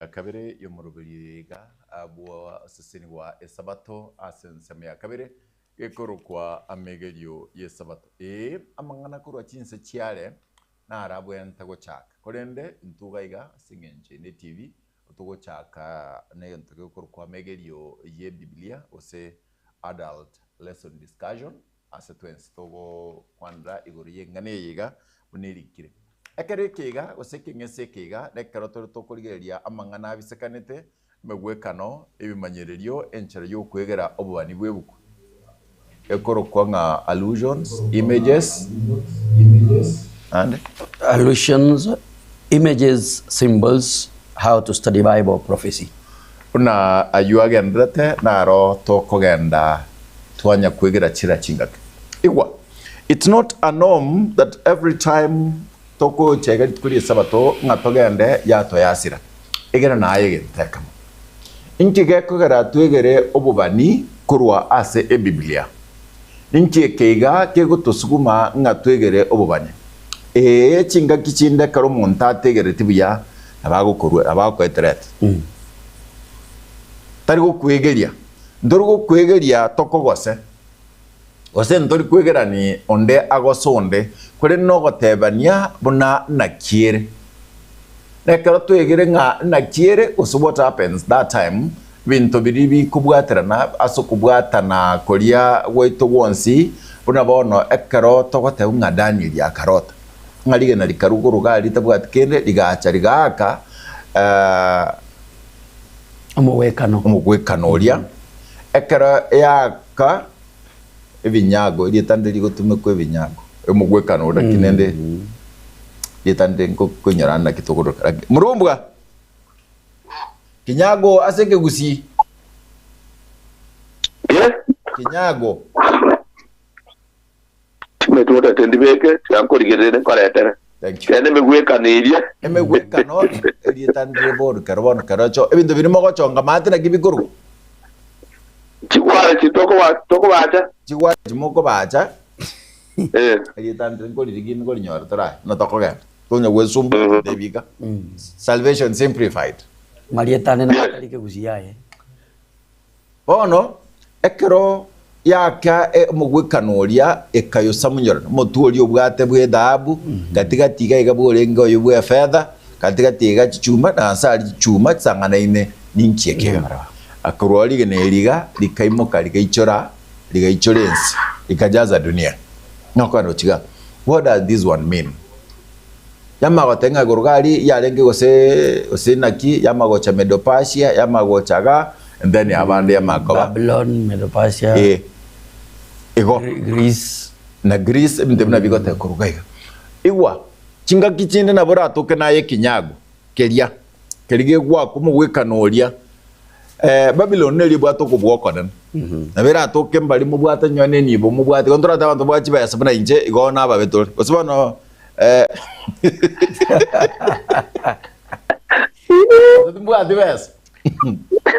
Ya kabere y'omoroberi oyo iga bw'ogosesenigwa Esabato ase ensemo ya kabere gekorokwa amegerio y'Esabato. Ee, amang'ana korwa chinse chiare naro abwenerete gochaka. Korende intwe iga iga ase engencho ende etibi togochaka negento gekorokwa amegerio y'Ebibilia gose Adult Lesson Discussion. Ase twensi togokwanera igoro y'eng'ana eye iga buna erikire. Ekero eke iga, gose ekeng'ese eke iga, nekero tore tokorigereria amang'ana abisekanete, emegwekano, ebimanyererio, enchera y'okwegera obobani bw'ebuku ekorokwa ng'a allusions, images, naende. Allusions, images, symbols, how to study Bible prophecy. Buna ayio agenderete, naro tokogenda twanya kwegera chira chingaki. Igwa, it's not a norm that every time togocha iga rituko ri'esabato ng'a togende yatoyasira. Egera naye egento ekemo. Inki gekogera twegere obobani korwa ase Ebiblia? Ninki eke iga kegotosuguma ng'a twegere obobani? Ee, chingaki chinde ekero omonto ategereti buya nabo agokorua, nabo agokoeterete. Tari gokwegeria. Ntori gokwegeria tokogose, gose ntori kwegerani onde agose onde, korende nogotebania buna naki ere. Na ekero twegire ng'a naki ere, gose what happens that time, ebinto biria bikobwaterana ase okobwatana koria gwaito gwonsi, buna bono ekero togoteba ng'a Danieli akarota, ng'a rigena rikarwa igoro iga ritabwati kende, rigacha rigaaka Omogwekano. omogwekano oria, ekero yaaka ebinyago, erieta ndire rigotumekwa ebinyago, omogwekano oria lakini rende erieta ndire nkoinyora naki tokoroka lakini morumbwa! Kinyago ase ekegusii. Ye? Kinyago. Timanyeti otete ndibeke, tiga nkorigererie nkoretere. Thank you. Kende emegwekano eria. Emegwekano erieta ndire boru kero bono kero cho ebinto biri mogochonga maate naki bikorwa. Chigware chi tokoba tokobacha. Chigware chi mokobacha. Eh. Erieta ndire nkoririgi nkorinyora torae buna tokogenda. Tonya gwesumbua tebika. Salvation simplified. Marieta ande natari kegusii aye. Bono ekero yaaka omogwekano oria ekayosamunyorana, omotwe oria obwate bw'ethahabu, gati gati iga iga bworenge oyo bw'efetha, gati gati iga chichuma, na ase aria chichuma chisang'anaine ninki ekega. Korwa rigena eri iga rikaimoka rigaichora rigaichora ense, rikajaza dunia. Nokogenda gochia iga, what does this one mean? Yamanya goteba ng'a igoro iga aria yarenge gose gose naki, yamanya gocha Medo-Persia, yamanya gocha igaa, and then abande yamanya koba. Babylon, Medo-Persia, Eh, igo. Greece. Na Greece, ebinto buna bigoteba korwa iga iga. Igwa, chingaki chinde nabo oratoke naye ekinyago keria, keria gegwakwa omogwekano oria. Eh, Babylon neri ebwate okobua okonene. Nabo eratoke mbari mobwate nyowe na enibo mobwate, igo ntorate abanto babwate chibesa buna inche, igo nababe tore. Gose bono Eh. Gose timbwati besa.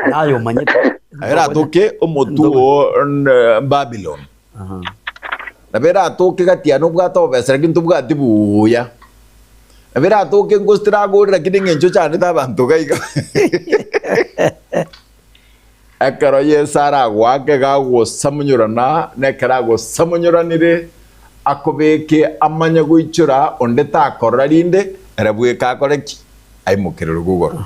Naye omanyete. Eratoke omotwe oo Babylon. Aha. Nabo eratoke gati yane obwate obobesa lakini tobwati buya. Nabo eratoke ngosi tiragore lakini eng'encho ochandete abanto iga iga. Ekero Yeso aragoake iga agosamunyorana, na ekero agosamunyoranire, akobeke amanye goichora, onde takorora rinde, ere bweka akore ki? Aimokererwe igoro.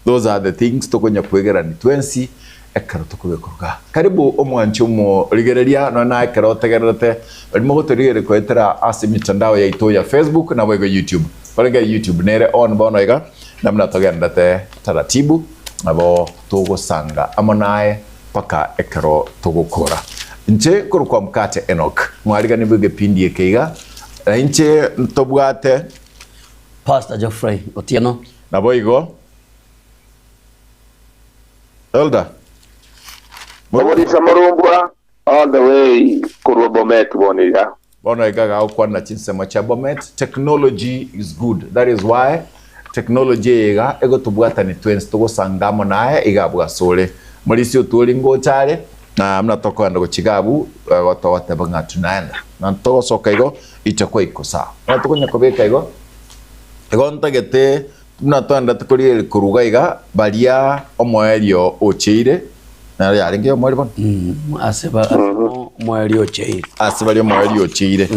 Those are the things tokonya kwegerania twensi ekero tokobekwa igaa. Karibu omwanchi omorigereria, nonya naye ekero otegererete, baria mogotorigereria goetera ase emitandao yaito ya Facebook naboigo YouTube. Korende YouTube nere on bono iga, namuna togenderete taratibu. Nabo togosanga amo naye mpaka ekero togokora. Inche nkorokwa Mkate Enock, mwarigani bw'egepindi eke iga, na inche ntobwate. Pastor Geoffrey Otieno. Naboigo Elder. Omorisia Morumbwa all the way korwa Bomet bono iga. Bono iga gagokwanera chinsemo chia Bomet, technology is good that is why technology eye iga egotobwatani twensi togosanga amo naye iga abwo asore. Morisia otwori ngocha are na buna tokogenda gochia iga abwo igo togoteba ng'a tunaenda. Na togosoka igo itakuwa iko sawa. Bono tokonya kobeka igo, igo ntagete. Buna twaendete korigereria korwa iga iga, baria omoerio ocheire, naro yarenge omoerio bono? Ase ba- ase omoerio ocheire. Ase baria omoerio ocheire.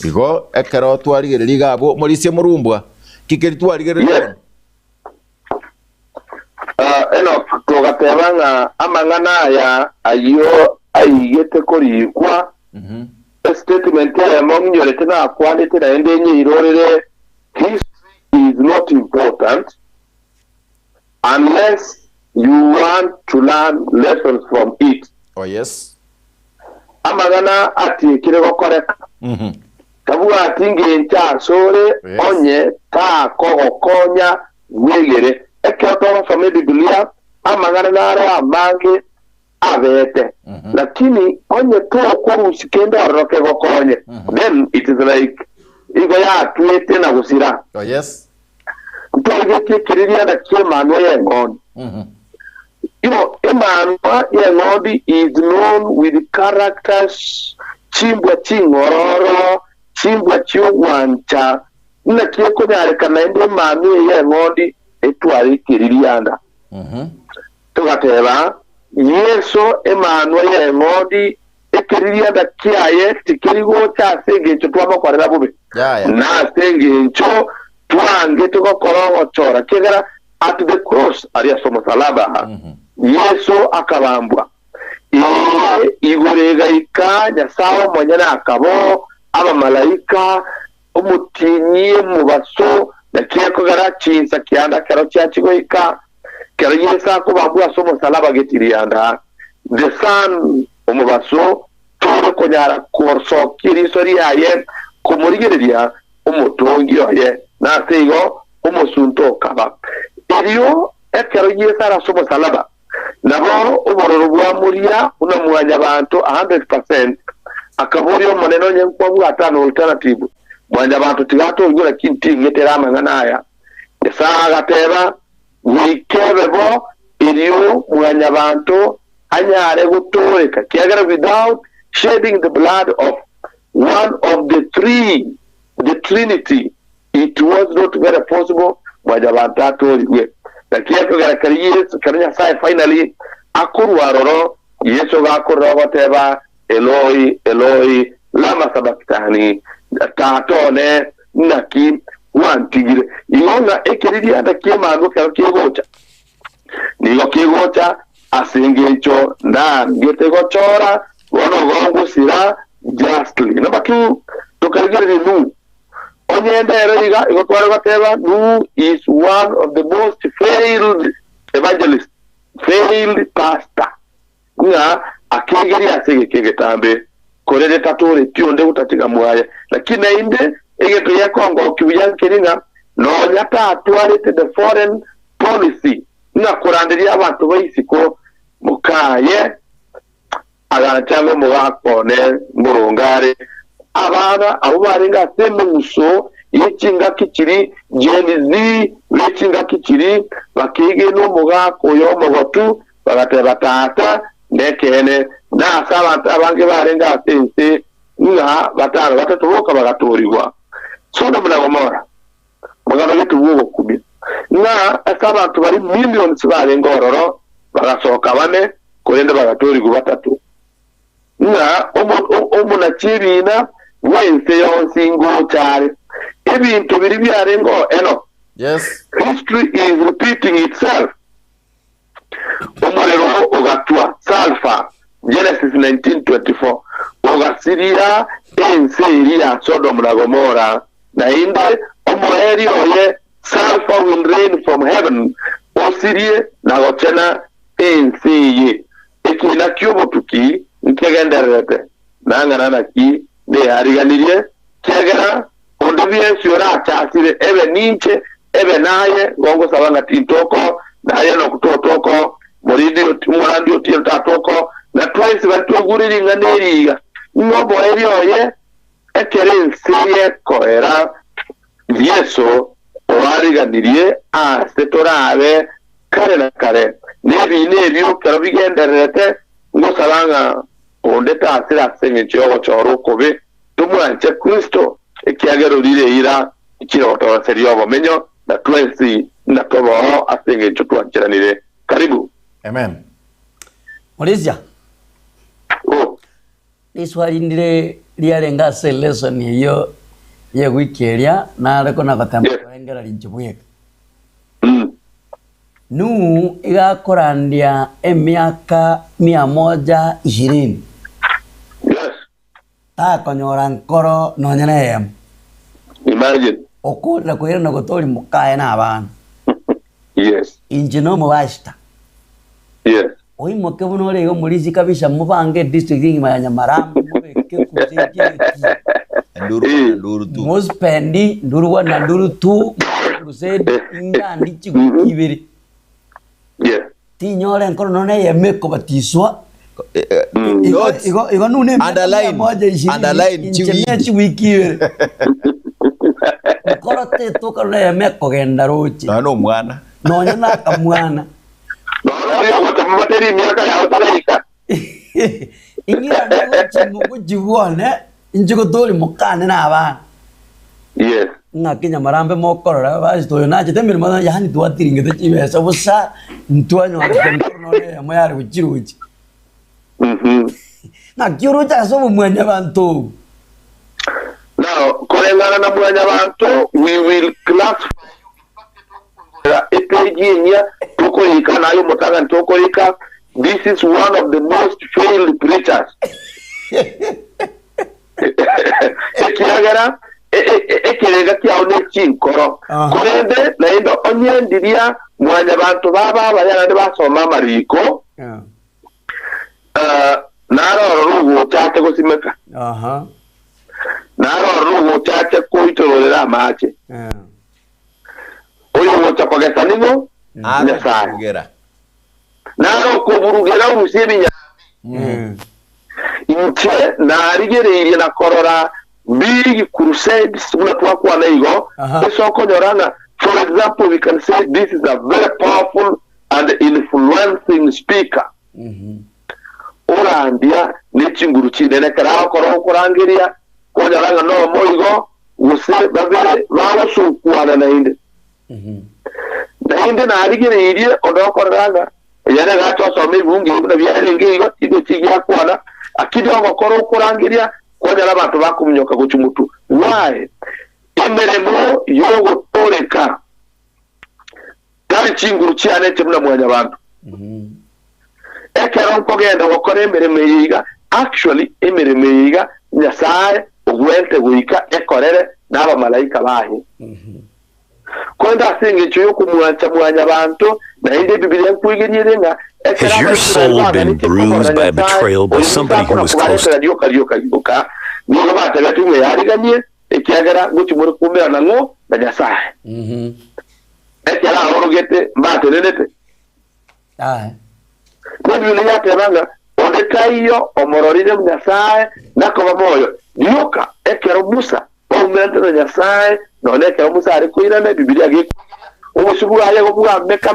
Igo ekero twarigereria iga abwo, omorisia morumbwa, ki keria twarigereria Yes. bono? Ah, Enoch, togateba ng'a amang'ana aya ayio aigete korikwa, estatement eyemo ng'inyorete nakwanete naende nyeirorere, history is not important unless you want to learn lessons from it. Oh yes. Amang'ana atiekire gokoreka, tabwati ngencho asore Yes. onye takogokonya bwegere. Ekero togosoma Ebibilia, amang'ana naro amange abete, lakini onye tokorusia kende ororo kegokonye, then it is like igo yatwete na gosira. Oh yes. Ntorigetie ekiririanda ki'emanwa y'eng'ondi. You know, emanwa y'eng'ondi is known with characters, chimbwa ching'ororo, chimbwa chi'ogwancha, naki ekonyarekana naende emanwa eye y'eng'ondi etware ekiririanda. Togateba, Yeso, emanwa y'eng'ondi, ekeririanda kiaye tikeri gocha ase engencho twamokorera bobe, Yaya. na ase engencho twangete gokora ogochora, ekiagera at the cross, aria ase omosalaba, Yeso akabambwa. Ee, igoro egaika, Nyasae omonyene akaba oo, abamalaika, omotienyi, omobaso, naki ekogera chinsa kianda kero chiachia goika, Kero Yeso akobambwa ase omosalaba getirianda, the sun, omobaso, tore konyara kosokia eriso riaye komorigereria omotongi oye, na ase igo omosunte okaba. Erio ekero Yeso are ase omosalaba, nabo obororo bwamoria buna mwanyabanto 100%, akaboria Omonene onye nkwabwate an alternative, mwanyabanto tiga atoigwe lakini ting'etera amang'ana aya. Nyasae agateba, Goika ebe bo, erio Mwanyabanto anyare gotooreka, ekiagera without shedding the blood of one of the three, the Trinity, it was not very possible Mwanyabanto atoorigwe. Naki ekogera kero Yeso, kero Nyasae finally akorwa aroro, Yeso gakorora ogoteba, Eloi, Eloi, lama sabakitani, Tata one, naki gwantigire? Igo ng'a ekeririanda ki'emanwa ekero kegocha, nigo kegocha ase engencho ndangete gochora, bono gongosira justly. Number two, tokarigereria Nuhu. Onye ndero iga, igo tware goteba Nuhu is one of the most failed evangelist, failed pastor. Ng'a akegeria ase egeka egetambe, korende tatooreti onde gotatiga mwaye. Lakini naende egento gekongokia buya nkeri ng'a nonya tatwarete the foreign policy ng'a koranderia abanto ba isiko mokaye agancha ng'a omogaka one mboronge are. Abana abwo barenge ase emeuso ye chingaki chiri Gen Z be chingaki chiri bakeegena omogaka oyo omogotu Bagateba, Tata, nekeene, nase abanto abange barenge ase ense ng'a batano batato boka bagatoorigwa. Sodomu na Gomora bagabegetwe bw'ogokumia, ng'a ase abanto baria millions barenge ororo bagasoka bane, korende bagatoorigwa batato. Ng'a omonachi ebiina bw'ense yonsi ngocha are. Ebinto biria biarenge oo Enoch. Yes. History is repeating itself. Omorero ogatwa sulfur, Genesis 19:24, ogasiria ense eria ya Sodomu na Gomora, naende omoerio oye sulfur will rain from heaven osirie na gochena ense eye. Ekiina ki'obotuki nkegendererete, nang'ana naki neyariganirie, kiagera Onde bwensi orachasire, ebe ninche, ebe naye, gongosaba ng'a tintoko, naye nokutotoko, morindi oti, omorandi otieno tatoko, na twensi baria twaigure ring'ana eri iga, ng'a omoerio oye, ekero ense yekoera, Yeso oariganirie aase torabe kare na kare. Nebiina ebio ekero bigendererete, ngosaba ng'a onde tasire ase engencho y'ogochora okobe, Tomwanche Kristo, ekiagera orire eira echirogotogoseria obomenyo. Na twensi natobe oo ase engencho twancheranire. Karibu. Amen. Morisia, Oh. riswali ndire riarenge ase elesson eyio ye wiki eria, nare kona gotema Yes. korengera rinche bweka. Mm. Nuhu iga akorandia emiaka mia moja ishirini. Yes. Takonyora nkoro nonya neyemo. Imagine. Okorera koirana gotori mokaye na abana. Yes. Inche nomobashita. Yes. Oimoke buna ore iga omorisia kabisa mobange edistrict engima ya Nyamarambe mobeke crusade egeti. Nduru Eh. na nduru tu. Mospendi nduru one na nduru two mokore crusade ingandi chigwiki ibere. Yes. Tinyora enkoro nonya eyemo ekobatiswa. Eh, eh, Igo Note. igo igo nune emiaka mia Underline. moja ishirini Underline inche chiwiki. ne chiwiki ibere. Nkoro tetoka nonya eyemo ekogenda roche. Nonya na omwana. Nonya na akamwana. Nonya oria ogotema bateri emiaka yao taraika. Ing'irane gochi gochigwane inche gotori mokane na abana. Yes. Ng'aki Nyamarambe mokorora basi toyo nachete emeremo yaani twatiringete chibesa bosa ntwanyorete nkoro nonya eyemo yare gochirochi. Mhm. Ng'aki oroche ase obomwanyabanto obo. Now, koreng'ana na mwanyabanto, we will classify you. In fact, tokoigorera epage enyia tokorika naye omotang'ani tokorika this is one of the most failed preachers. Ekiagera ekerega kiao ne chinkoro. Aha. Korende naende onyendiria mwanyabanto baba abaya naende basoma amariko Yeah. naroro rogochache gosimeka. Aha. Naroro rogochache koitororera amache. Yeah. Oyo gocha kogesa nigo Nyasaye. Arokogera. Naro koburugera orusie ebinyambi. Mm. Inche narigereirie na korora big crusades buna twakwana igo Aha. ase okonyora ng'a for example we can say this is a very powerful and influencing speaker. Mhm. Orandia ne chinguru chinene ekero agokora okorangeria konyora ng'a nomo igo gose babere bagosukwana naende. Mhm. Naende narigereirie onde okorora ng'a yare gachosoma ebunge buna biarenge igo igo chigiakwana akiri ogokora okorangeria konyora abanto bakominyoka gochia motwe. Why? Emeremo yogotoreka tari chinguru chianete buna mwanyabanto. Mhm. Ekero nkogenda gokora emeremo eye iga actually emeremo eye iga Nyasaye ogwente goika ekorere na abamalaika baye. Mhm. Korende ase eng'encho yokomwancha mwanyabanto naende Ebibilia nkoigeriere ng'a ekero Has your Abaisraeli soul been baganete komorora bruised by a Nyasaye betrayal by oyo somebody who Musa was close akona rioka rioka rioka nigo batabete ng'a yariganie ekiagera gochimore kuumerana ng'o na Nyasaye. Mhm. Ekero aorogete mbatenenete. Aye. Nebibilia yateba ng'a onde taiyo omororire Nyasaye nakoba moyo rioka ekero Musa baumerante na Nyasaye nonye ekero Musa are koirana Ebibilia gekoigeria obosu bwaye bwameka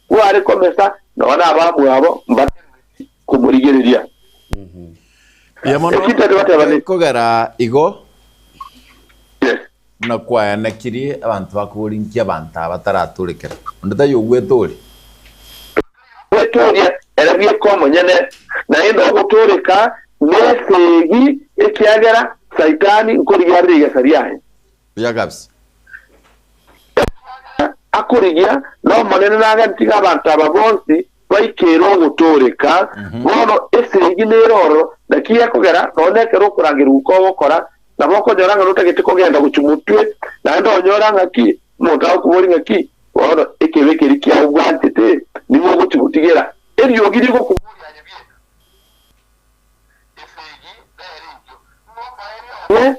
bware komesa nonye abamwabo mbateneneti komorigereria. Mhm. Ya mono Ekintete bateba ni kogera igo yes. buna kwayanekiri abantu bakoborinkia abantu aba bataratorekera. Onde taiyo ogwete ore. Gwetoria ere bweka omonyene naende ogotoreka nesegi ekiagera saitani nkorigia rigesa riaye. Buya kabisa. Akorigia nomonene nagantiga abantu aba bonsi baikere ogotoreka bono esegi neroro naki ekogera nonye ekero okorangerwa okogokora nabo okonyora ng'a notagete kogenda gochia motwe naende onyora ng'aki omonto agokobori ng'aki bono ekebe ekeri kiao bwanchete nigo ogochigotigera eriogi rigokoboria aye bieka. Esegi nere ekio ne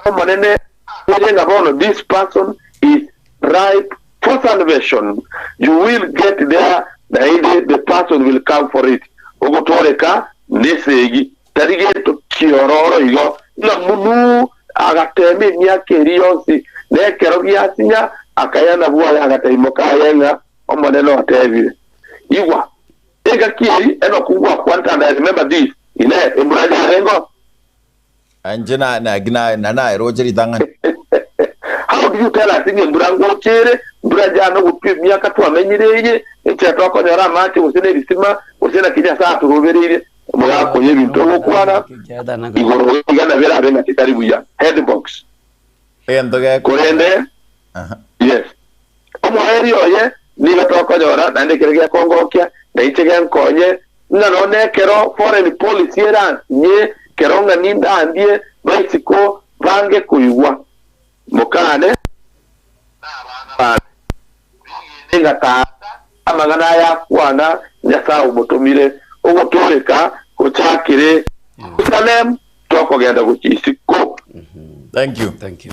omonene akorie ng'a bono this person is ripe for salvation. You will get there naende the person will come for it. Ogotoreka nesegi tari gento kiororo igo ng'a munu agatema emiaka eri yonsi nekero giasinya akayana bwaye agataimoka aye ng'a omonene otebire. Igwa egaki eri enokungwa kwanta and I remember this ine emuraja arengo. Inche na na na na na eroche ritang'ani. How do you tell us ng'a embura ngocha ere, mbura yane ogotwa emiaka twamenyire eye, enchera twakonyora amache gose na ebisima, gose naki Nyasae atorobereirie? Omogaka oyo ebinto ogokwana igoro iga nabo erabe ng'a titari buya. Headbox. Egento geko. Korende, Aha. yes. Omoerio oye nigo tokonyora naende ekero giakongokia, na inche genkonye, ng'a nonya ekero foreign policy eransinye, kero ng'a nindandie baisiko bange koigwa mokane na abana bane, begene ng'a tata amang'ana aya akwana Nyasae omotomire ogotooreka gochakire Yerusalemu tokogenda gochia isiko. Thank you. Thank you.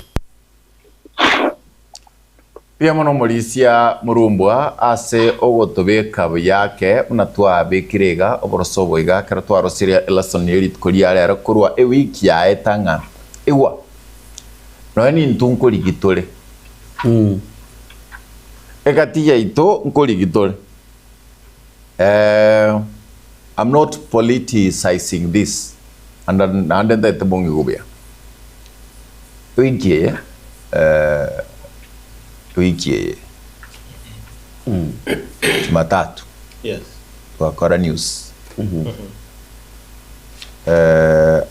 Mbuya mono omorisia morumbwa ase ogotobeka buya ake buna twabekire iga oboroso obo iga ekero twarosirie elesson ye rituko ria rero korwa ewiki yaeta ng'a igwa nonya nintwe nkorigi tore egati yaito nkorigi tore I'm not politicizing this and naende ntaete bong'igo buya. Ewiki eye ewiki eye Jumatatu Yes. twakora news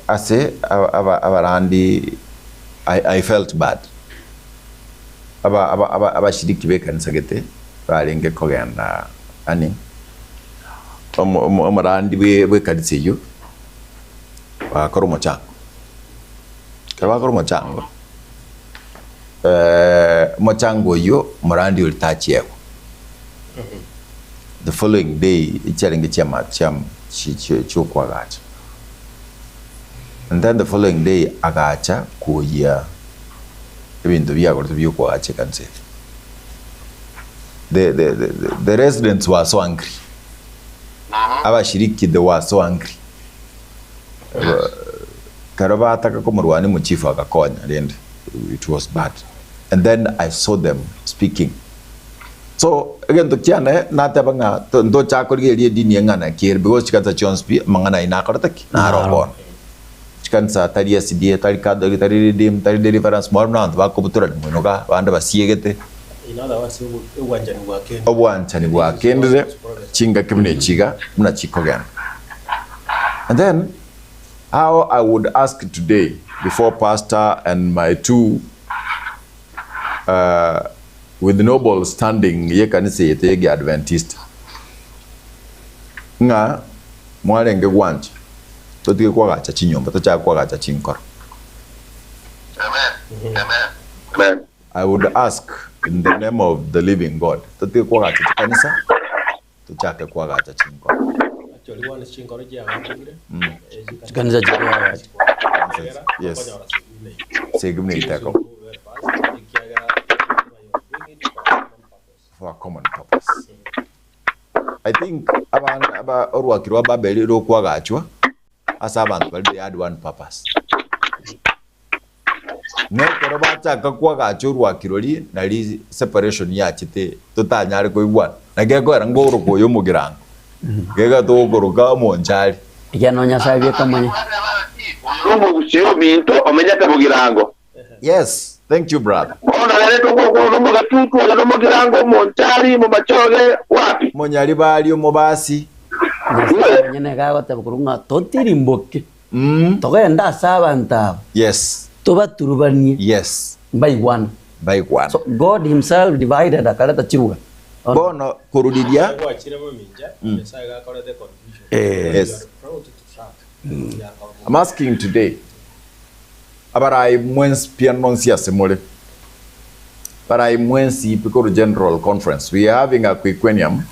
ase aba abarandi I, I felt bad aba aba aba abashiriki b'ekanisa gete barenge kogenda yaani omo omo omorandi bwe bw'ekanisa eyio bagakora omochango. Ekero bakora omochango, omochango oyio omorandi oria tachiegwa. The following day echiarenge chiama chiam chi chi chiokoagacha. And then the following day agacha koyia ebinto biagoretwe biokoagacha ekanisa eye. The the the the residents were so angry, abashiriki they were so angry. Ekero bataka komorwania omochifu agakonya rende it was bad and then I saw them speaking so egento kiane nateba ng'a to- ntochaka korigereria edini eng'ana ki ere because chikanisa chionsi pi amang'ana ayio nakorete ki? Naro bono. Chikanisa tari SDA, tari Catholic, tari Redeemed, tari Deliverance, mwarora buna abanto bakobutorania moino igaa, abande basiegete. In other words, obo- obwanchani bwakendire. Obwanchani bwakendire, chingaki buna echi iga, buna chikogenda. And then how I would ask today before pastor and my two uh, with noble standing y'ekanisa eye eye Adventista ng'a mwarenge gwancha totige kwagacha chinyomba tochake kwagacha chinkoro. Amen. I would ask in the name of the living God totige kwagacha chikanisa tochake kwagacha chinkoro. Actually, bono chinkoro chiagachire, eh, Chikanisa chikwagacha. chiagera, Yes. okonyora segune eyio. Segune iteko. Very fast, ekiagera you are doing it for a common purpose. For a common purpose. I think abana aba orwaki rwa Babeli rokwagachwa ase abanto baria they had one purpose. Nekero bachaka kwagacha orwaki roria nari separation yachete totanyare koigwana. Naki ekoera ngoroka oyo omogirango, gega togokoroka omonchari. Ekiagera nonya Nyasae bweka omonyene. Omogusi ominto omenyete bogirango. Yes, thank you brother. Bono rere togokwana nomogatutu oyo nomogirango omonchari momachoge wapi? Monyaribari omobasi. Nyasae omonyene iga agoteba korwa ng'a totirimboke, togende ase abanto aba, Yes, tobaturubanie, yes, mbaigwane. mbaigwane. So God himself divided akareta chiruga. Bono Bono koruriria Gwachire mamincha, Nyasae gakorete confusion. Eh. Yes. You are proud to track. Ya I'm asking today Abarai mwensi pi nonsi ase more, barai mwensi pi korwa General Conference, we are having a quinquennium,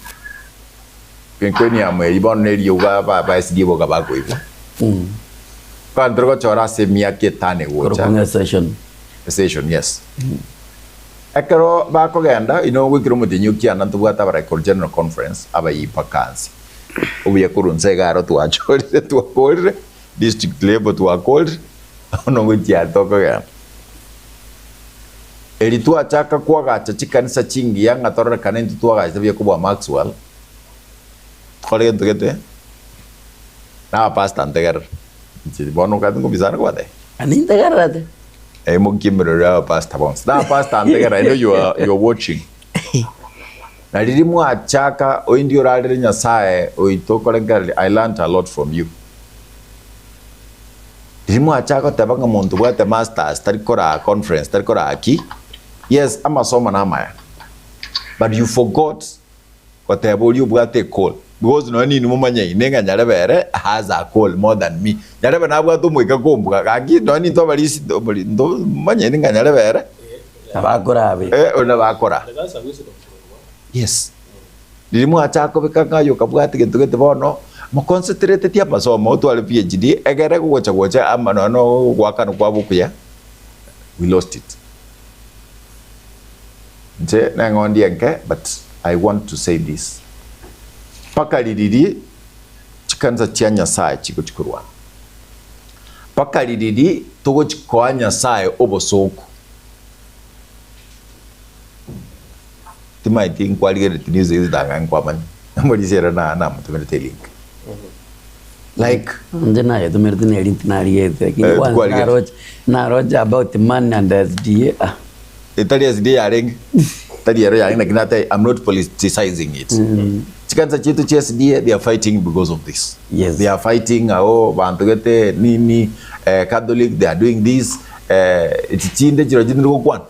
quinquennium eri bono neriogo aba ba SDA boka bakoigwa. Bono tore gochora ase emiaka etano egocha. Korokwa ng'a esession. Esession, yes. Ekero bakogenda, inwe goikera omotienyi o kianda ntobwate abarai korwa General Conference abayii mpaka nse. Obuya korwa nse iga aro twachorire twakorire. District level twakorire, bono ngochia are tokogenda. Eri twachaka koagacha chikanisa chingiya ng'a tororekane intwe twagachete buya kobua Maxwell, tokore gento gete, na abapastor ntegerere, inche bono okagete nkobisana kobatebia. Nintegererete. Aimokie emerero ya abapastor bonsi. Na abapastor ntegera, I know you are, you are watching. Na riria mwachaka oindi orarere Nyasaye oito okore nkereri, I learnt a lot from you. Riria mwachaka goteba ng'a monto obwate masters tari koraa conference tari koraa ki, yes amasomo namaya but you forgot goteba oria obwate ecall because nonya ninwe momanyaine ng'a nyarebe ere has a call more than me. Nyarebe nabwate omoika kombua gaki nonya nintwe abarisi nto momanyaine ng'a nyarebe ere Nabakora abe. eh oria nabakora. That's a wisdom from God. Yes. Riria mwachaka kobeka ng'a aye okabwate gento gete bono, moconcentratetie amasomo otware PhD egere gogocha gocha ama nonya na ogoakana kwabo okuya, we lost it. Inche neng'ondi enke but I want to say this, mpaka ririri chikanisa chia Nyasaye chigochi korwana, mpaka ririri togochi koa Nyasaye obosooku. Timaeti nkwarigereretie news eye tang'ani nkwamanya omorisia ere na namotomerete elink like Inche nayetomerete na elink narigerete lakini Eh, kwanza tikwarigeretie. naroche naroche about money and SDA ah. Etari SDA yarenge tari ero yarenge lakini ate I'm not politicizing it chikanisa chiaito chia SDA they are fighting because of this Yes. they are fighting ao banto gete nini eh, Catholic they are doing this eh, echi chinde chirochio tindi gokwana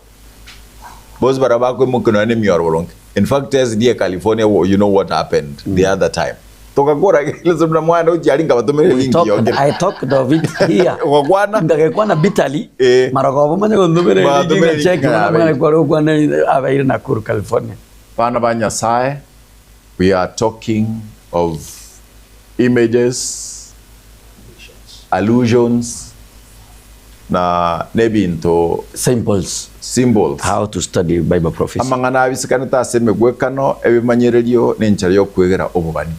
Bonsi baria bakoimokia nonya nemioro boronge. In fact SDA California you know what happened the other time. Togakora listen buna mwana ochi aria nkabatomera We elink talked, yongere. I talked of it here. Ogokwana Ngagekwana bitterly. Eh. Marogoba omanye gontomera elink Batomera elink ngacheki ng'a buna mwana abeire. kware gokwana abeire Nakuru California. Bana ba Nyasaye, we are talking of images, allusions, na nebinto Symbols. symbols. How to study Bible prophecy. Amang'ana abisekanete ase emegwekano, ebimanyererio, na enchera y'okwegera obobani.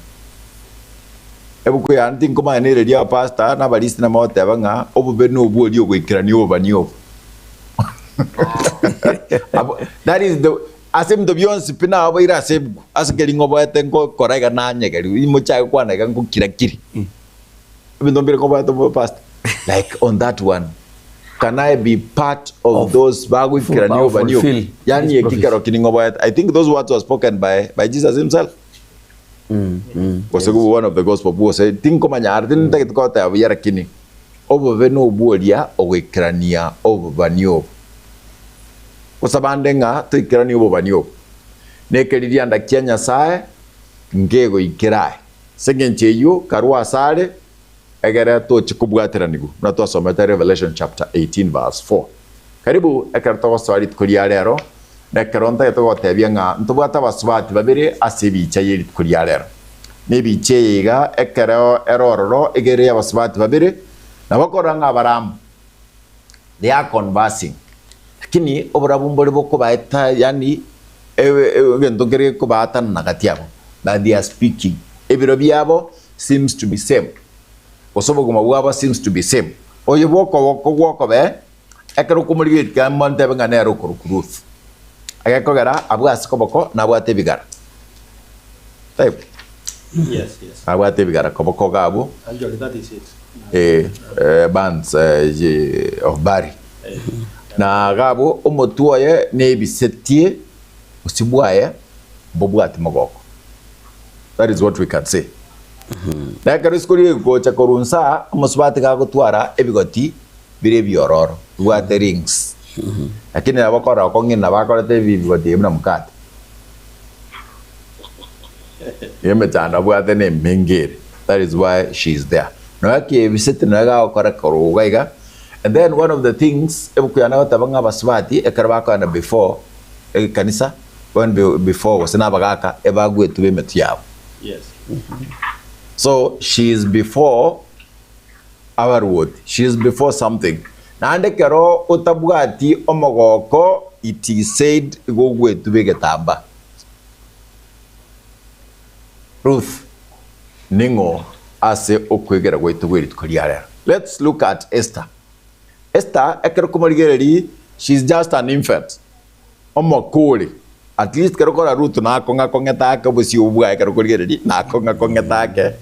Ebuku yane tinkomanya nereria abapastor na abarisi namo goteba ng'a obobe nobwo oria ogoikerania obobani obo. Abwo that is the ase ebinto bionsi pi naboire ase ebuku ase keri ng'oboete ngokora iga nanyegeriwe imochake gokwana iga ngokira kiri. Ebinto mbire nkoboete obo pastor like on that one can I be part of, Of- those bagoikerania of obobani obo? fulfill Yani this eki prophecy. kero ki ning'oboete I think those words were spoken by, by Jesus himself. Gose one of the gospel gose tinkomanya are tintagete goteba buya lakini obobe nobwo oria ogoikerania obobani obo. Gose abande ng'a toikeranie obobani obo. Nekeririanda kia Nyasaye nkegoikera aye. Ase engencho eyio karue asare egere toche kobwateranigwa buna twasomete Revelation chapter 18 verse 4. Karibu ekero togosoa rituko ria rero, na ekero ntagete gotebia ng'a ntobwate abasubati babere ase ebicha ye rituko ria rero. Na ebicha eye iga ekero ere ororo iga ere y'abasubati babere, nabo okorora ng'a bare amo, they are conversing, lakini oborabu mbore bokobaeta yaani egento nkere gekobaatanana gati abo, but they are speaking, ebiro biabo seems to be same, gose obogima bwabo seems to be same. Oyo bw'okoboko gw'okobee, ekero okomorigereria tiga montebe ng'a nere okorokwa Ruth. Agekogera abwo ase koboko nabwate ebigara. Taibo? Yes, yes. Nabwate ebigara koboko iga abwo, Actually, that is it. eh, eh, bands eh, ye- of barley. Na iga abwo omotwe oye nebisetie bosio bwaye mbobwati mogoko. That is what we can say. Na ekero isiko rigocha korwa nsa, omosubati gagotwara ebigoti bire ebiororo, bibwate rings. Lakini nabo korora okong'ina nabo akorete ebi bigoti ebi buna mkate. Nigo emechando abwate ne emenge ere. That is why she is there. Nonya kiebisete nonya gagokora korwa iga iga. And then one of the things ebuku yane egoteba ng'a abasubati ekero bakoenda before ekanisa, when before gose na abagaka ebagwetwe b'emetwe yabo. Yes. So she is before abaruoti, she is before something. Naende ekero otabwati omogoko it is said igo ogwetuba egetambaa. Ruth ning'o ase okwegera gwaito gwe rituko ria rero? Let's look at Esther. Esther ekero komorigereria she is just an infant. Omokori, at least ekero okora Ruth nakong'akong'ete ake obosio obwo bwaye ekero okorigereria nakong'akong'ete ake.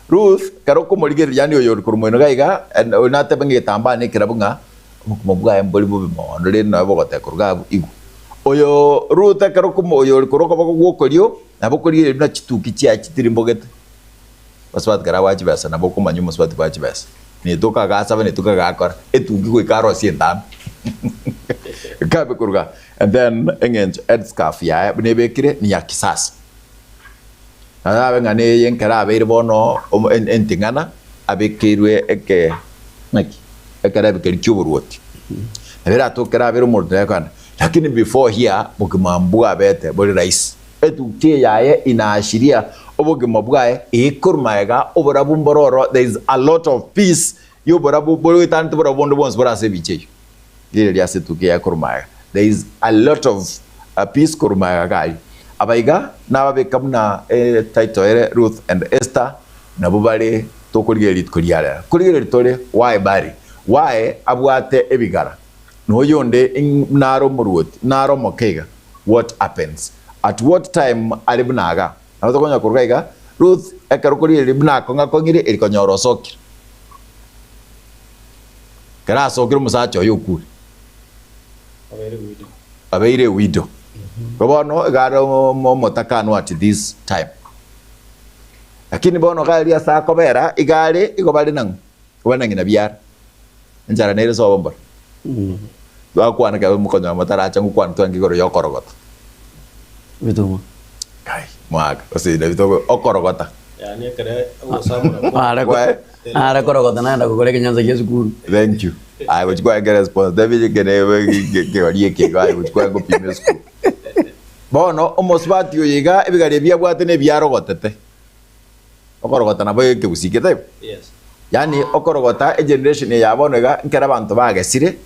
Ruth ekero okomorigereria yaani oyo ore korwa moino iga iga and oyo natebe ng'a egetambaa nekerabu ng'a Obokima bwaye mbori bobe mono, rende nonya bogoteba korwa iga abwo igwa. Oyo Ruth ekero komo oyo ore korwa okoboko gw'okorio, nabo okorigereria buna chituki chiaye chitirimbogete. Abasubati kare abwate chibesa nabo okomanya omosubati bwa chibesa. Netoka agasaba netoka agakora, etuki goika arosie entambe. Ekabe korwa igaa. And then eng'encho headscarf yaye buna ebekire ni ya kisasa. Naende abe ng'a neye ekero abeire bono omo- en- enting'ana, abekeirwe eke ng'aki? Ekerebi keria ki'oboruoti. Nabo eratoke kerabeire omoruoti naye kogenda, lakini before here bogima mbwabete bore rahisi. Etukia yaye inaashiria obogima bwaye ekorwa magega oborabu mboro oro there is a lot of peace y'oborabu bore goetanete borabu bonde bwonsi bore ase ebicha eyio. Rigereria ase etukia yaye korwa magega there is a lot of peace korwa magega iga aria. Aba iga nababeka buna etitle ere Ruth and Esther nabwo bare tokorigereria rituko ria rero. Korigereria tore why Barry? Why abwate ebigara? Na oyonde nare omoruoti, nare omoke iga, what happens? At what time are buna iga? Nabo tokonyora korwa iga, Ruth ekero korigereria buna akong'akong'ire eri konyora osokire. Ekero asokire omosacha oye okure. Abeire widow. Abeire widow. Igo bono iga are omotakanwa at this time. Lakini bono iga aria ase akobera, iga are igo bare nang'o? Igo bare na ng'ina biara. Enchara nere sobo mbora. Twakwana ekero mokonyora motaracha ngokwana twange igoro ya okorogota. Ebituma. Kai, mwaka, gose nabi togo okorogota. Yaani ekere ogosamora kwa Are Kwaye. are korogota naenda kogora ekenyansa gia esukuru. Thank you. Aye gochi kwaenge response. David ekene kegori eke igo aye gochi kwaenge gopima esukuru. Bono omosubati oyo iga ebigari ebi abwate na ebiarogotete. Okorogota nabo ekegusii getaibo. Yes. Yaani okorogota egeneration eye ya bono iga nkere abanto bagesire,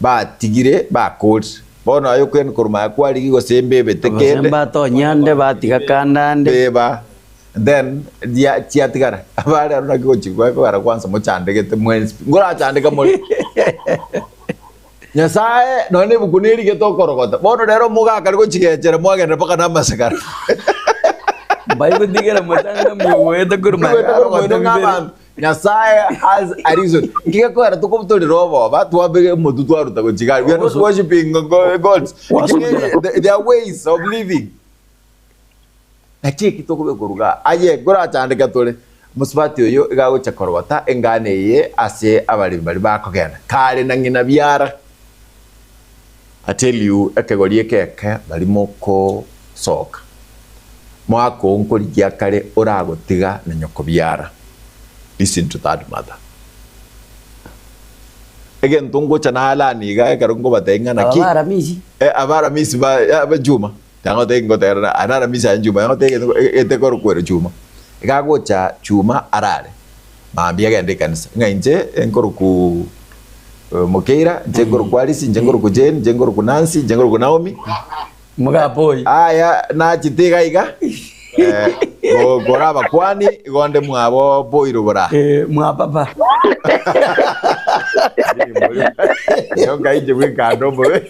batigire, bakorire. Bono aye okoenda korwa maya kwarigia gose embebete Gose kende, mbatonye ande batiga kande ande. beba then chia chiatigara. Abare aro naki gochi kogera kwanza mochandegete mwensi pi. Nkorachandeka more. Nyasae nonya na ebuku nerigete okorogota. Bono rero omogaka gochigechera mwagenda mpaka na amasakara. Mbaigũtigera motanga miogoete korwa magega arogote bibere. Nyasae has a reason. Nkigekogera tokobutorera oboba twabege omotu twaruta gochigari. We are not worshiping gods. There are ways of living. Naki eki tokobeka oruga aye nkorachandeka tore. Mosubati oyo iga agocha korogota engano eye ase abaremi baria bakogenda kare na ng'ina biara. I tell you ekegori eke eke baria mokosoka mwaka oo nkorigia kare oragotiga na nyoko biara. Listen to that mother. Egento ngocha nalani iga ekero nkobatebia ng'a naki Aba Aramisi. Eh, aba Aramisi ba aba Juma. Tangotebia ngotegerera aya naramisi aye Juma, yangotebia egento etekorokwa ere Juma. Iga agocha Juma arare, mambia agende ekanisa, ng'a inche nkorokwa Mokeira, inche nkorokwa Alice, inche nkorokwa Jane, inche nkorokwa Nancy, inche nkorokwa Naomi. Mogapoi. Aya nachete iga iga, kora abakwani, igo nde mwabo boiro bora. Mwa papa. Nyoka inche bwekando omobe.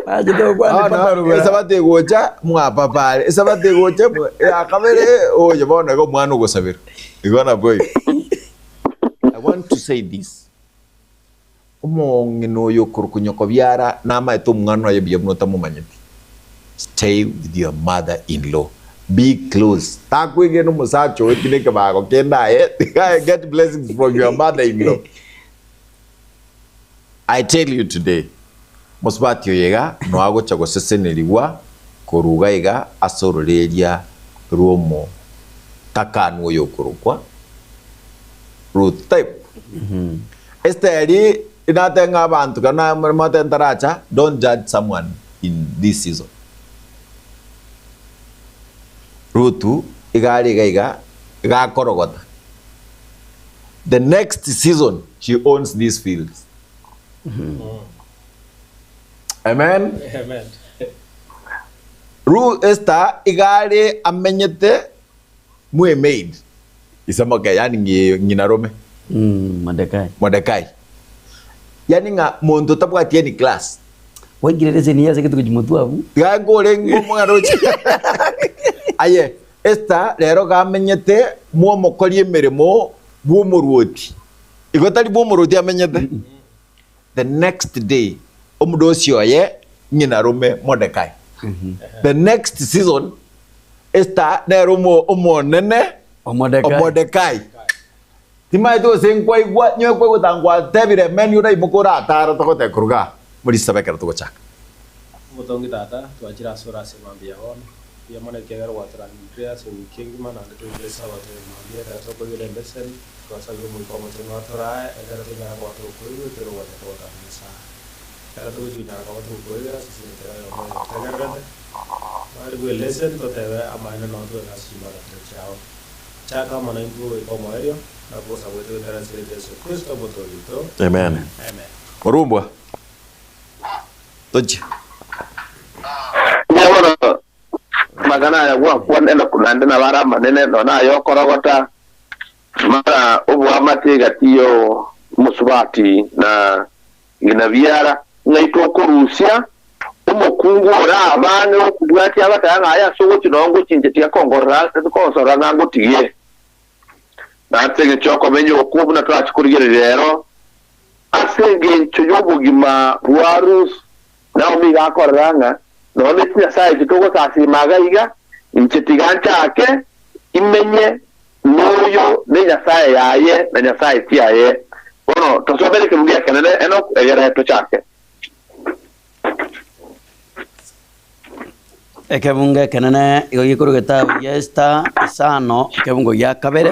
Nachete gokwana Bono, papa rogora. esabato egocha mwapapa are esabato egocha mwa- ya kabere oyo bono iga omwana ogosabera igo nabwo igo I want to say this omong'ina oyo okorokwa nyoko biara namaete omwana oye buya buna otamomanyeti stay with your mother in law be close takwegena omosacha oyo kinde ekebago kende aye get blessings from your mother in law I tell you today, mosubati oyo iga noa agocha gosesenerigwa korwa iga iga ase ororeria rw'omotakanwa oyo okorokwa Ruth. Type. Esteri inatebe ng'a abanto ekero namotebia ntaracha, don't judge someone in this season. Ruth iga are iga iga, iga akorogota. The next season she owns these fields. Amen. Amen. Ru Esther iga are amenyete mwe maid ise moke yani ng'ina rome Mordekai. Mordekai. Yani ng'a monto tabwati any class. Waikire leseni ye ase getuko chimotwe abwo. Tiga nkore ng'omong'ana oche. Aye Esther rero gamenyete mw'omokori emeremo bw'omoruoti. Igo tari bw'omorwoti amenyete. The next day omodosi oye ng'ina arome Mordekai. The next season Esther nere omo omonene O Mordekai. o Mordekai. Timaeti gose nkwaigwa nyowe kwaigwete anga gwatebire meni oraimoke oratare togoteba korwa igaa morisabe ekero togochaka. Omotongi Tata, twachire asore ase mambia ya bono. Mbuya mono ekiagera gwatorangire ase ewiki engima naende toikire Esabato ya mambia ekero tokoigwera embeseni. Twasabire Omoika Omochenu atorae ekero tonyara koba tokoigwa ekero ogwancha kwa Tata Nyasae. Ekero togochia konyara koba tokoigwa ase enchera oyomo oyotegererete, tware bw'eleseni totebe amaene noo tweka ase chimbaratero chiao. Chaka amo naintwe goika omoerio, na kogosaba gwaito goetera ase erieta Yeso Kristo Omotoori oito. Amen. Amen. Orumbwa. Tochie. Inye bono amang'ana aya gwakwana naende nabo are amanene, nonya nayokorogota, Mara oboamate egati y'omosubati na ng'ina biara, ng'ai tokorusia omokungu ore abang'e gokobwatia abataya ng'a aye ase ogochia noo ngochia inche tiga kongorora konsorora ng'a ngotigie. Na ase engencho y'okomenya okwo buna torache korigereria rero, ase engencho y'obogima bwa Ruth, Naomi iga akorora ng'a nonya ne chinyasae echi togosasiima iga iga, inche tiga nchake imenye noyo ne Nyasae yaye na Nyasae tiaye. Bono tosomere ekebugu ekenene Enoku egere tochake. Ekebungo ekenene igo gekorwa egetabu gia Esta isano ekebungo gia kabere,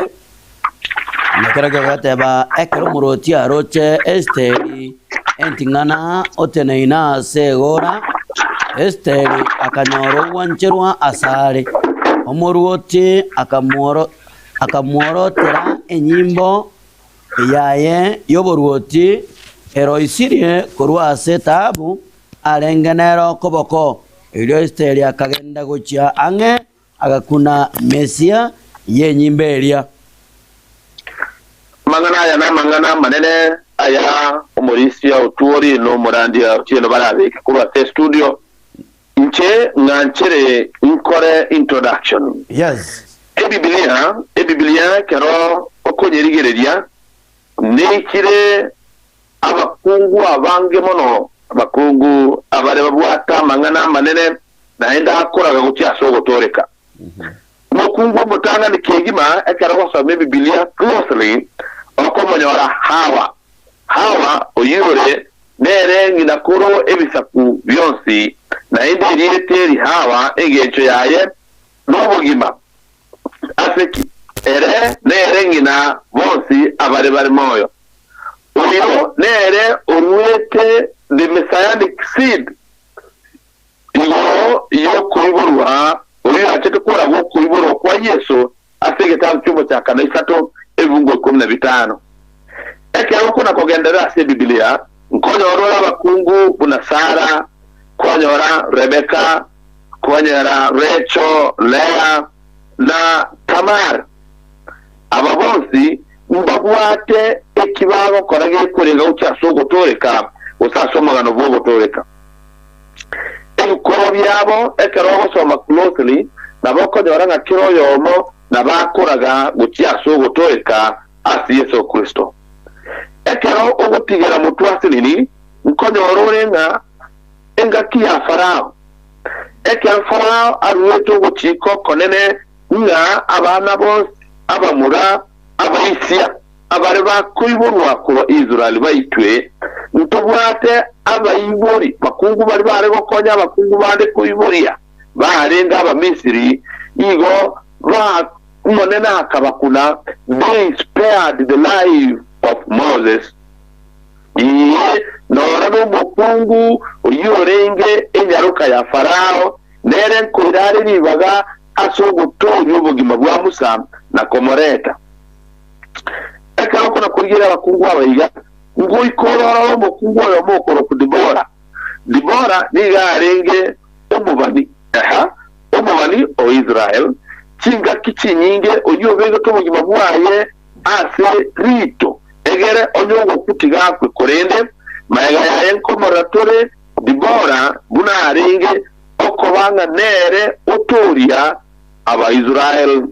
na ekero kegoteeba, Ekero omorwoti aroche Esteri enting'ana oteneine ase egoora, Esteri akanyora ogwancherwa asare. Omorwoti akamworotera enyimbo yaye y'oborwoti eroisirie korwa ase etaabu arenge nero koboko. Erio Esteri akagenda gochia ang'e, agakuna mesia y'enyimbo eria. Amang'ana aya namang'ana amanene aya omorisia Otuori na omorandia Otieno barabeke korwa ase estudio. Inche ng'anchere nkore introduction. Yes. Ebibilia, Ebibilia ekero okonyerigereria neikire abakungu abange mono, abakungu abare babwate amang'ana amanene naende akoraga gochia ase ogotooreka. Omokungu omotang'ani kegima ekero ogosoma Ebibilia closely okomonyora Hawa. Hawa oyio ore nere ng'ina koro ebisaku bionsi, naende erieta eri Hawa engencho yaye nobogima. Ase ki? Ere nere ng'ina bonsi abare bare moyo. Oyo nere oruete the messianic seed igoro y'okoiborwa, oyio achete koragwa okoiborwa kwa Yeso ase egetabu ki'Omochakano isato ebibungo ikomi na bitano. Ekero okona kogenderera ase Ebibilia, nkonyora ore abakungu buna Sara, kwanyora Rebeka, kwanyora Recho, Lea, na Tamar. Aba bonsi mbabwate eki bagokora gekorega gochia ase ogotooreka, gose ase omogano bw'ogotooreka. Ebikorwa biabo ekero ogosoma closely nabo okonyora ng'a kera oyomo nabo akoraga gochia ase ogotooreka ase Yeso Kristo. Ekero ogotigera motwe ase nini, nkonyora ore ng'a engaki ya Farao, ekero Farao aruete ogochika okonene ng'a abana bonsi abamura abaisia abare bakoiborwa korwa Israeli baitwe, ntobwate abaibori bakungu baria bare gokonya abakungu bande koiboria, barenge Abamisiri, igo ba Omonene akabakuna, they spared the life of Moses. Ee, nora nomokungu oyio orenge enyaroka ya Farao, nere nkoira are ribaga ase ogotooria obogima bwa Musa na komoreta. Ekero okona korigereria abakungu aba iga, ngoika ororo omokungu oyomo okorokwa Dibora. Dibora nigo arenge omobani, eha, omobani o Israel, chingaki chinyinge oyio obegete obogima bwaye ase rito, egere onye ogokwa tiga akwe, korende magega yaye nkomorora tore Dibora buna arenge okoba ng'a nere otooria Abaisraeli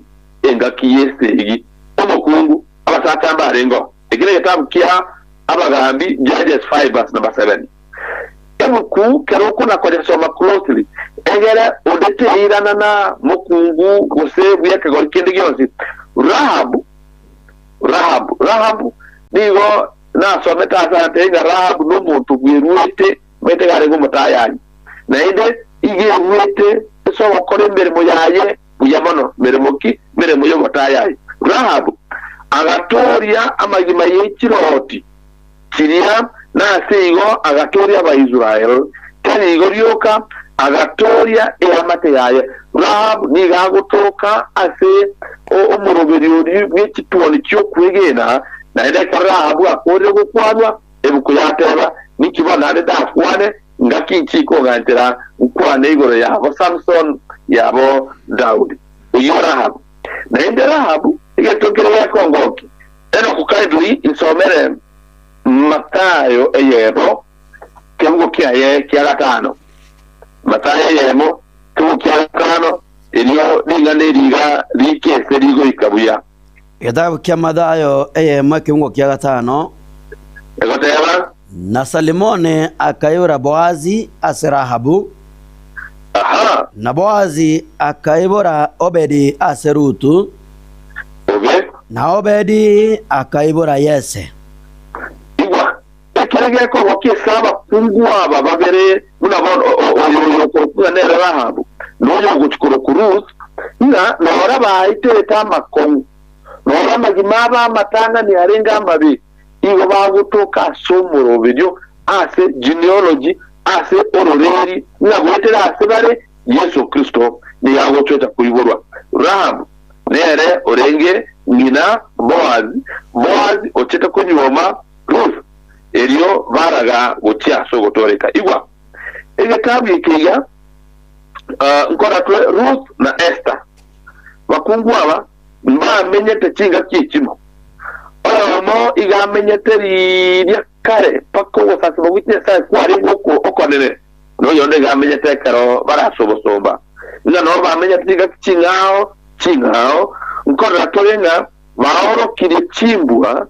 engaki y'esegi. Omokungu, abasacha mbarengeo. Eki negetabu kia Abagambi, Judges 5 verse number 7. Ebuku kero okona koyesoma closely, egere onde teirana na mokungu gose bw'ekegori kende gionsi. Rahabu, Rahabu, Rahabu nigo nasomete ase agatebia ng'a Rahabu nomonto bweruete omanyete iga arenge omotayayi, naende iga eruete ase ogokora emeremo yaye buya mono. Meremo ki? Meremo y'obotayayi. Rahabu agatooria amagima ye chirooti chiria, na ase igo agatooria Abaisraeli, tari igo rioka, agatooria eamate yaye. Rahabu nigo agotoka ase omoroberio oria bwe chituoni chi'okwegena, naende ekero Rahabu akoorire gokwanwa, ebuku yateba, Ninki bono naende ndakwane? Ngaki inche ikoganchera nkwane igoro yabo Samson, yabo Daudi, oyio Rahabu. Naende Rahabu egento nkere gekongokia. Enock kindly nsomere Mathayo eyemo kebugo kiaye kia gatano. Mathayo eyemo kebugo kia gatano, erio ring'ana eri iga rike ase rigoika buya. Egetabu kia Mathayo eyemo ekeungo kia gatano. Egoteba. Na Salimoni akaibora Boazi ase Rahabu, Aha. na Boazi akaibora Obedi ase Rutu, Obe. na Obedi akaibora Yese. Igwa, ekero gekogokia ase abakungu aba babere, buna bono oyo oyokorokwa ng'a nere Rahabu, na oyo ogochia korokwa Ruth, ng'a nora baiterete amakong'u, nora amagima abo amatang'ani arenge amabe, igo bagotoka ase omoroberio, ase genealogy, ase ororeri, ng'a goetera ase bare Yeso Kristo nigo agochocha koiborwa. Rahabu nere orenge ng'ina Boazi, Boazi ochete konyuoma Ruth, erio baraga gochia ase ogotooreka. Igwa, egetabu eke iga nkoratwe Ruth na Esther. Bakungu aba mbamenyete chingaki echimo. Oyomo iga amenyete riria kare mpaka ogosasima gwe chinyasae kwarenge okonene, na oyonde iga amenyete ekero bare ase obosomba. Ng'a nabo bamenyete chingaki ching'ao ching'ao, nkorora tore ng'a baorokirie chimbwa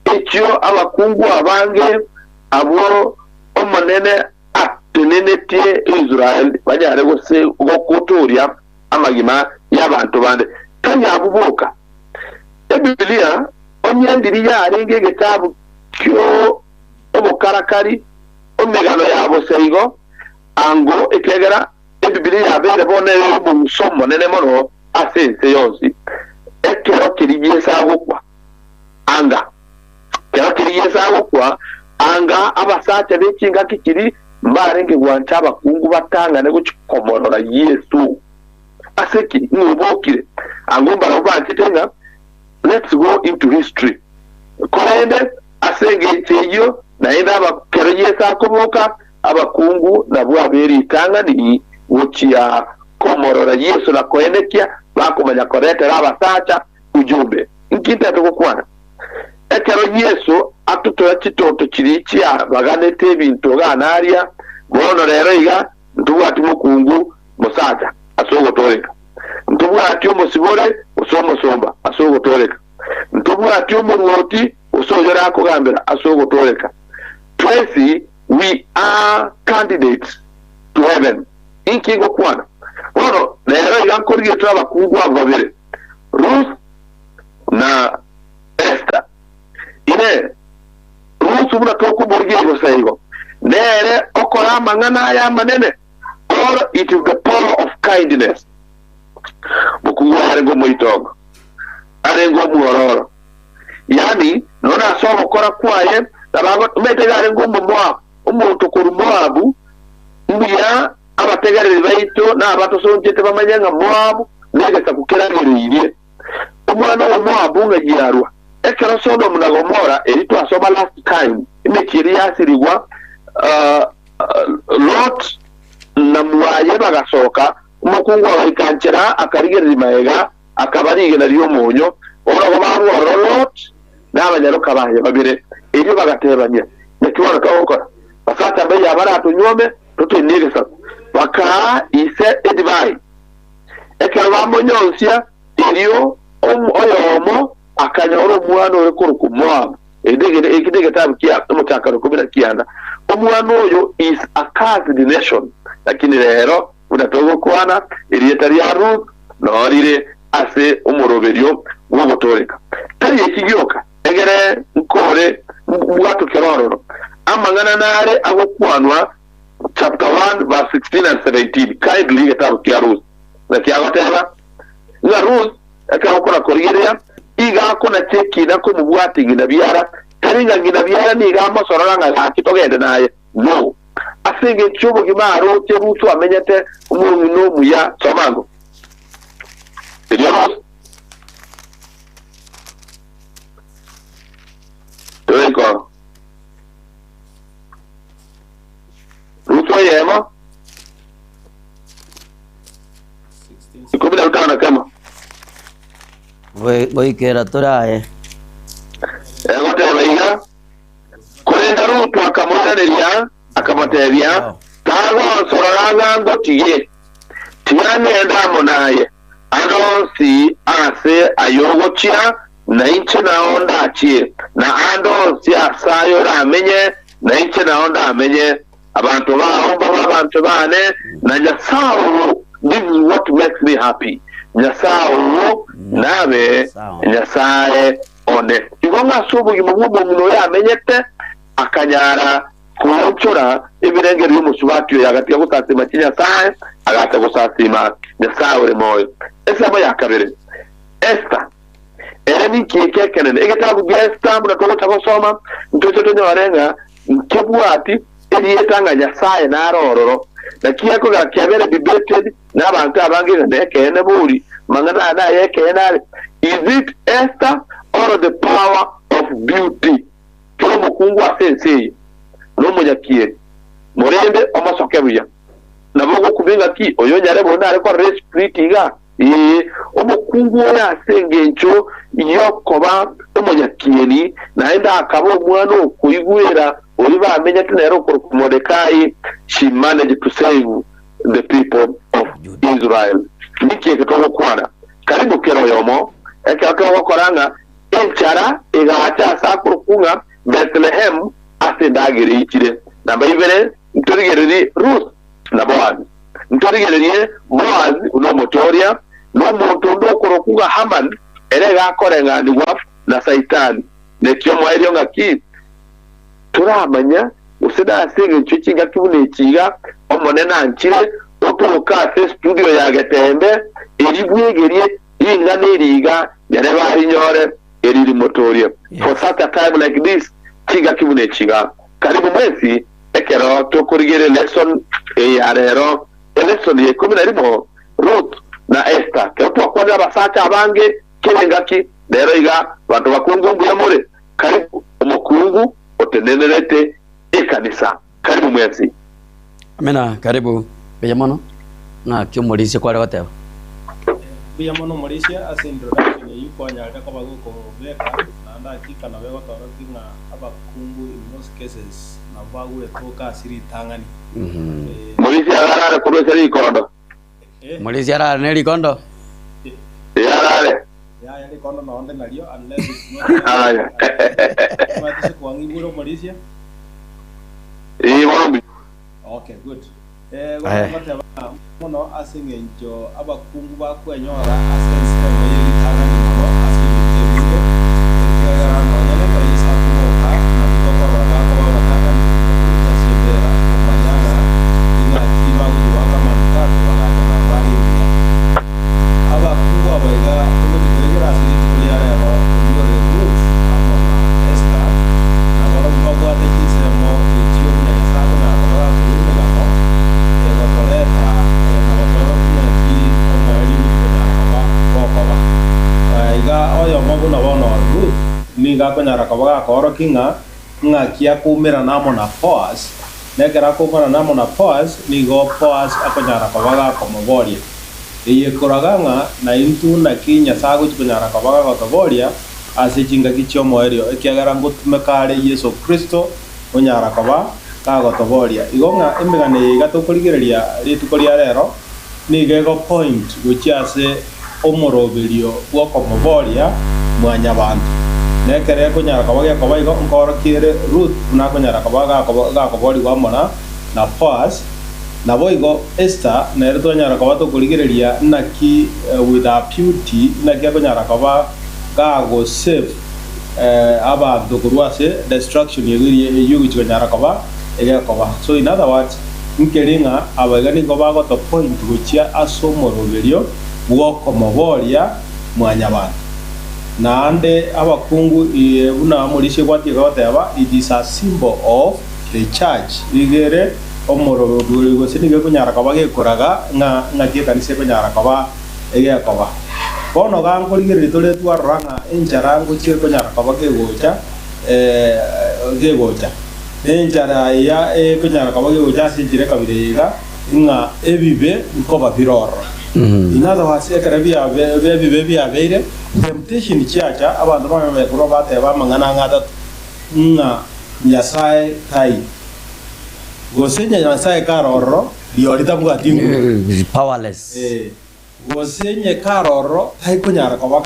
echio abakungu abange abwo Omonene atenenetie Israeli banyare gose gotooria amagima y'abanto bande, tari abwo boka. Ebibilia onye ndiri yarenge egetabu ki'obokarakari omegano ya bosa igo, ango ekiagera Ebibilia yabeire bono ere omong'uso omonene mono ase ense yonsi, ekero keria Yeso agokwa, anga ekero keria Yeso agokwa, anga abasacha be chingaki chiria mbarenge gwancha abakungu batang'ane gochia komorora Yeso. Ase ki? Ng'a obokire. Ango mbarabwo banchete ng'a let's go into history. Korende ase engencho eyio naende kero Yeso akoboka, abakungu nabwo abe ritang'ani gochia komorora Yeso na koenekia bakomanya koretera abasacha ujumbe. Inki ntete gokwana? Ekero Yeso atotora chitoto chiria chiabaganete ebinto gana aria, bono rero iga ntobwati mokungu mosacha ase ogotooreka, ntobwati omosibore gose omosomba ase ogotooreka, ntobwati omorwoti gose oyore akogambera ase ogotooreka. Twensi we are candidates to heaven. Inki ngokwana? Bono rero iga nkorigia tore abakungu abo babere, Ruth na Esther. Inee! Ruth buna tokomorigia bosa igo, nere okora amang'ana aya amanene? Or it is the power of kindness. Mokungu oyo arenge omoitongo, arenge omwororo, yaani nonya ase ogokora kwaye nabo omanyete iga arenge Omomoabu, omonto korwa Moabu, mbuya abategereri baito na abatosonchete bamanye ng'a Moabu negesaku keragereirie. Omwana o Moabu ng'a giarwa. Ekero Sodomu na Gomora, eri twasoma last time, emechie eria yasirigwa, Lot na mwaye bagasoka, omokungu agaika nchera akarigereria magega, akaba rigena ri'omonyo. Bono barua ororo Lot na abanyaroka baye babere. Erio bagatebania, Naki bono togokora? Basacha mbaye abaratonyuome, totenie egesaku. Bakaa ise edivai. Ekero bamonyonsia, erio oyomo akanyora omwana ore korokwa Moabu. Eki negetabu kia omochakano ikomi na kianda. Omwana oyo is a cursed nation. Lakini rero buna togokwana, erieta ria Ruth noo rire ase omoroberio bw'ogotooreka. Tari eki gioka, egere nkore mbwatokere ororo. Amang'ana nare agokwanwa chapter 1 verse 16 and 17. Kindly egetabu kia Ruth. Naki agoteba ng'a Ruth ekero okora korigereria, iga akonacha ekiina komobwatia ng'ina biara, tari ng'a ng'ina biara nigo amosorora ng'a gaki togende naye. No. Ase engencho y'obogima aroche Ruth amenyete omong'ina omuya. Soma ango. Erio Ruth. Toriko. Ruth oyemo. 15. Goikera tore aye. Egoteba iga, Korende Rutu akamoiraneria, akamotebia, Tagonsorora ng'a ngotige, tiga ngende amo naye, ande onsi aase aye ogochia, na inche nao ndachie, na ande onsi aase aye oramenye, na inche nao ndamenye. Abanto bao mbabe abanto baane, na Nyasae oo, this is what makes me happy, Nyasae oo nabe Nyasae one. Igo ng'a ase obogima bw'omong'ina oyo amenyete, akanyara koonchora ebirengererio bi'omosubati oyo, agatiga gosasima chinyasae, agacha gosasima Nyasae ore moyo. Ensemo ya kabere, Esther. Ere ninki eke ekenene? Egetabu gia Esther buna togocha gosoma, ntoche tonyore ng'a Nkebwati erieta ng'a Nyasae nare ororo, naki gekogera kiabere debated nabanto abange ng'a nekeene bori, mang'ana aya nayekeene are, Is it Esther or the power of beauty? Kera omokungu ase ense eye nomonyakieni, morende omosoke buya. Nabo ogokumia ng'aki oyo onyare bori nare korora esprit iga? Ee, omokungu oyo ase engencho y'okoba omonyakieni, naende akaba omwana okoigwera oria bamenyete nere okorokwa Modekai, she managed to save the people of Israel. Niki eke togokwana? Karibu kera oyomo, ekero kegokora ng'a enchara egacha ase akorokwa ng'a Bethlehem ase endagera eichire. Namba ibere, ntorigererie Ruth na Boazi. Ntorigererie Boazi buna omotooria, na omonto onde okorokwa ng'a Hamani, ere iga akoreng'anigwa na Saitani. Naki omoerio ng'aki toramanya gose nase engencho ye chingaki buna echi iga Omonene anchire otoke ase estudio ya Getembe, eri bwegerie ring'ana eri iga nyarebe arinyore, eri rimotoorie. For such a time like this, chingaki buna echi iga. Karibu mwensi Ekero tokorigereria lesson eye ya rero, elesson ya ikomi na rimo, Ruth na Esther. Kero twakwanire abasacha abange kera engaki, rero iga banto bakungu mbuya more? Karibu omokungu otenenerete ekanisa. Karibu mwensi. Amina, karibu. Mbuya mono. Ng'aki omorisia kware goteba? Mbuya mono omorisia ase introduction eyio kwanyarire koba gokobeka naende hakika nabo egotorokia ng'a abakungu in most cases nabo bagwetoka ase ritang'ani. Eh, Morisia arare korwa ase rikondo. eh, Morisia arare ne rikondo. Ee, arare. yaya rikondo nonde nario unless it's not Aya. Omanyete ase kwang'igure omorisia? Ee, bono mbuya. Okay, good. Eh, gocha goteba ng'a mono ase engencho abakungu bakwenyora ase ensemo ye ritang'ani mono ase ebinto ebinge, ekiagera nonya nekero Yeso akoboka, nabwo tokorora bakoba abatang'ani gocha ase embera, komanya ng'a ing'aki bagochia goaka amanukato bagacha naro bare imbuya. Abakungu aba iga togochia koegera ase rituko ria rero, oyio ore Ruth amo na Esther, na barabwo mbabwate chinsemo echio buna Nyasae akonyara koba gakorua emegano egotoreta na gotorokia ng'aki omoerio ogochia konyara koba gokoba. Iga oyomo buna bono Ruth nigo akonyara koba gakoorokia ng'a ng'aki akoumerana amo na Boaz, na ekero akoumerana amo na Boaz, nigo Boaz akonyara koba gakomoboria. Eye ekoraga ng'a naintwe naki Nyasae agochia konyara koba gagotoboria ase chingaki chi'omoerio, ekiagera ngotumeka are Yeso Kristo onyara koba gagotoboria. Igo ng'a emegano eye iga tokorigereria rituko ria rero nigo ego point gochia ase omoroberio bw'okomoboria mwanyabanto. Na ekero ekonyara koba gekoba igo, nkoorokia ere Ruth buna akonyara koba gakoboorigwa amo na Boaz. Naboigo Esther nere twanyara koba tokorigereria naki with her beauty naki akonyara koba gagosave abanto korwa ase destruction eyio egochia konyara koba egekoba. So in other words, nkeri ng'a abaiga nigo bagoto point gochia ase omoroberio bw'okomoboria Mwanyabanto. Naende abakungu buna omorisia gwatiga goteba, it is a symbol of the church, nigo ere omoroberio gose nigo ekonyara koba gekoraga ng'a ng'aki ekanisa ekonyara koba egekoba. Bono iga nkorigereria tore twarora ng'a enchara ngochia ekonyara koba kegocha kegocha. Nenchara eya ekonyara koba kegocha ase enchera ekabira eye iga, ng'a ebibe nkoba bire ororo. In other words, ekero ebibe biabeire, temptation chiacha, abanto bamanya korwa bateba amang'ana ang'e atato, ng'a Nyasae taiyo, gose Nyasae kare ororo, rirorio tabwati nguru. Powerless. Ee, gose onye kare ororo, taikonyara koba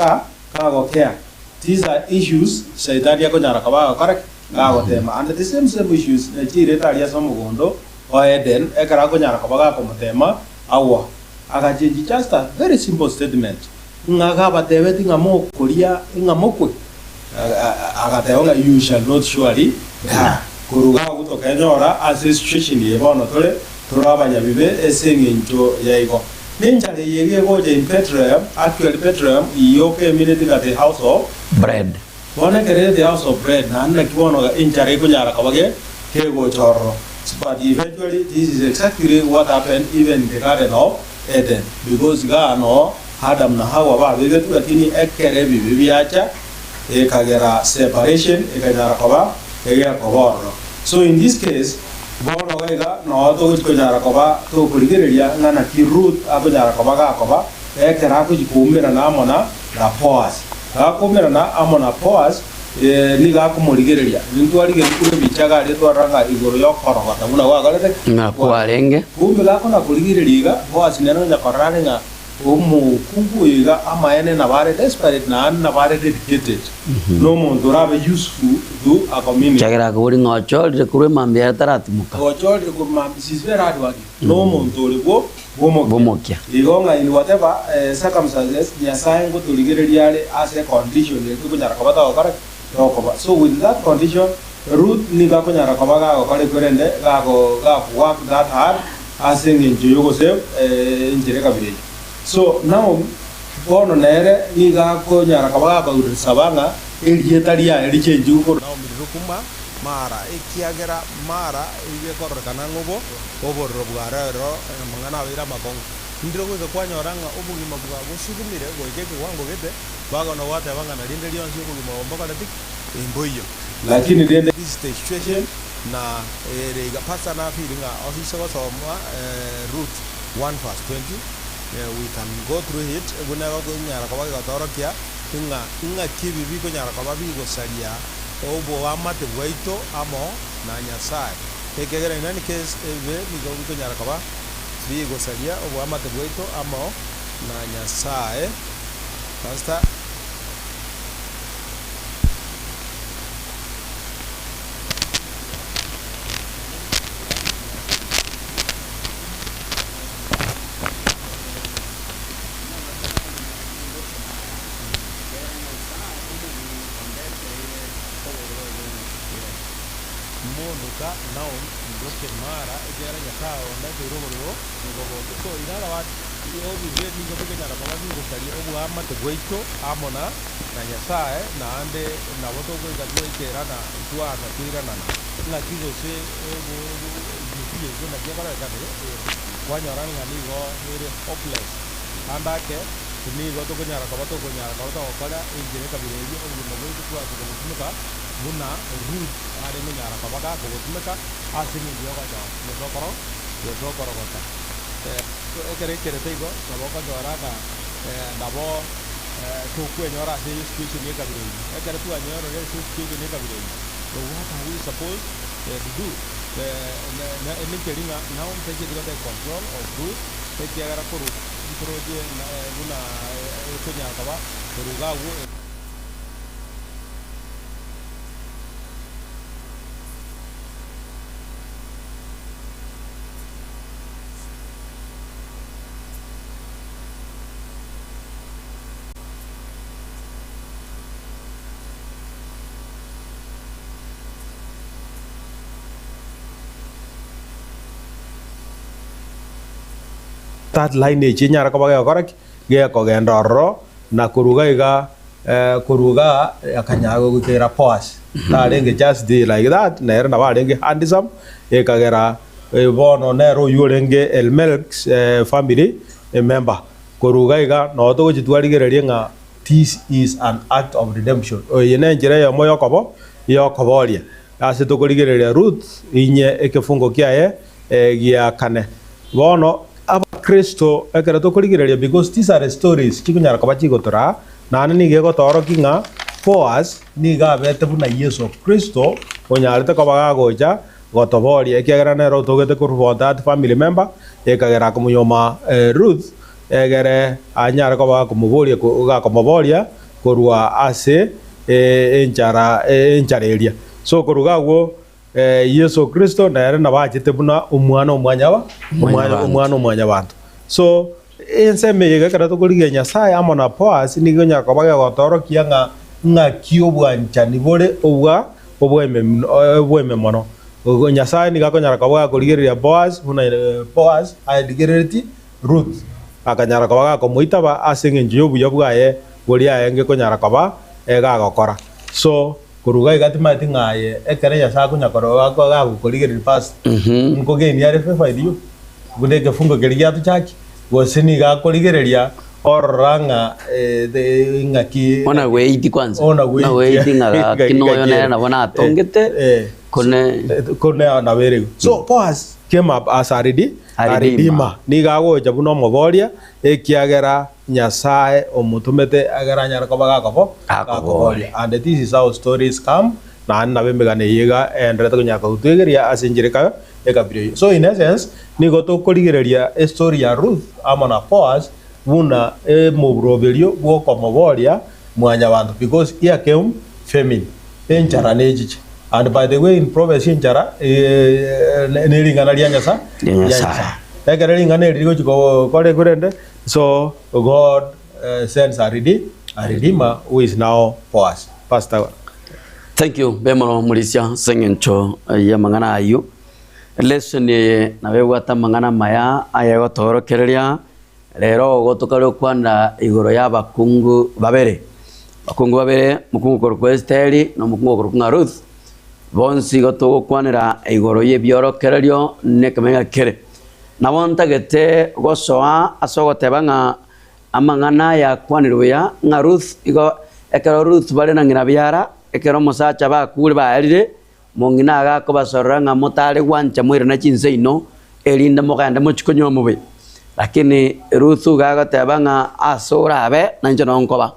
kagokea. These are issues Saitani akonyara koba agokora ki? Gagotema. And the same same issues nachirete aria ase omogondo o Eden, ekero akonyara koba gakomotema Hawa. Agachenchia just a very simple statement, ng'a gabatebeti ng'a mokoria ng'a mokwe, agateba ng'a you shall not surely die. Korwa agwo tokenyora ase esituation eye bono tore, tore abanyabibe ase eng'encho ya igo. Nenchara eye iga egocha in Bethlehem, actually Bethlehem yoka emineti ng'a the house of Bread. Bono ekero ere the house of bread, naende naki bono enchara ekonyara koba kegocha ororo. But eventually this is exactly what happened even in the garden of Eden, because igaa noo Adam na Hawa babegetwe, lakini ekero ebibe biacha ekagera separation ekanyara koba egekoba ororo. So in this case bono iga iga noo togochi konyara koba tokorigereria ng'a naki Ruth akonyara koba gakoba ekero agochi koumerana amo na Boaz. Gakoumerana amo na Boaz, nigo akomorigereria. Nintwarigereria korwa ebicha iga aria twarora ng'a igoro y'okorogota buna gwakorete ki? Ng'a kwarenge. Kumbe gakona korigereria iga, Boaz nere onya korora are ng'a omokungu oyo iga amaene nabo are desperate naende nabo are dedicated, nomonto orabe useful to a community. Ekiagera akabori ng'a ochorire korwa emambia yaye taratimoka. Ochorire korwa mambia, she is very hard working, nomonto ore bwo bw'omokia. Bw'omokia. Igo ng'a in whatever circumstances, Nyasae ngotorigereria are ase econdition eye tokonyara koba togokora ki? Tokoba. So with that condition, Ruth nigo akonyara koba gagokora ekio rende gago gaku work that hard ase eng'encho y'ogosave enchera ekabira eyio. So Naomi bono nere nigo akonyara koba gakorisaba ng'a erieta riaye richenchigwe korwa. Naomi rirokuma Mara, ekiagera Mara igekororekana ng'a obo obororo bwa rero amang'ana abeire amakong'u. Ndire goika kwanyora ng'a obogima bwagosugumire goika ekewango gete, bagono gwateba ng'a na rinde rionsi obogima obo mbokoreti ki? Imboiyo. Lakini rende. This is the situation na ere iga. Pastor na feel ng'a ase gosoma Ruth 1 verse 20, we can go through it buna egonyara koba gegotorokia ng'a ing'aki ebi bikonyara koba bigosaria oboamate bwaito amo na Nyasae. Ekiagera in any case ebibe nigo bikonyara koba bigosaria oboamate bwaito amo na Nyasae. Pastor. Mondoka Naomi ndoke mara, ekiagera Nyasae ondeteire obororo nigo bonge. So in other words, ebibe nigo bikonyara koba bigosaria oboamate bwaito amo na na Nyasae, naende nabo togoika twaikerana twaansa koiranana. Ng'aki gose ebuku yaito naki ekorekana ere, kwanyora ng'a nigo ere hopeless. Ande ake nigo tokonyara koba tokonyara koba togokora enchera ekabira eyio obogima bwaito twanse kobotumeka buna Ruth arenge onyara koba gakobotumeka ase eng'encho y'ogochora gose okoro gose okorogota. Ekero ekerete igo nabo okonyora ng'a nabo tokwenyora ase situation y'ekabira eyio. Ekero twanyorire ase situation y'ekabira eyio, what are we supposed to do? Ninki ng'a Naomi tacheti gotake control of Ruth ekiagera korwa ntoroche buna ekonyara koba korwa iga agwo. That lineage enyare koba gegokora ki? Gekogenda ororo, na korwa iga iga korwa igaa akanyara goikera Boaz. Tarenge just the like that, nere nabo arenge handsome, ekagera bono nere oywo orenge Elimelech's family member. Korwa iga iga noo togochia twarigereria ng'a this is an act of redemption. Eye nenchera eyemo yokobo yokoboria. Ase tokorigereria Ruth inye ekefungo kiaye gia kane. Bono abakristo ekero tokorigereria because these are stories chikonyara koba chigotoraa naende nigo egotoorokia ng'a Boaz nigo abete buna Yeso Kristo onyarete koba gagocha gotoboria ekiagera nere otogete korwa for that family member ekagera akomonyuoma Ruth egere anyare koba gakomoboria gakomoboria korwa ase enchara enchara eria. So korwa iga agwo Yeso Kristo nere nabo achete buna omwana o mwanyaba omwana o mwanyabanto. So ensemo eye iga ekero tokorigia Nyasaye amo na Boaz nigo ekonyara koba gegotorokia ng'a ng'aki obwanchani bore obwa obweme mono. Nyasaye nigo akonyara koba gakorigereria Boaz buna Boaz arigereretie Ruth, akanyara koba gakomoitaba ase engencho y'obuya bwaye boria aenge konyara koba gagokora. So Korwa iga iga timanyeti ng'a aye ekero Nyasae akonya korora gagokorigereria first, nkogenia are favor erio, buna ekefungo keria giatochakia, gose nigo akorigereria orora ng'a ng'aki Ona gweiti kwanza. Ona Ona gweiti ng'a gaki noyo nere nabo natongete, kone kone nabo ere igo. So Boaz came up as a redeemer, A a redeemer. redeemer. Nigo agocha buna omoboria, ekiagera Nyasae omotomete agere anyare koba gakobo Gakoboria. gakoboria. And this is how stories come, naende nabo emegano eye iga eenderete konyara kotwegeria ase enchera eka ekabira eyio. So in essence, nigo tokorigereria estory ya Ruth amo na Boaz buna emoburoberio bw'okomoboria mwanyabanto because here came famine, enchara nechiche. And by the way in prophecy enchara ne ring'ana ria Nyasae Ria Nyasae. Ekero ring'ana eri rigochi korekwa rende So God sends a a redeemer who is now Boaz. Pastor. Thank you bemono morisia ase eng'encho y'amang'ana ayio. Lesson eye nabo ebwate amang'ana amaya ayegotoorokereria rero ogo tokare gokwana igoro y'abakungu babere. Abakungu babere, omokungu okorokwa Esteri na omokungu okorokwa ng'a Ruth, bonsi igo togokwanera igoro y'ebiorokererio na ekemanyererio kere. Nabo ntagete gosoa ase ogoteba ng'a amang'ana aya akwanire buya, ng'a Ruth igo ekero Ruth bare na ng'ina biara, ekero omosacha bakure baerire, mong'ina agakobasorora ng'a motare gwancha moirane chinse ino, erinde mogende mochie konywa omobe. Lakini Ruth iga agoteba ng'a ase orabe nainche noo nkoba,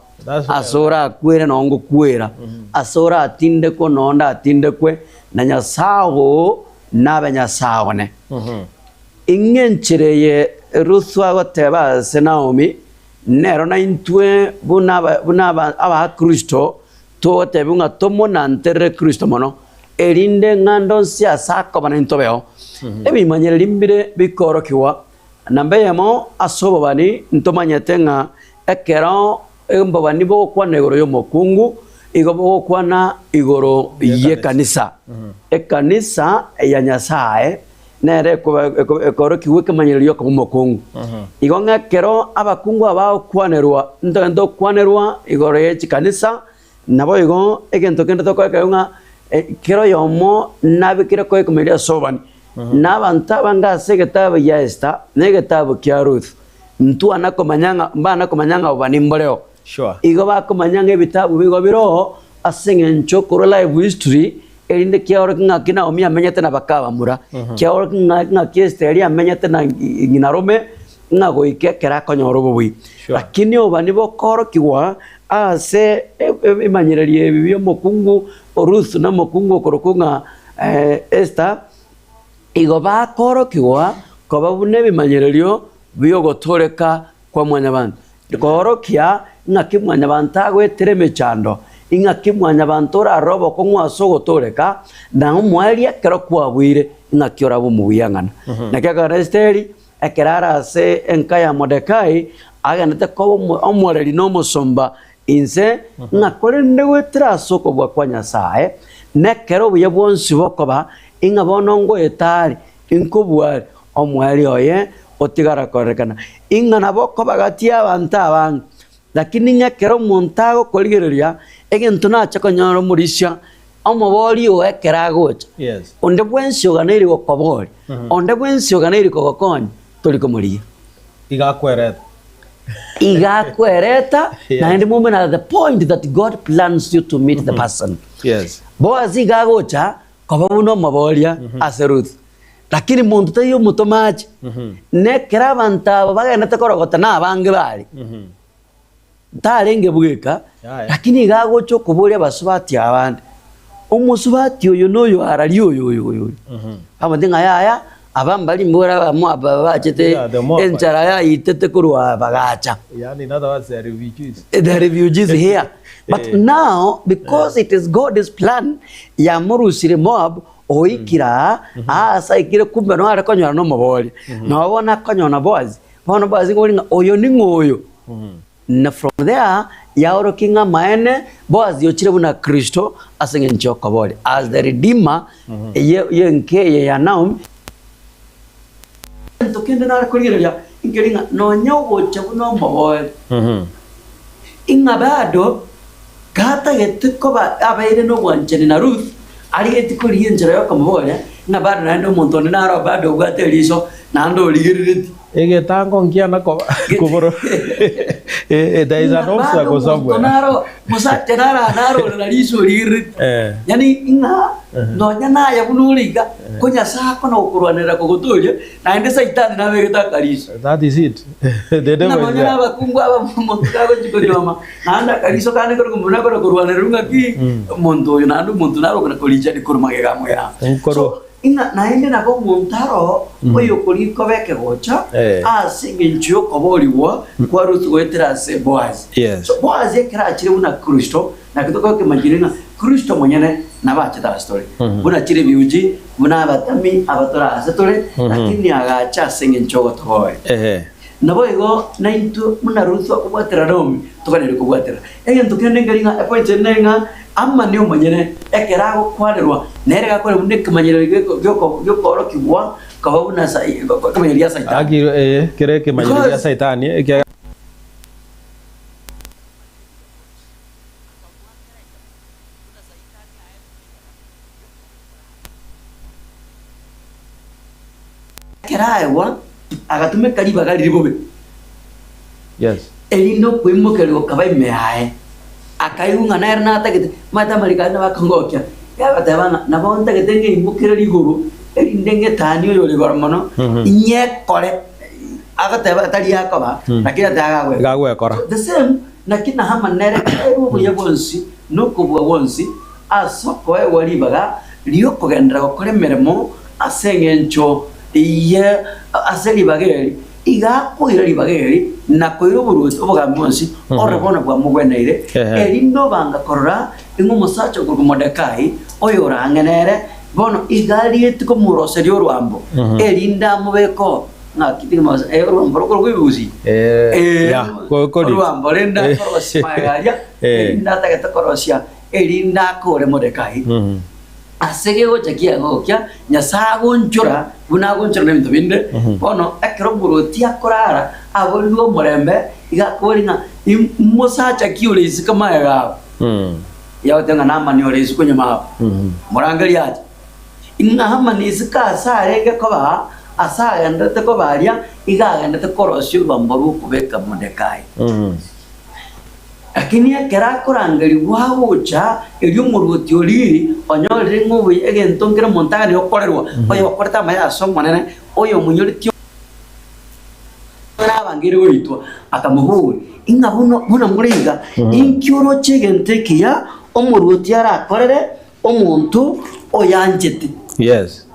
ase orakwere noo ngokwera, ase oratindekwe noo ndatindekwe, na Nyasae oo nabe Nyasae one. Ing'enchera eye Ruthu agoteba ase Naomi, nero naintwe buna buna Abakristo togotebigwa ng'a tomonanterere Kristo mono, erinde ng'ande onsi ase akoba naintwe tobeo. Ebimanyereri mbire bikoorokigwa. Namba eyemo, ase obobani ntomanyete ng'a ekero obobani bogokwana igoro y'omokungu, igo bogokwana igoro y'ekanisa. Ekanisa ya Nyasae nere ekoorokigwa ekemanyererio gi'okoba omokungu. Igo ng'a ekero abakungu aba bagokwanerwa, ntogende tokwanerwa igoro ye chikanisa, naboigo egento kende tokoekerwa ng'a kera oyomo nabekire koa ekemanyererio ase obobani. Na abanto abange ase egetabu gia Esther na egetabu kia Ruth, ntwana komanya ng'a mbana komanya ng'a obobani mboreo. Sure. Igo bakomanya ng'a ebitabu bigo biroo ase eng'encho korwa life history erinde kiaorokia ng'aki Naomi amenyete na bakabamura, kiaorokia ng'a ng'aki Esteri amenyete na ng'ina rome ng'a goika ekero akonyora obobui. Sure. Lakini obobani bokoorokigwa ase ebimanyererio ebi bia omokungu Ruth na omokungu okorokwa ng'a Esther, igo bakoorokigwa koba buna ebimanyererio bi'ogotooreka kwa mwanyabanto. Koorokia ing'aki mwanyabanto agoetera emechando, ing'aki mwanyabanto orarore obokong'u ase ogotooreka, na omoerio ekero kwabuire, ing'aki orabe omobuyang'ana. Naki ekero Esteri ekero are ase enka ya Modekai, agendete koba omoreri na omosomba inse, ng'a korende goetera ase okobua kwa Nyasae, na ekero obuya bwonsi bokoba, ing'a bono ngoeta are, inkobua are, omoerio oye. otigara kororekana. Ing'a nabo okoba gati y'abanto abange, lakini ng'a ekero omonto agokorigereria, egento nache konyora omorisia, omobori oo ekero agocha, Yes. onde bwensi oganeiri gokoboria, onde bwensi oganeiri kogokonya, tori komorigia. Iga akwereta. Iga akwereta, Yes. naende momene at the point that God plans you to meet the person. Yes. Boazi iga agocha koba buna omoboria ase Ruth. Lakini monto taiyo omotomache, nekero abanto aba bagendete korogota na abange bare, tarenge bweka, Yaya. lakini iga agocha okoboria abasubati abande, omosubati oyo noyo araria oyo oyo oyo oyo. Amote ng'a yaya, aba mbari mbore abamoabu aba bachete Yeah, the Moabites. enchara yaitete korwa aa bagacha. Yani in other words, they are refugees. The refugees here. But Eh. now, because it is God's plan, yamorusire Moab, oikire aa, aase aikire kumbe noo are konyora nomoboria. Nabo bono akonyora na Boazi, bono Boazi nigo ng'a oyo ning'o oyo? Na from there, yaorokia ng'a amaene, Boazi ochire buna Kristo ase eng'encho y'okoboria, as the redeemer ye y'enka eye ya Naomi. Egento kende nare korigereria nkeri ng'a nonya ogocha buna omoboria, Ing'a bado gatagete koba abeire nobwanchani na Ruth, arigetie korigia enchera y'okomoboria, ng'a bado naende omonto onde naro bado obwate eriso, naende origereretie. Egetango nkiana koba koboro Eh, there is an Ng'a bado obstacle omonto somewhere. naro mosacha naro naro ore na riso origereretie. Eh. Yaani ng'a nonya naye buna ore iga, ko Nyasae akona gokorwanerera kogotoria, naende Saitani nabegete akariso. That is it. The Ng'a devil is nonya there. nabakungu aba omonto kagochia konyuoma, naende akariso kande kore komobuna kore korwanererwa ng'aki, omonto oyo naende omonto naro okona korichani korwa magega amo yao. Nkorwa. So, ing'a naende nabo omonto aro oyokori koba ekegocha Eh. ase eng'encho y'okoboorigwa kwa Ruth goetera ase Boazi. Yes. So Boazi ekero achire buna Kristo, naki tokokemanyire ng'a Kristo omonyene nabo achete ase tore, buna chirebiuji, buna abatami abatore aase tore, lakini agacha ase engencho y'ogotoboria. Ehe. Naboigo naintwe buna Ruth akobwatera Naomi, toganeire kobwatera. Egento kende nkeri ng'a epoint ende nere ng'a Amani omonyene ekero agokwanerwa, nere gakore buna ekemanyererio gioko gioko giokoorokigwa koba buna sa ekemanyererio gia Saitani. Aki eh, kere ekemanyererio gia Because Saitani ekiagera. Ekero aegwa, agatumeka ribaga riria bobe, Yes. erinde okoimokerigwa gokaba ime yaye. Akaigwa ng'a nere natagete, omanyete amariko aria nabo akongokia, agateba ng'a nabo ntagete ng'eimokererie igoro, erinde ng'etanie oyore igoro mono, inyekore. Agateba tari akoba, lakini ateba gagwekora. Gagwekora. So the same, naki Nahamani nere kaerwe obuya bwonsi na okobua gwonsi, ase okoegwa ribaga ri'okogenderera gokora emeremo ase engencho ye ase ribaga eri, iga akoira ribaga eri na koira oboruoti obogambi bwonsi ore bono bwamogweneire, erinde obanga korora ing'o omosacha okorokwa Modekai, oyo ore ang'e nere, bono iga arigetie komoroseria orwambo, erinde amobeke oo. Ng'aki tiga mabasa eh, orwambo rokorokwa ebibusi. Eh, ya, kori. Orwambo rende akorosia magega aria, erinde atagete korosia erinde akore Modekai. Ase gegocha kiagokia, Nyasae agonchora buna agonchora nebinto binde. Bono ekero omorwoti akorara aborirwe omorembe, iga akobori ng'a imosacha ki ore isiko magega abo? Yagoteba ng'a Naamani ore isiko nyuma abo. Morangerie ache. Ng'a Hamani isiko ase arenge koba, ase agenderete koba aria, iga agenderete korosia orwambo rw'okobeka Modekai. Lakini ekero akorangerigwa agocha, erio omoruoti oria onyorire ng'a obuya egento nkere omonto aganie gokorerwa, oyokorete amaya ase Omonene, oyomonyoretie nabangeire goitwa, akamoboria, Ing'a bono buna more iga, inki oroche egento ekiya omoruoti arakorere omonto oyanchete? Yes.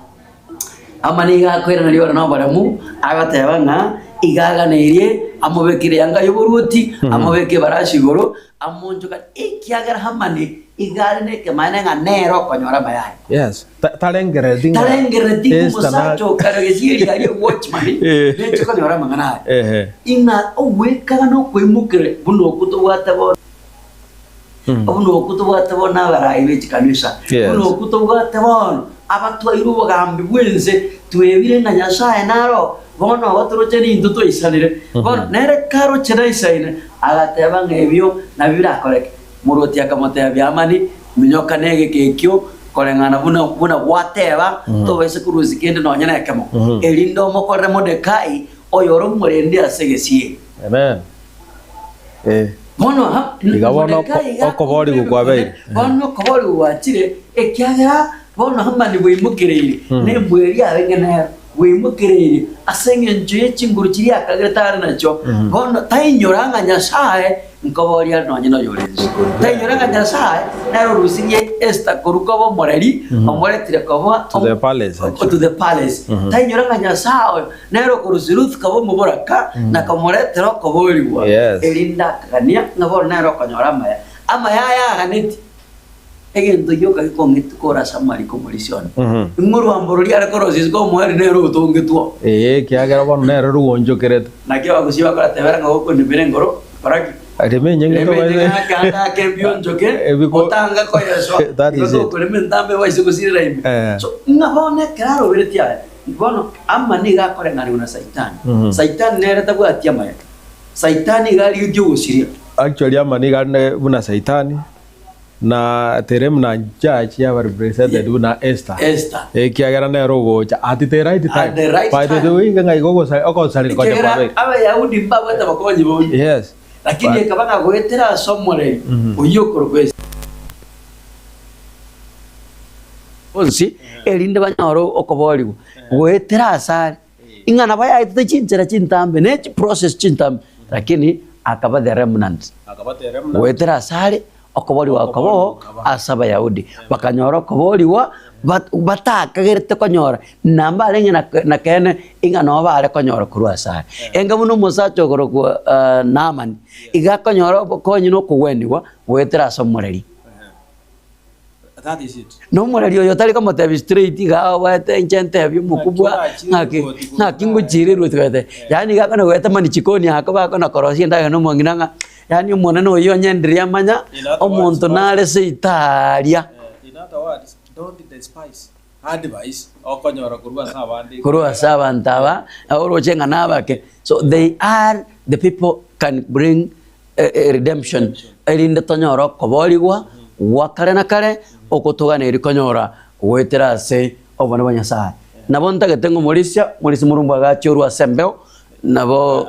Ama nigo akoirana rioro noboremu, agoteba ng'a iga aganeirie amobekere eanga y'oboruoti, amobeke ebarasi igoro, amoonchoka, ekiagera Hamani iga are nekemaene ng'a nere okonyora amaya aye. Yes. Ta- Tarengerereti ng'a Tarengerereti ng'a Esther na- omosacha o kare gesieri aria watchman Eh. neche konyora amang'ana aya. Ehe. Ing'a ogwekaga nokoimokera buna okwo tobwate bono. Buna okwo tobwate bono abarai be chikanisa, Yes. buna okwo tobwate bono. Abatwaire obogambi bw'ense, twebire ng'a Nyasae naro, bono igo toroche nintwe twaisanire. Bono nere karoche naisaine, agateba ng'a ebio nabio birakoreke. Omorwoti akamotebia Hamani, Minyoka negeka ekio, koreng'ana buna buna gwateba, tobaisa korusia kende nonya nekemo, erinde omokorere Modekai, oyore omorendi ase egesieri. Amen. Eh. Bono ha- Iga bono Modekai iga okoborigwa kwabeire. Bono okoborigwa gwachire, ekiagera bono Hamani bwaimokereirie, na embwa eria arenge nero bwaimokereirie ase engencho ye chinguru chiria akagerete are nachio. Bono tainyora ng'a Nyasae nkoboria are nonye noyore inse. Tainyora ng'a Nyasae nere orusirie Esther korwa koba omoreri, omoretire koba To the palace, actually. to the palace. Tainyora ng'a Nyasae oyo Nere okorusia Ruth kaba omoboraka, na komoretera okoboorigwa, Yes. erinde akagania ng'a bono nere okonyora amaya. Amaya aya aganeti, egento gioka gekong'etu kore ase amariko omorisia one. Ing'o orwambo roria are korosia isiko omoerio nere otongetwe oo. Ee, ekiagera bono nere rogonchokerete. Naki abagusii bakoratebera ng'a gokondemera engoro, kora ki? Rema enyenge Rema tobaise. enyenge ake ande ake embionchoke, Ebiko- otanga koyeswa, That igo is it. tokorema entambe ebaise gosirera ime. Eh. So, ng'a bono ekero aroberetie aya, Bono ama nigo akoreng'anigwa na Saitani. Saitani nere tabwati amaya. Saitani iga arigetie ogosiria. Actually ama nigo are buna Saitani na terem na judge yaba represented buna Esther. Esther. Ekiagera nere ogocha at the right time. At the right By the time. way ng'a igo ogosareka konya Ekiagera kwabeire. Abayahudi mbabwate abakonyi bonde. Yes. Lakini ekaba ng'a goetera ase omoreri oyio okorokwa Esther. Bonsi, erinde banyore okoboorigwa goetera asare. Ing'a nabo yaetete chinchera chintambe ne chiprocess chintambe, lakini akaba the remnant. Goetera asare, okoboorigwa gokaba oo ase Abayahudi. Bakanyora okoboorigwa bat batakagerete konyora, na mbarenge na na keene ing'a noo bare konyora korwa asare. Enga buna omosacha okorokwa Naamani, iga akonyora obokonyi na okogwenigwa goetera ase omoreri. That is it. Nomoreri oyo otari komotebia straight iga obwate inche ntebie omokubwa ng'aki ng'aki ngochiire eruoti goete. Yaani iga akona goeta mani chikoni ako bakona korosia endagera na omong'ina ng'a yaani omonene oyio onye ndiria amanya In other words, omonto nare seito aaria. In other words, don't despise advice okonyora korwa ase abande. Korwa ase abanto aba oroche ng'a nabake. So they are the people can bring redemption, erinde tonyore okoboorigwa gwa kare na kare okotoganeiri konyora goetera ase obonene bwa Nyasae. Nabo ntagete ng'a omorisia, omorisia morumbu agache orwe ase embeo, nabo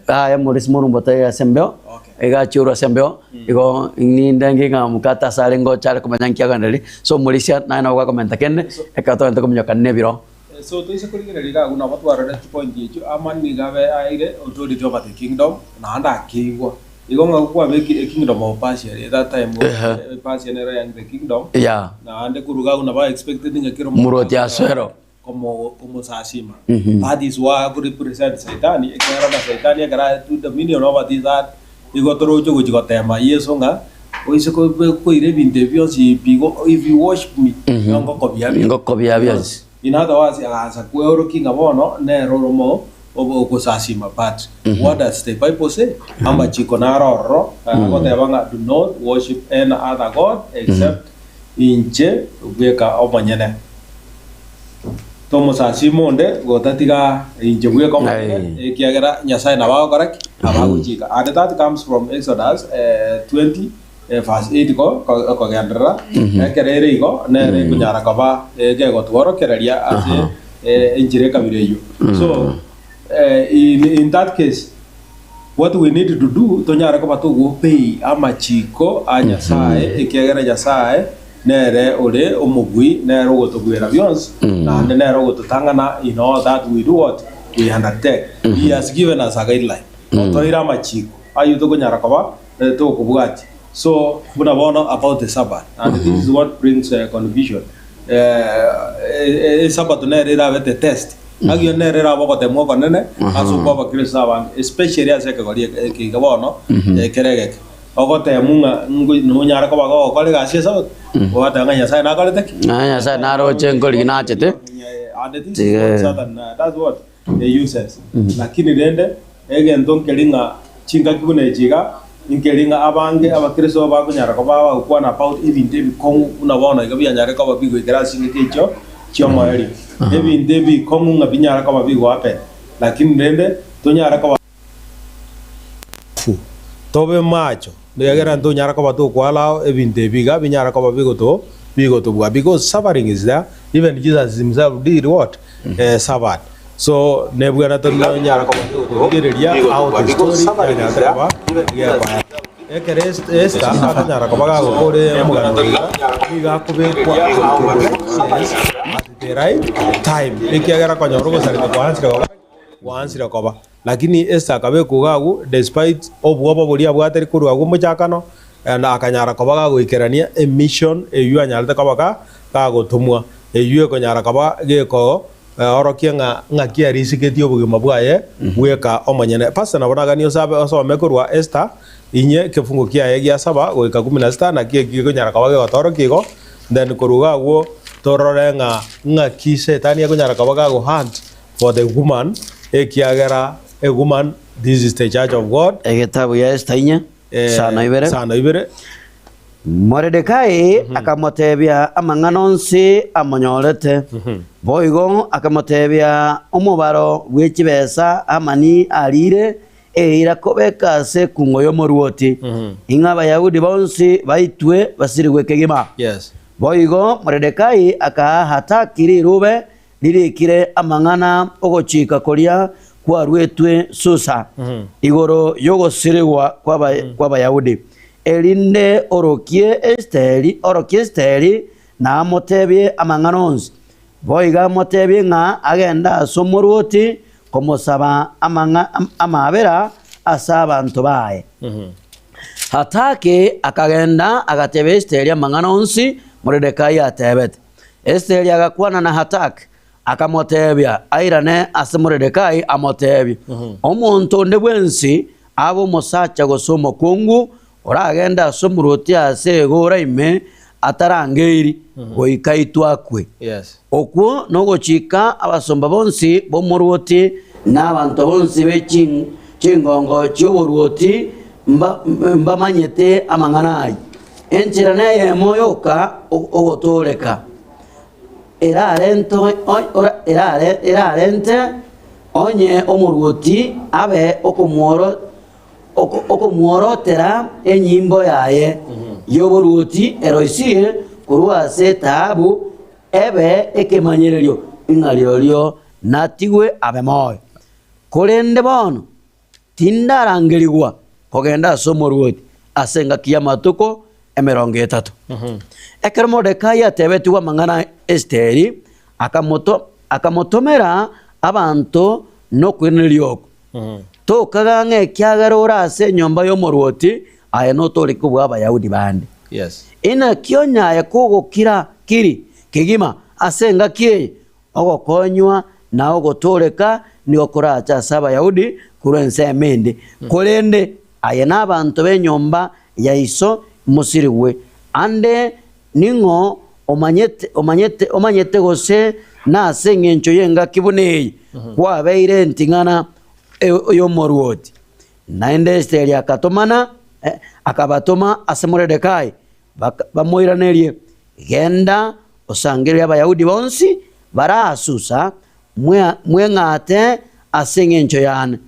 yaya omorisia morumbu tari ase embeo, iga ache orwe ase embeo, igo ninde ng'a mokate ase are ngocha are komanya nki agandereria. So omorisia naye nabo gwakomenta kende, ekero togente kominyoka nebiro. So toise korigereria iga agwo nabo twarorire chipoint echio, Amani nigo abe aeire authority over the kingdom, naende akeigwa. Igo ng'a kwabekire ekingdom of Persia at that time, Persia nero yarenge the kingdom, Yeah. naende korwa iga agwo nabo expected ng'a kera Omorwoti Asuero. komo komosasima. That is why ako represent Saitani, ekiagera na Saitani ekero aetwe dominion over this earth, igo toroche gochia gotema Yeso ng'a oise koira ebinto ebi bionsi if if you worship me, nigo ngokobia Ngokobia bionsi. In other words, agaansa kweorokia ng'a bono nere oromo ogosasima but what does the bible say? Amachiko naro ororo agoteba ng'a do not worship any other god except inche bweka omonyene. Tomosasima onde gotatiga inche bweka omonyene ekiagera Nyasaye nabo agokora ki? Nabo agochika. And that comes from Exodus 20 Verse 8 ko kogenderera, ekero ere igo nere ekonyara koba egegotworokereria ase enchera ekabira eyio. So in, in that case what we need to do tonyare koba togobey amachiko a Nyasaye ekiagera Nyasaye nere ore omobui nere ogotobuera bionsi naende nere ogototang'ana in all that we do what we undertake. He has given us a guideline. Otoire amachiko ayio tokonyara koba tokobwatia. So buna bono about the Sabbath and this is what brings confusion esabato nere erabe the test agio nere erabe ogotemwa okonene ase okwa abakristo abange especially ase ekegori eke iga bono ekere egeke ogotemwa ng'a nonyare koba gogokora egasi esabato ogoteba ng'a Nyasaye nakorete ki? Nyasaye naroche nkorigia nachete. And this is what Satan does what? He uses. Lakini rende egento nkeri ng'a chingaki buna echi iga. Inkeri ng'a abange abakristo bakonyara koba abagokwana about ebinto ebikong'u buna bono iga bianyare koba bigoikera ase chingaki echio chi'omoerio. Ebinto ebikong'u ng'a binyare koba bigohappen, lakini rende tonyare koba. Tobe macho, ekiagera ntonyara koba tokoallow ebinto ebi iga binyare koba bigoto bigotobua because suffering is there, even Jesus himself did what? Suffered. So nebwenerete nonyare koba torigereria how the story yanyarete koba gekoera. Ekero Esther akonyara koba gagokora omogano oyo iga, nigo akobekwa at the right time, ekiagera konyora ogosareka kwansire koba gwansire koba. Lakini Esther akabekwa iga agwo despite obwoba boria abwate korwa agwo omochakano, and akanyara koba gagoikerania emission eywo anyarete koba ga gagotomwa, eywo ekonyara koba geko orokia ng'a ng'aki arisigetie obogima bwaye bweka omonyene. Pastor nabo naganie osabe osome korwa Esther inye ekefungo kiaye gia saba goika kumi na sita naki eki gekonyara koba gegotorokia igo, then korwa iga agwo torore ng'a ng'aki shetani akonyara koba gago hunt for the woman ekiagera a woman this is the church of God. Egetabu gia Esther inye isano ibere. Isano ibere. Moredekai akamotebia amang'ana onsi amonyorete. Boigo akamotebia omobaro bwe chibesa Hamani ariire eira kobeka ase ekungo y'omoruoti, ing'a Abayahudi bonsi baitwe basirigwe kegima. Boigo Moredekai akaa Hataki rirube ririkire amang'ana 'ogochika koria kwaruetwe Susa igoro y'ogosirigwa kw'Abayahudi, erinde orokie Esiteri, orokie Esiteri na amotebie amang'ana onsi. Boigo amotebie ng'a agende ase omorwoti komosaba amaabera ase abanto baye. Hataki akagenda agatebia Esiteri amang'ana onsi Moredekai atebete. Esiteri agakwana na Hataki, akamoteebia airane ase Moredekai, amoteebie, Omonto onde bwensi, abe omosacha gose omokungu, oragende ase omoruoti ase egoora ime atarangeiri, goika aitwe akwe. Okwo nogochika abasomba bonsi b'omoruoti na abanto bonsi be chingongo chi'oboruoti mbamanyete amang'ana ayio. Enchera neyemo yoka ogotooreka erarente onye omoruoti abe okomworotera enyimbo yaye y'oboruoti eroisirie korwa ase etaabu ebe ekemanyererio ng'a rirorio natigwe abe moyo. Korende bono Tindarangerigwa kogenda ase omorwoti ase engaki y'amatuko emerongo etato. Ekero Modekai atebetigwe amang'ana a Esiteri, akamotomera abanto nokoiraneria oko, Tokaga ng'a ekiagera ore ase enyomba y'omorwoti, aye notooreke kobua Abayahudi bande. Inaki onye aye kogokira kiri kegima ase engaki eye, Ogokonywa na ogotooreka nigo korache ase Abayahudi korwa ensemo ende, korende aye na abanto b'enyomba ya iso mosirigwe. Ande ning'o omanyete, omanyete, omanyete gose nase engencho y'engaki buna eye kwabeire enting'ana y'omoruoti? Naende Esiteri akatomana, akabatoma ase Moredekai, bamoiranerie, Genda osangererie Abayahudi bonsi bare aa Susa, mweng'ate ase engencho yane.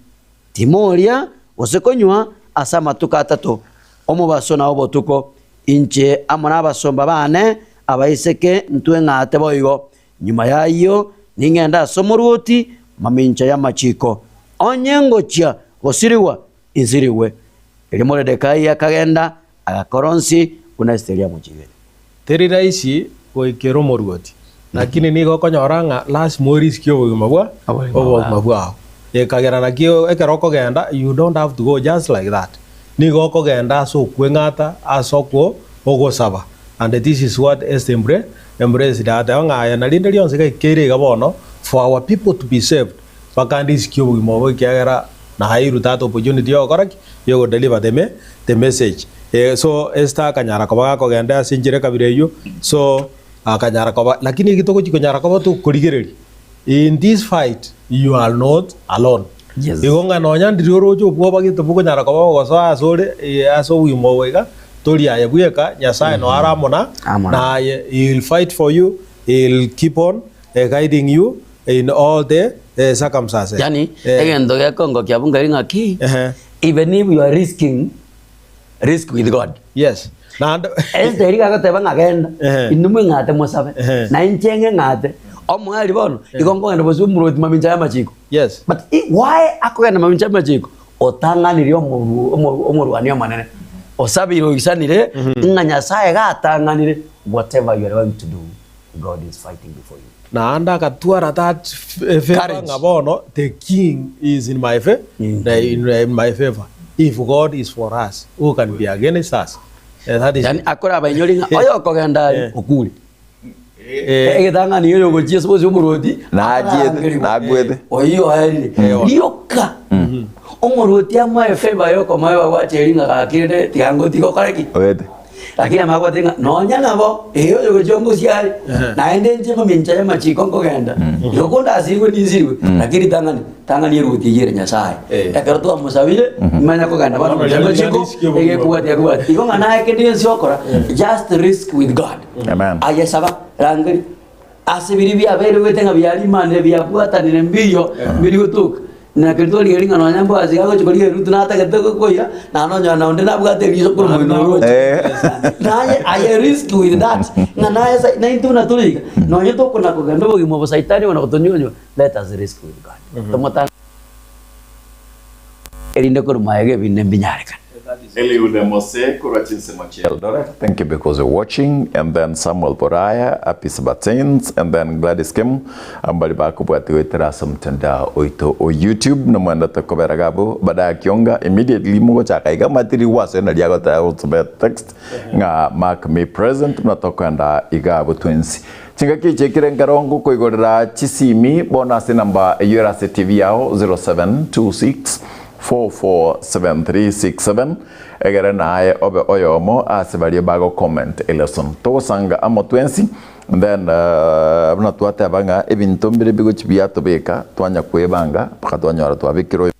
Timoria gose konywa ase amatuko atato, omobaso na obotuko. Inche amo nabasomba baane abaiseke ntweng'ate boigo. Nyuma y'ayio ning'ende ase omorwoti mamincha y'amachiiko. Onye ngochia gosirigwa, insirigwe. Erio Moredekai akagenda Agakora onsi buna Esiteri amochigete. Teri rahisi goikera omoruoti, lakini nigo okonyora ng'a lasima orisikie obogima bwa obogima bwao. Ekagera naki ekero okogenda you don't have to go just like that. Nigo okogenda ase okweng'ata, ase okwo ogosaba and this is what Esther embra embraced agateba ng'a aya na rinde rionsi gaikeire iga bono for our people to be saved mpaka ndisikie obogima obo ekiagera Nahairwe tata opportunity yogokora ki? Yogo deliver the me the message. Eh, so Esther akanyara koba gakogenda ase enchera ekabira eyio, so akanyara koba lakini eki togochi konyara koba tokorigereria, in this fight you are not alone. Yes. Igo ng'a nonya ndiri oroche obwoba gete bokonyara koba bogosoa ase ore eh, ase obogima obo iga, tori aye bweka, Nyasaye noyo are amo na Amo na. naye. He will fight for you, he will keep on eh, guiding you in all the eh, circumstances. Yani Eh, egento gekongokia abwo nkari ng'aki Ehe. even if you are risking risk with God. Yes. Naende Esther iga agoteba ng'a genda Ehe. inwe mweng'ate mosabe Ehe. na inche ng'eng'ate omoerio bono igo nkogenda bosio omorwoti mamincha y'amachiko Yes. but i- why akogenda mamincha y'amachiko otang'anirie omoru- omo- omorwani omonene osabire oisanire ng'a Nyasaye gatang'anire whatever you are going to do God is fighting before you. Naende agatwara that favor Courage. ng'a bono the king is in my fa in, in my favor. If God is for us, who can be against us? Eh, that is Yani akore abainyori ng'a oyo okogenda aria Eh. okure. eh, Egetang'ani oyo ogochia ase bosio omorwoti Nachiete, akarangerigwa. nakwete. Oyio oerire. Rioka omorwoti amoe favor yokomoewa gwacheri ng'a gakire tiga ngotiga okore ki? Oete. Lakini amagwate ng'a nonya nabo ee oyo gochia ngosia are naende inche mamincha y'amachiko nkogenda igo kondasirwe ninsirwe lakini tang'ani tang'ani eruoti eyio ere Nyasaye Eh. ekero twamosabire imanya kogenda bono Bono mamincha riria y'amachiko risk y'obogima. egekobwatia ekobwatia igo ng'a naye kende gionsi okora just risk with God Amen. aye saba rangeria Ase biria biabeire ng'a biarimanire biabwatanire mbiyo mbiri gotoka. Na keria twarigereria ng'a nonya Boazi agochia korigia Rutu natagete koira, na nonyora na onde nabwate eriso korwa moino oroche. Naye aye risk with that ng'a naye sa naintwe buna tore iga, nonye tokona kogenda obogima obo saitani obona gotonyunywa, let us risk with God. Tomotang'ani erinde korwa magega ebinde mbinyarekane. Eliud Mose korwa chinsemo chia Eldoret, thank you because you're watching, and then Samuel Boraya, Happy Sabatins, and then Gladys Kim, ambari bakobwati goetera ase omotandao oito o YouTube, nomwendete kobera iga abwo baadaye Kionga, immediately mogochaka iga matiri gwase nari agoteba gosomera text ng'a mark me present buna tokoenda iga abwo twensi. Chingaki echi ekere nkero ngokoigorera chisimi bono ase enamba eyio ere ase TV yao 0726 447367 egere naye obe oyomo ase baria bago comment elesson. Togosanga amo twensi then buna twateba ng'a ebinto mbire bigochi biatobeka twanya kwebanga mpaka twanyora twabekire oyo.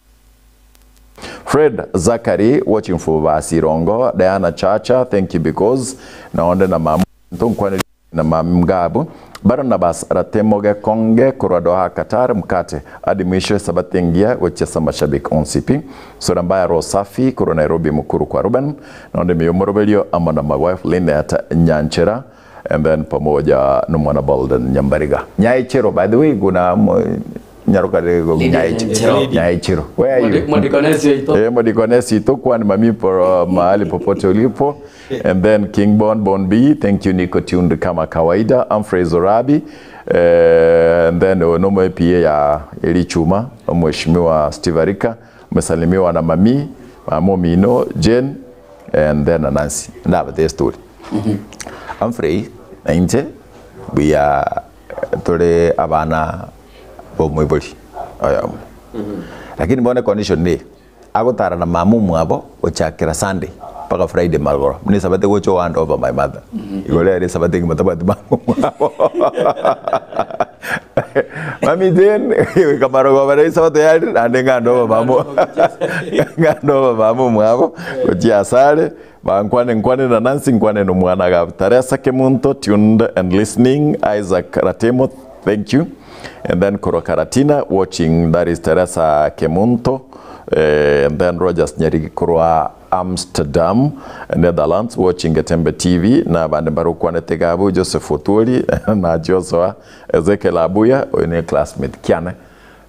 Fred Zachary watching for Basirongo, Diana Chacha thank you because naonde na mama ntonkwaneri Na mgabu, Barnabas Ratemo Gekonge korwa Doha Qatar mkate adi mwisho esabati engiya gochia ase amashabiki onsi pi. Sura mbaya roho safi korwa Nairobi mukuru kwa Ruben nonde miyo moroberio amo na my wife Linet Nyanchera and then pamoja nomwana Bolden Nyambariga. Nyaechero by the way kuna nyarokare Nyaechero. Nyaechero where are you? Modikonesi oito. Eh, modikonesi ito kwani mami por mahali popote ulipo And then King Bon Bon B, thank you niko tuned kama kawaida. Humphrey Zorabi eh, and then nomo APA ya Elichuma Mheshimiwa Steve Arika umesalimiwa na mami mamo Mino Jane and then Nancy ndaba the story. Humphrey na inche we are tore abana bomoibori oyomo lakini bono condition ni Agotara na mama omwabo gochakera Sunday mpaka Friday magoro. Buna esabato egocha o hand over my mother. Igoro ere esabato engima tabwati mama omwabo. Mami Jane goika marogoba na esabato yarire naende ng'ande over mama ng'ande over mama omwabo gochia asare bankwane nkwane na Nancy nkwane na omwana iga. Teresa Kemunto tuned and listening, Isaac Ratemo thank you. And then korwa Karatina watching that is Teresa Kemunto eh, and then Rogers Nyarigi korwa Amsterdam Netherlands watching Getembe TV na abande mbare okwanete iga abwo Joseph Otwori na Joshua Ezekiel Abuya oyo ne classmate kiane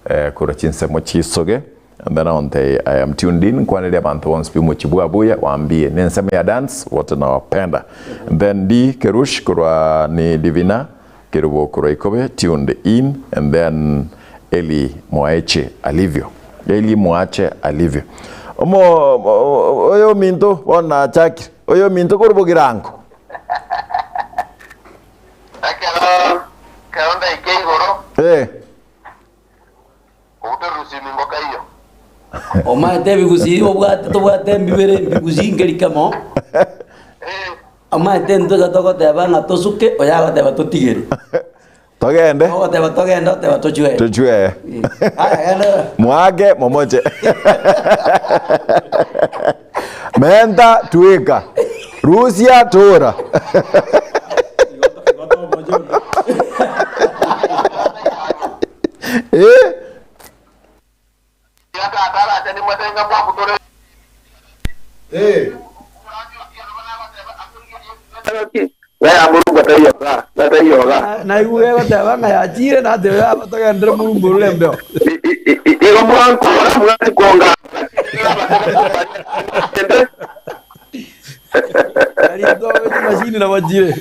eh, korwa chinsemo chisoge and then onte I am tuned in nkwaneria abanto bonsi pi omochie bwa Abuya wambie nensemo ya dance wote nawapenda and then D Kerush korwa ni Divina Kerubo korwa ikobe tuned in and then Eli mwaeche alivyo Eli mwache alivyo Omo oyominto bono nachakire oyominto korwa bogirango. Ekero ekero ndaike igoro, Eh. ogotorusia emingoka eyio. Omanyete ebigusii obwate tobwate embibere ebigusii nkeri kemo. Omanyete intwe iga togoteba ng'a tosuke, oyo agoteba totigere. Togende. Ogoteba togende oteba tochwee. Tochwee. Aya genda. Mwake momoche. Menta tweka. Rusia tora. Eh? Eh. Naigure goteba ng'a yachire natebe aba togendere morumborore embeo. Igo mwankora mwatikonga. Arito mashini na bachire.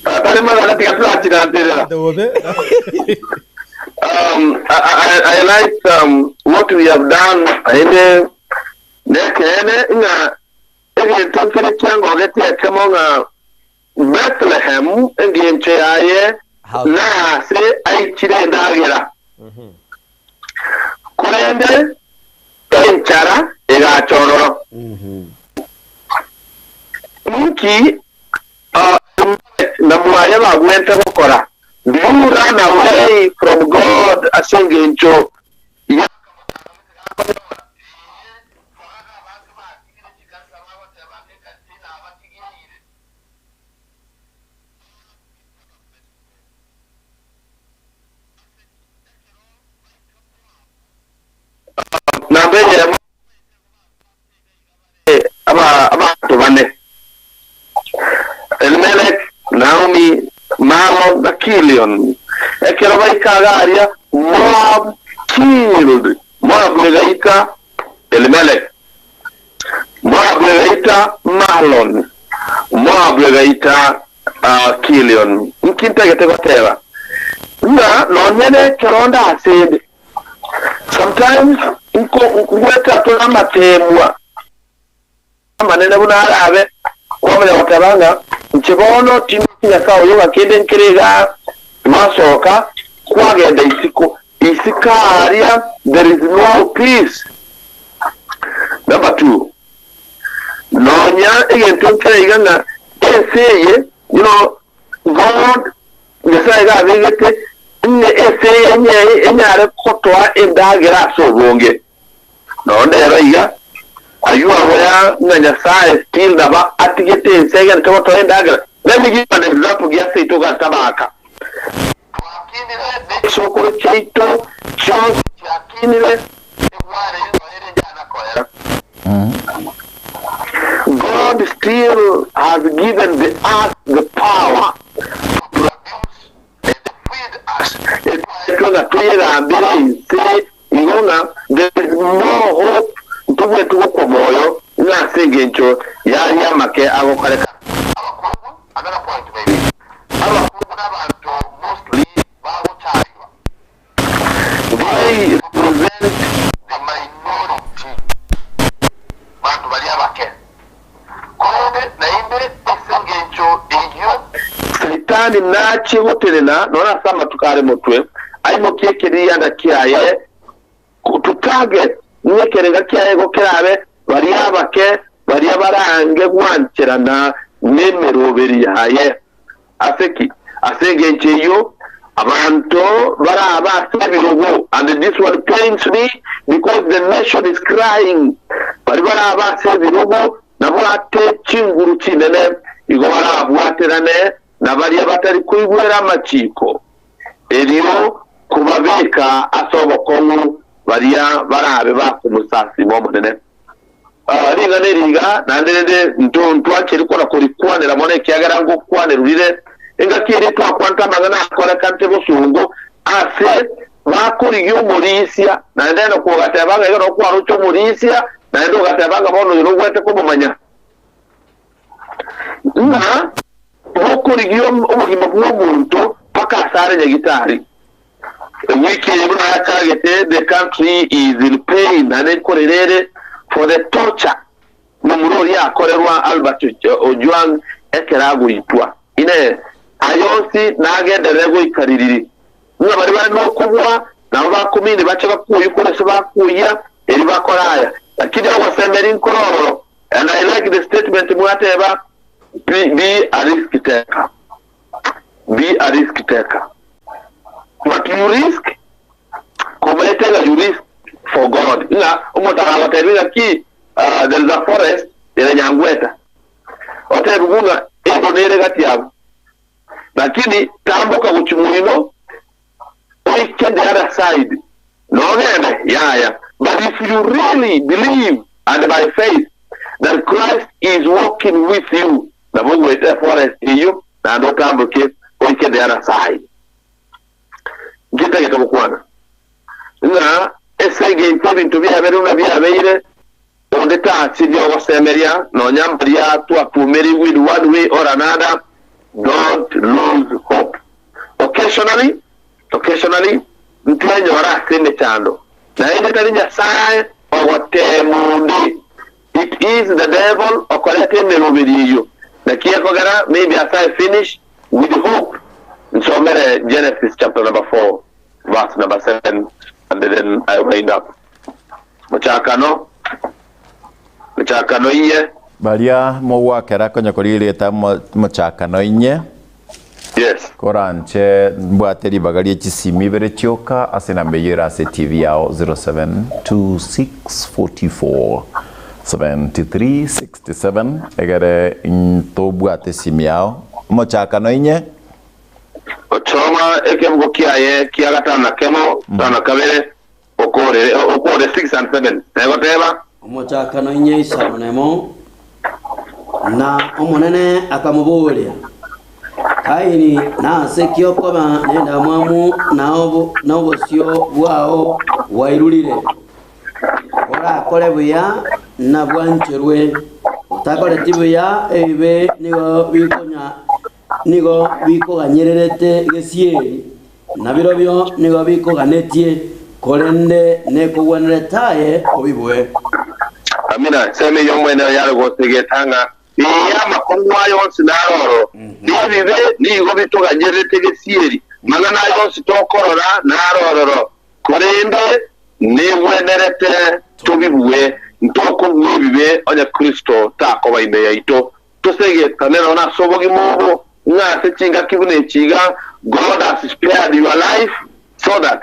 Atari magana tiga turachirantirira. I like what we have done ende nekene ng'a egento nkere kiangogetie ekemo ng'a Bethlehem engencho yaye nase aichire endagera korende enchara egacha ororo. Inki na mwaye bagwente gokora? Do you run away from God ase engencho ya Namba eyemo abanto bane, Elimelek, Naomi, Mahlon na Kilion. Ekero baika iga aria, Moab killed, Moab egaita Elimelek, Moab egaita Mahlon, Moab egaita Kilion. Inki ntagete goteba? Ng'a nonya nekero nde asende, sometimes nko ngoeta tore amateemwa amanene buna arabe, kwamanya goteba ng'a inche bono tindi Nyasae oyo ng'a kende nkere igaa, gwasoka kwagenda isiko, isiko aaria there is no peace. Number two, nonya egento nkere iga ng'a ense eye, you know, God Nyasae iga abegete ng'a ense eye enyare gotoa endagera ase obonge. Nonye nero iga, ayio agoya ng'a Nyasae still nabo atigete ense egente gotoa endagera. Let me give an example gia seito gatabaka. Twakinire ne chisokoro chiaito chionsi chiakinire, egware ere enchana koera. God still has given the earth the power to produce and feed us. Etwaetwe ng'a toyegambere inse igo ng'a there is no hope ntobwetu gokwa moyo ng'a ase engencho y'aria amake agokoreka. Abakungu, another point maybe, abakungu n'abanto mostly bagochaywa. They represent the minority, banto baria abake. Korende naende ase engencho eyio. Saitani nachie gotenena nonya ase amatuko are motwe, aimokie ekerianda kiaye to target ng'a ekerenga kiaye igo kerabe baria abake baria barange gwancherana nemeroberi yaye. Ase ki? Ase engencho eyio abanto barabe ase ebirogo, and this one pains me because the nation is crying, baria barabe ase ebirogo nabwate chinguru chinene, igo barabwaterane na baria batari koigwera amachiko, erio kobabeka ase obokong'u baria barabe bakomosasima Omonene. Ring'ana eri iga, naende rende ntwancheri kora korikwanera mono, ekiagera ngokwanerwa rire engaki eria twakwanete amang'ana akorekante bosongo ase bakorigia omorisia, naende Enoka ogateba ng'a iga nabo kwaroche omorisia, naende ogateba ng'a bono oyo nogwete komomanya, ng'a bokorigia obogima bw'omonto mpaka asare nyagitari. Ewiki eye buna yachagete the country is in pain naende nkorera ere for the torture momura oria akorerwa Albert Ojwang ekero agoitwa. Inee! Aya onsi nagenderere goika ririri? Ng'a baria bare nokobua nabo bakomini bache bakoyie korwa ase bakoyia erio bakore aya. Lakini ogosemeria nkore ororo and I like the statement mwateba be, be a risk taker. Be a risk taker. But you risk kobaete ng'a you risk for God. Ng'a omonto akagotebi ng'a ki there is a forest ere Nyangweta. Otebiwu ng'a endo nere gati abwo. Lakini tamboka gochia moino oike the other side nogende yaya. But if you really believe and by faith that Christ is walking with you nabo ogoeta eforest eyio naende otamboke oike the other side. Nki ntagete gokwana? Ng'a ase engencho ebinto biabeire buna biabeire, onde tasiria ogosemeria nonya mbaria twatuomerigwe in one way or another, don't lose hope. Occasionally, occasionally, ntwenyore ase emechando, naende tari Nyasae ogoteema onde, it is the devil okoreta emeroberi eyio. Naki ekogera, maybe as I finish, With hope, nsomere Genesis chapter number 4 verse number 7 and then I wind up. Mochakano, mochakano inye. Baria mogwakera konya koria erieta mochakano inye. Yes. Koranche mbwate ribaga rie chisimi ibere chioka ase enamba eyio ere ase TV yao 072644 7367 egere tobwate esimi yao omochakano inye. Gochoma ekebugo kiaye kia gatano na kemo, gatano na kabere, okore, okore 6 and 7, negoteba. Omochakano inye isano nemo. Na Omonene akamoboria, Kaini, nase ki okoba nendamwamu na obosio bwao bwairurire? Orakore buya nabwancherwe, otakoreti buya ebibe nigo bikonya nigo bikoganyererete gesieri, na birobio nigo bikoganetie, korende nekogwenerete aye obibue. Amina. Ensemo eyio omwene yare gotegeta ng'a ee, amakong'u aya onsi naro oro, nebibe nigo bitoganyererete gesieri, mang'ana aya onsi tokorora naro ororo, Korende negwenerete tobibue, ntokobua ebibe onye Kristo takoba ime yaito. Tosegetane nonya ase obogima obo, ng'a ase chingaki buna echi iga, God has spared your life so that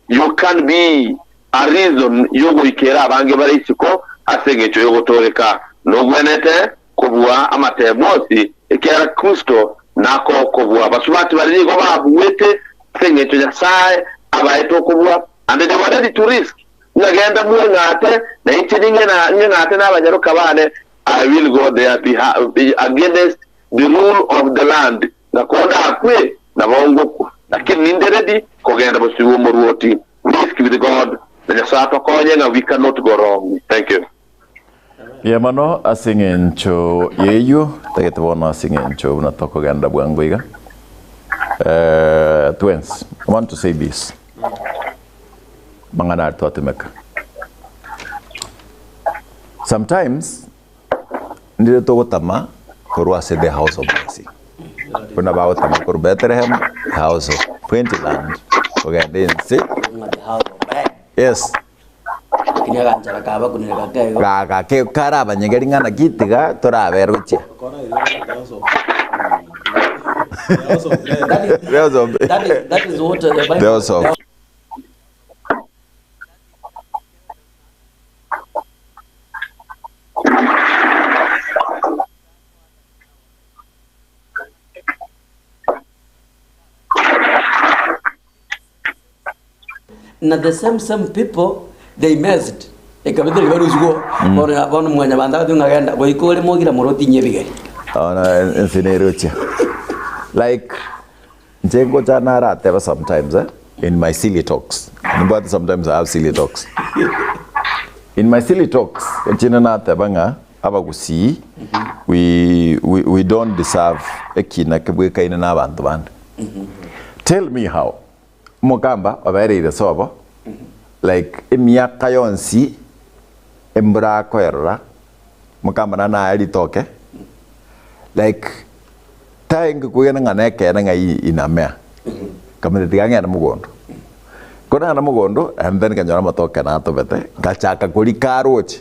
you can be a reason y'ogoikera abange bare isiko ase engencho y'ogotooreka. Nogwenerete kobua amateemo onsi, ekiagera Kristo nakokobua. Basubati baria nigo babuete Ase engencho Nyasae abaete okobua, and they were ready to risk, ng'a genda mweng'ate, na inche ning'eng'ate nabanyaroka bane, I will go there against the rule of the land, ng'a kondakwe, nabo ngokwa, lakini ninde ready kogenda bosio bw'omorwoti. Risk with God, na Nyasae atokonye ng'a we cannot go wrong. Thank you. Mbuya mono ase eng'encho y'eyio, tagete bono ase eng'encho buna tokogenda bwango iga. Eh, twens, I want to say this. Mang'ana aria twatumeka. Sometimes, ndire togotama korwa ase the house of blessing. Buna bagotama korwa Bethlehem, the house of plenty land, kogenda ense. Yes. Lakini aganchera kabakunire gake igo. Gaka kare abanyegeri ng'a naki tiga torabere gochia. That is, that is, that is what the Bible, The house of Na the same same people they messed ekabida ribaruswo bono bono mwanyabanto agateba ng'a genda goika ore mogira morotinye ebigeri. Bono ense nerochia like inche ngocha narateba sometimes eh, in my silly talks nimbwate sometimes I have silly talks in my silly talks echinde nateba ng'a abagusii we, we, we don't deserve ekina kebwekaine na abanto bande tell me how Omokamba obereire sobo like emiaka yonsi embura akoerora omokamba naende naye ritoke like taenge kwegena ng'a nekeene ng'a inamea nkamanya tiga ng'ende mogondo. Ko nagenda mogondo and then nkanyora amatoke natobete nkachaka koria karoche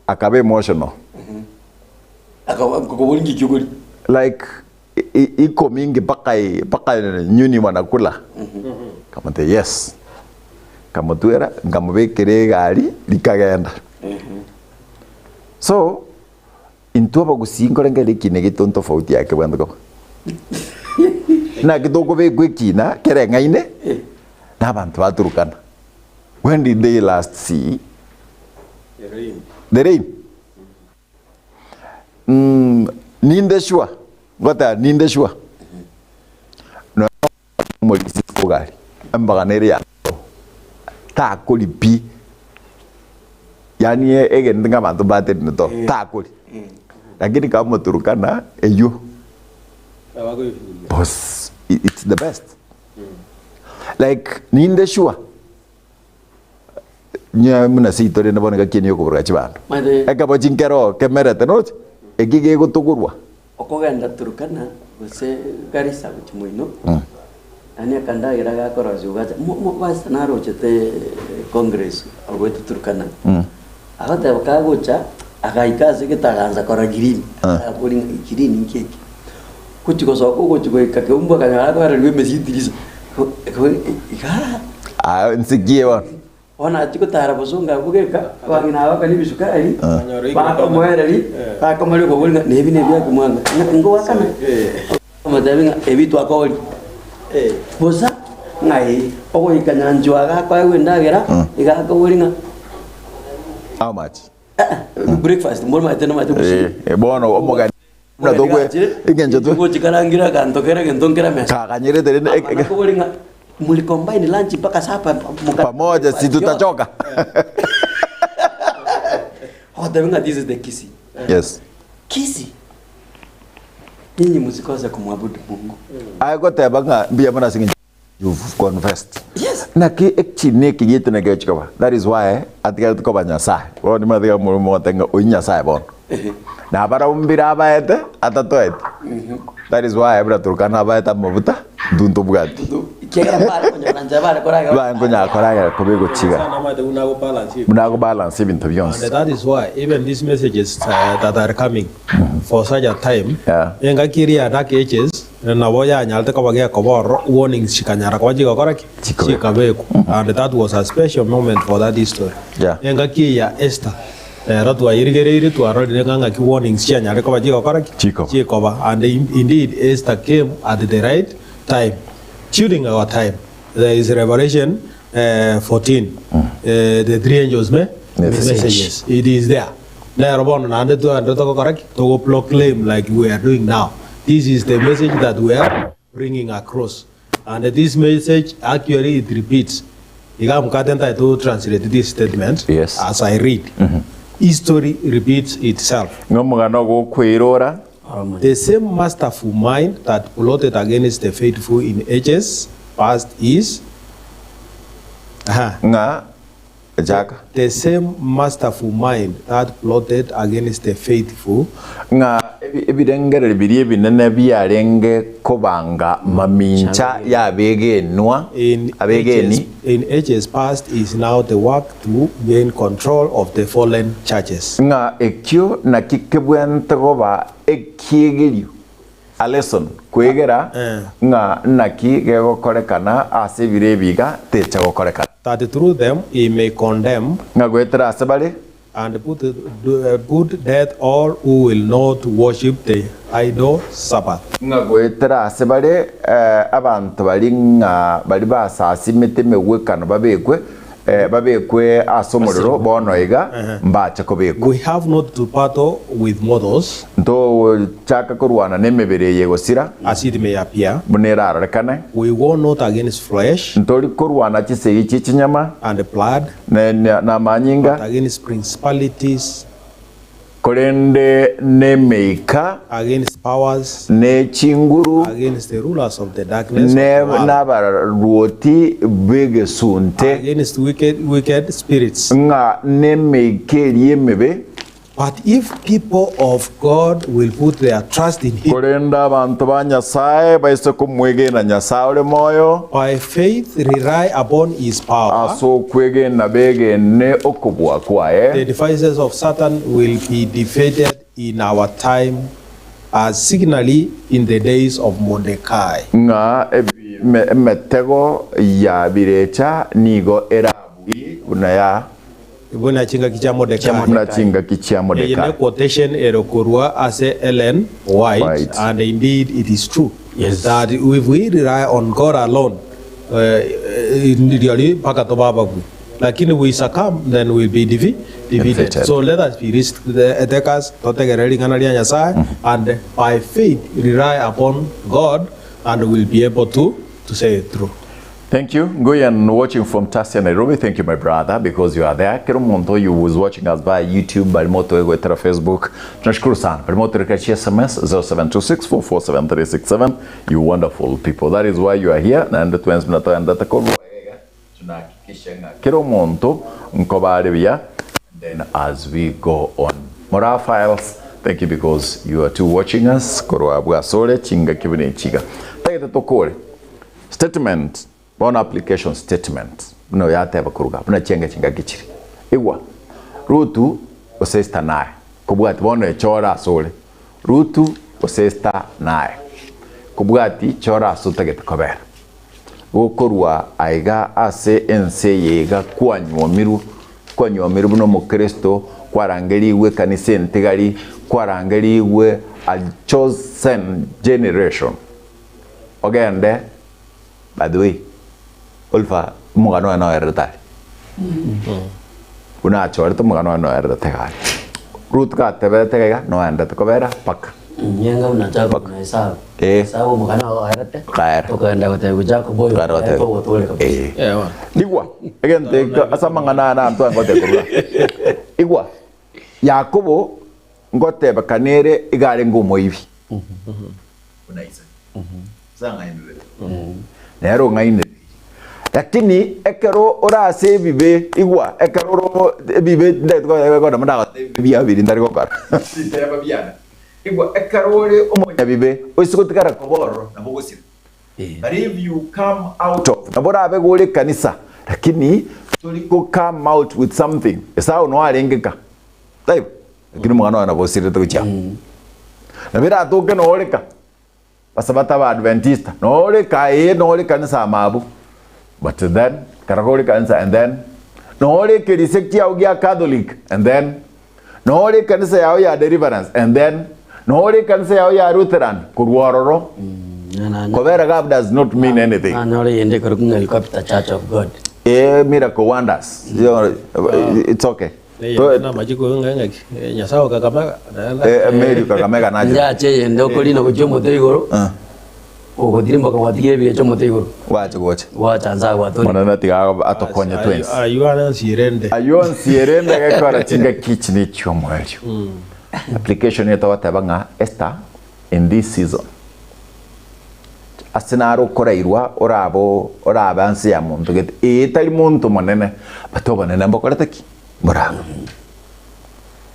akaba emotional. Akaba koboria ng'iki okoria. Like. Iko mingi mpaka mpaka nyuni wanakula. Nkamotebia yes. Nkamotwera nkamobekera egari rikagenda. So, intwe abagusii nkorengera ekina gieto ntofauti yake bwanto koba. Naki tokobekwa ekina kereng'aine na abanto ba Turkana. When did they last see The rain. the rain? Mm, ninde sure, ngoteba ninde sure nonya omorisia isiko gari embaka nere ya takori pi yaani egento ng'a abanto mbaterine to takori lakini kaba omoturukana eywo boss it's the best like ninde sure Nya buna seito rende bono egaki eye yokoburuga chibando. Maete- Ekebo chinkero kemerete noche, eki gegotogorwa. Okogenda Turkana gose Garissa gochia moino, yaani akandagera gakorosiwa gacha mo- mo base narochete congress ogoeta Turkana, agoteba kagocha, agaika ase egete agaansa korora green, akabori ng'a green nki eke? Gochia gosoka ogochia goika keumbu akanyora akoererwa emesitiri igaa. Aa nsikie bono. Bono achia gotara bosongo abwo geka, abang'ina aba bakanywa ebisukari, bakomoereria, bakomoria okobori ng'a nebi nebi akomwanga, ng'a ngoakana? Akamotebia ng'a ebi twakoria. Bosa, ng'a ee, ogoika nyanchwa iga akoegwa endagera, iga akoboria ng'a How much? Breakfast mboro maete namaete gusii. Eh, bono omogeni buna tokwe engencho twe Gochikarangira aganto kera egento nkere mesa. kaganyerete rende Amana kobori ng'a muri combine lunch mpaka supper muka pamoja si tutachoka. Ogoteba ng'a this is the Kisii. Yes. Kisii. Nyinyi msikose kumwabudu Mungu. Aye goteba ng'a mbuya mono ase eng'encho You've confessed. Yes. Naki ekina eke giaito nakio chikoba. That is why atigarete koba Nyasaye. Bono nimanyete iga more mogoteba ng'a oyio Nyasaye bono. Na barabwo mbire abaete atatoeti. That is why buna Turkana abaete amabuta intwe ntobwati. Ekiagera mbare konyora nchera bare koragera. Bare konyara koragera koba egochiga. Nyasaye namanyete buna ago balance ebinto. Buna ago balance ebinto bionsi. And that is why even these messages that are coming for such a time, Yeah. engaki eria ya dark ages, Nabo yanyarete koba gekoba ororo, warnings chikanyara koba chigokora ki? Chikabekwa. Chikabekwa. And that was a special moment for that history. Yeah. Engaki eye ya Esther, ero twayerigereirie twarorire ng'a ng'aki warnings chianyarire koba chigokora ki? Chikoba. Chikoba. And indeed Esther came at the right time. During our time, there is Revelation 14, the three angels me- Message. messages. It is there. Nero bono naende twende togokora ki? Togo proclaim like we are doing now. This is the message that we are bringing across. And this message actually it repeats. Iga mkate ntae to translate this statement Yes. as I read. History repeats itself. Ng'a omogano ogokoirora. The same masterful mind that plotted against the faithful in ages past is Aha. Ng'a Chaka. The same masterful mind that plotted against the faithful. Ng'a ebirengererio biria ebinene biarenge kobanga mamincha y'abegenwa, In abegeni. ages, in ages past is now the work to gain control of the fallen churches. Ng'a ekio nakio kebwenerete koba ekiegerio, a lesson, kwegera ng'a naki gegokorekana ase ebiro ebi iga techa gokorekana. That through them he may condemn. Ng'a goetera ase bare. And put put death all who will not worship the idol Sabbath. Ng'a goetera ase bare abanto baria ng'a baria basasimete emegwekano babekwe babekwe ase omorero bono iga mbache kobekwa. We have not to battle with mortals. Ntogochaka korwana nemebere eye egosira. As it may appear. Buna erarorekane. We war not against flesh. Ntori korwana chisegi chie chinyama. And blood. Na amanyinga. But against principalities. Korende nemeika. Against powers. Ne chinguru. Against the rulers of the darkness of the world. Nabaruoti b'egesunte. Against wicked, wicked spirits. Ng'a nemeika eria emebe. But if people of God will put their trust in him. Korende abanto ba Nyasae baise komwegena Nyasae ore moyo. By faith rely upon his power. Ase okwegena begene okobua kwaye. The devices of Satan will be defeated in our time. as signally in the days of Mordecai. Ng'a emetego ya birecha nigo erabugie buna ya. Buna chingaki chia Mordekai. Buna chingaki chia Eye Mordekai. ne quotation ere korwa ase Ellen White, White. and indeed it is true Yes. that if we rely on God alone, rirorio mpaka tobe ababui, lakini we succumb then we will be defeated. Defeated. So let us be risk takers, totegerere ring'ana ria Nyasaye and by faith rely upon God and we will be able to to see it through. Thank you. Nguyen watching from Tasia, Nairobi. Thank you, my brother, because you are there. Kero monto you was watching us via YouTube, Barimoto Ego Etera Facebook. Tunashukuru sana. Barimoto Rikachi SMS 0726447367. You wonderful people. That is why you are here. Na ndo tuenzi mnatoa ndata kovu. Tunahakikisha nga kero monto nkobare biya. Then as we go on. Mora files. Thank you because you are too watching us. Korwa bwasore chinga kibune chiga. Tagete tokore. Statement bono application statement buna oyateba koruga buna chianga chingaki chire igwa Rutu gose Esther naye kobwati bono echore asore Rutu gose Esther naye kobwati chora ase otagete kobera gokorwa aiga ase ense eye iga kwanywomirwe kwanywomirwe buna omokristo kwarangerigwe ekanisa entigari kwarangerigwe a chosen generation Ogende by the way Oliver omogano oye noerete are buna achorete omogano oye noerete iga are Ruth gatebete iga iga noendete kobera mpaka Nyenga buna Jacob na Esau. Eh. Esau omogano oerete. Okaera. Okogenda gotebia Jacob oyo Okogenda gotebia. oerete ogotwore kabisa. Eh. Eh, bono. Igwa egento eke ase amang'ana aya naantwe ngote korwa igwa Yakobo ngotebekana ere iga arenge omoibi buna Isaka. Ase ang'ainerete. Nere ong'ainereire. Lakini ekero ore ase ebibe, igwa, ekero ore omo ebibe ndagete koyeba ekero nabo ndagotebie ebibe biao biria ntari gokora. Biteba biane. Igwa, ekero ore omonyabibe, oise gotigara koba ororo, nabo ogosira. But if you come out of, nabo orabe gore ekanisa, lakini tori go come out with something. Esau noe arenge ka. Taibo? Lakini omogano oye nabo osirete gochia amo. Nabo eratoke nore ka. Basabato Abaadventista, nore ka ee nore kanisa amabu. But then, kara kore kanisa and then, nore ekerise kiao gia Catholic and then, nore ekanisa yao ya Deliverance and then, nore ekanisa yao ya Lutheran, korwa ororo, kobera gap does not mean anything. Nanyore eyende ekorokwa ng'a Helicopter Church of God. Ee miracle wonders, it's okay. Eyende namachiko ng'a ng'aki, Nyasaye o Kakamega, naende. Eh, Mary Kakamega nache. Njache eyende okorina gochia omote igoro, ogotirimboka gwatiga ebirecha omote igoro, Gwacha gocha. gwacha nse agwatore. Monene tiga atokonye twensi. Ayio are nsirende. Ayio onsi erende gekora chingaki echi ne chi'omoerio. Application eye togoteba ng'a Esther in this season ase naro okorairwa orabe orabe anse ya monto gete ee tari monto monene but obonene mbokorete ki? Mborabe.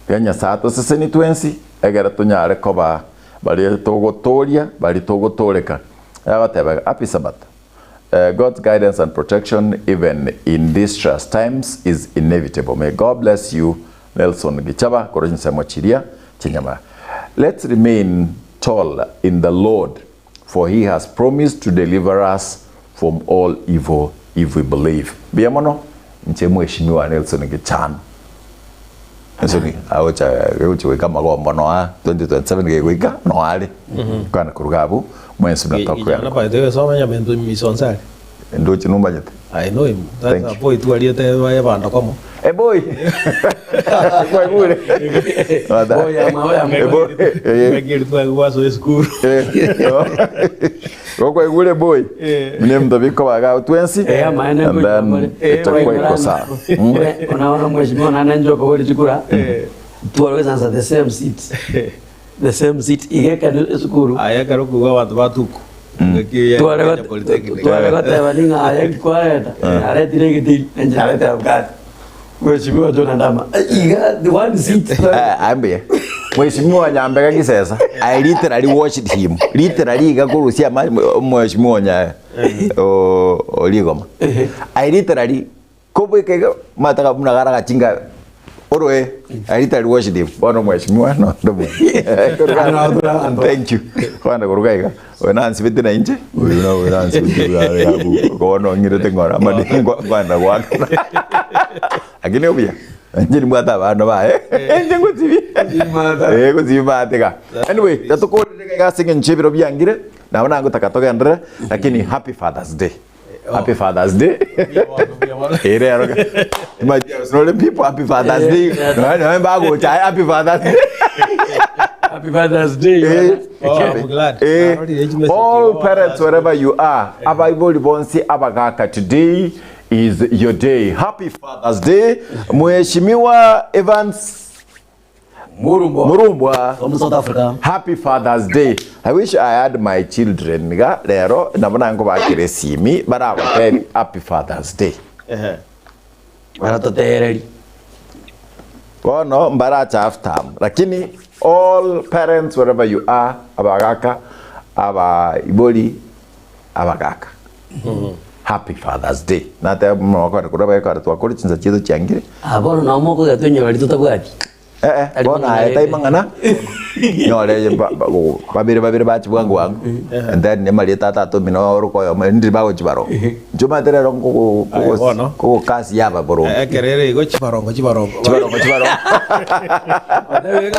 Tiga Nyasaye atosesenie twensi egere tonyare koba baria togotoria baria togotoreka. Agoteba iga, Happy Sabbath. God's guidance and protection even in distress times is inevitable. May God bless you Nelson Gichaba korwa chinsemo chiria chinyama. Let's remain tall in the Lord for he has promised to deliver us from all evil if we believe. Mbuya mono inche mweshimiwa Nelson Gichana. Nelson agocha agocha goika amagombo noa 2027 gegoika noa are. Kwana koruga abwo mwensi buna Kijana tokoyana. by the way soma nyabento misonsari. Ndoche nomanyete. I know him. That's Thank a you. boy twariete baye bando komo. A boy. Kwaigure. Boy ama, boy ama. A boy. Eh. Ngakiri twagwaso esukuru. Gokwaigure boy. Eh. Mune mtobiko baga twensi. Eh, amaene And then itakuwa iko sawa. Unaona mheshimiwa nane njoko wali chukura. Tuwalweza ansa the same seat. The same seat igeka ni esukuru. Aya karuku kwa bantu batuku. Tware goteba ning'a aye kwareta aretire egitiri enche aretera mkate mheshimiwa John Andama iga the one seat Eh, ambuye Mheshimiwa Nyambega Gisesa I literally watched him literally iga korusia ama mheshimiwa nya o Rigoma I literally kobweka iga mataka buna gara gachinga Oroe, I literally watched him. Bono mheshimiwa no ndo. Thank you. Kwana kuruga iga. Oyo nansibete na inche. Oyo na oyo nansibete yabu. Bono ngirete ngora amade kwana gwakana. Lakini obuya. Inche nimbwate abana baye. Inche ngochibi. Eh gochibi batega. Anyway, tatukorire iga ase eng'encho ebiro biangire. Nabo nagotaka togenderere lakini happy Father's Day. Happy Father's Day. Eh, rero. Imagine, sorry people, happy Father's Day. No, no, bagocha, happy Father's Day. Happy Father's Day. Eh, Oh, I'm glad. Eh, I already read message. all Oh, parents that's wherever you are abaiboli bonsi abagaka today is your day happy fathers day mheshimiwa evans Murumbwa. murumbwa From South Africa. happy fathers day i wish i had my children ga lero nabo nangobakire simi baragotebia happy fathers day Ehe. Baratotereri. bono mbaracha half term lakini all parents wherever you are abagaka abaibori abagaka happy fathers day nate mwakore kura bakara twakore chinsa chieto chiangire Ah, bono nao mokogetwa enyora ritutabwati. eh eh Ari bono mang'ana aye tai ere. mang'ana nyore babere babere bachi bwangu wangu and then nemali tata to mino orukoyo ndi bagochibaro njomaterero Aye, bono. kugo kasi yaba borongo Ekerere igo chibarongo chibarongo. chibarongo chibarongo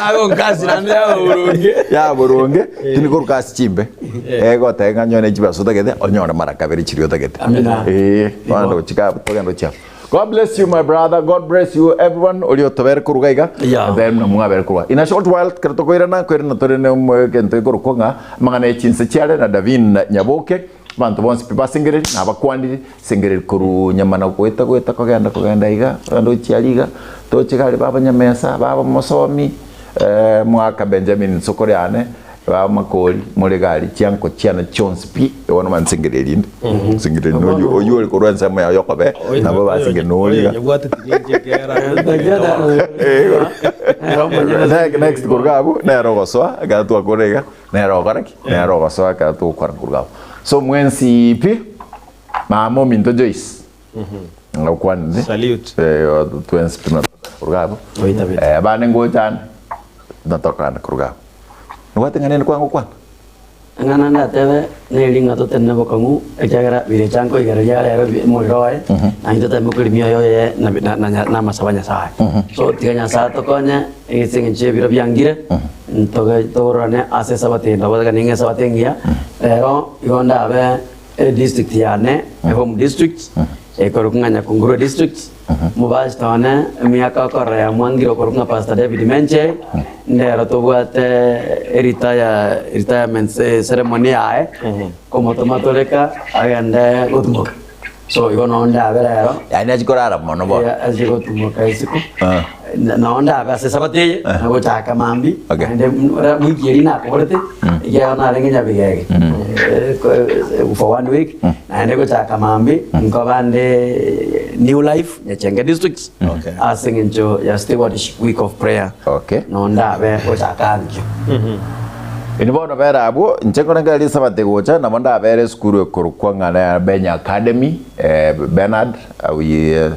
Ago nkasi nande yaburunge. ya burunge tini korukasi chimbe egotega nyone chibaso otagete onyore mara kabere chiri otagete Amina. eh bono gochika togenda chia God bless you my brother God bless you everyone ori otobere koruga iga Yeah. And then namwabere koruga in a short while kero tokoirana koirana tore ne kento ikorokwa ng'a mang'ana echinse chiare na Davin na Nyaboke banto bonsi pi basengereri na abakwandiri sengereri koru nyamana goeta goeta kogenda kogenda iga kogenda gochiari iga tochigari baba nyamesa baba mosomi eh, mwaka benjamin nsokore ane baba makori muri gari chianko chiana chionsi pi iwono mansengereri inde nsengereri noyo oyo ori korwa ensemo yago yokobe nabo basengereri noriga Nyabwate tininje kera. Next next kuruga abu nero gosoa ekero twakora iga nero okora ki nero gosoa ekero togokora kuruga abu so mwensi pi mama ominto Joyce ngakwanire Salute. eh twensi pi kuruga abu Oita bita. eh abane ngochana natokana kuruga abu nigwateng'anene kwango kwana Ng'ana ndatebe neri ng'a totene bokong'u ekiagera bire chanko igere ria rero omorero oye naintwe toteme koremia oyo oye na na na na amasabo a Nyasaye. So tiga Nyasaye atokonye ase eng'encho ya ebiro biangire ntoge tobororane ase esabato eye nabo niga esabato engiya rero igo ndabe edistrict yane ehome district ekorokwa ng'a Nyakungurwe district mobastor one emiaka okorora yamwangire okorokwa ng'a Pastor David Menche ndero tobwate eretire retirement ceremony yaye komotoma toreka agende gotumoka so igo nonde abe rero yaani achikorara mono bono ache gotumoka isiko Ah. nonde abe ase esabato eye nagochaka mambi Okay. naende wiki eria nakoborete ekiagera narenge nyabigege for one week naende gochaka mambi nkobande new life Nyachenge district Okay. ase eng'encho ya stewardship week of prayer Okay. nonde abe gochaka ankio Ini bono bera abwo inche nkorengera risabate gocha nabo ndabere esukuru ekorokwa ng'a na Benya Academy eh, Bernard we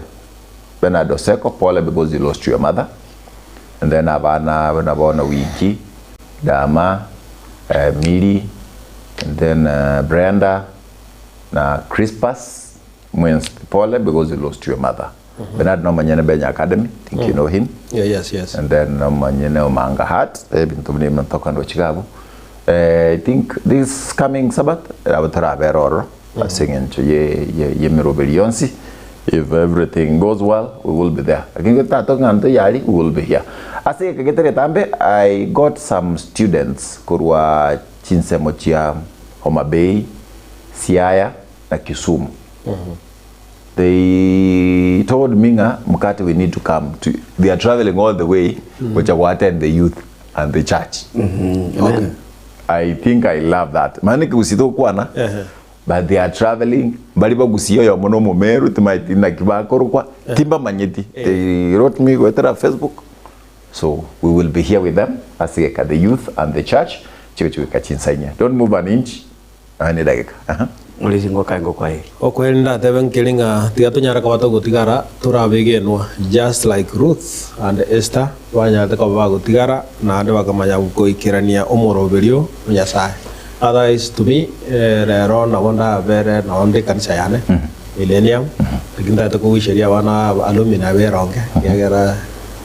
Bernard Oseko pole because you lost your mother and then abana nabono Wiki Dama eh, Mili and then Brenda na Crispus Mwens pole because you lost your mother Bernard nomanyene Benya Academy think you know him Yeah, yes, yes. and then nomanyene omanga hat ebinto buna ebio ntoka ndoche I think this coming Sabbath abo torabera ororo ase eng'encho ye ye yemeroberi yonsi if everything goes well we will be there lakini tato ng'a ntoyari we will be here ase eke getere tambe I got some students korwa chinsemo chia Homa Bay Siaya na Kisumu they told me ng'a mkate we need to come to they are traveling all the way gocha go attend the youth and the church Okay. I think I love that mani kigusii togokwana Ehe. but they are traveling bari bagusia oyomo na omomeru timaeti naki bakorokwa timbamanyeti they wrote me goetera facebook so we will be here with them ase egeka the youth and the church chigochi goika chinsa inye don't move an inch nonye ne edageka. Aha. Morisi ngokae ngokwaeria. Okweri ndatebe nkeri ng'a tiga tonyare koba togotigara tore abegenwa, just like Ruth and Esther banyarete koba bagotigara naende bakamanya goikerania omoroberio o Nyasae. Otherwise to me rero nabo ndabere nonye nde ekanisa yane Millennium lakini ntagete kogoicheria abana aba alumni aberonge ekiagera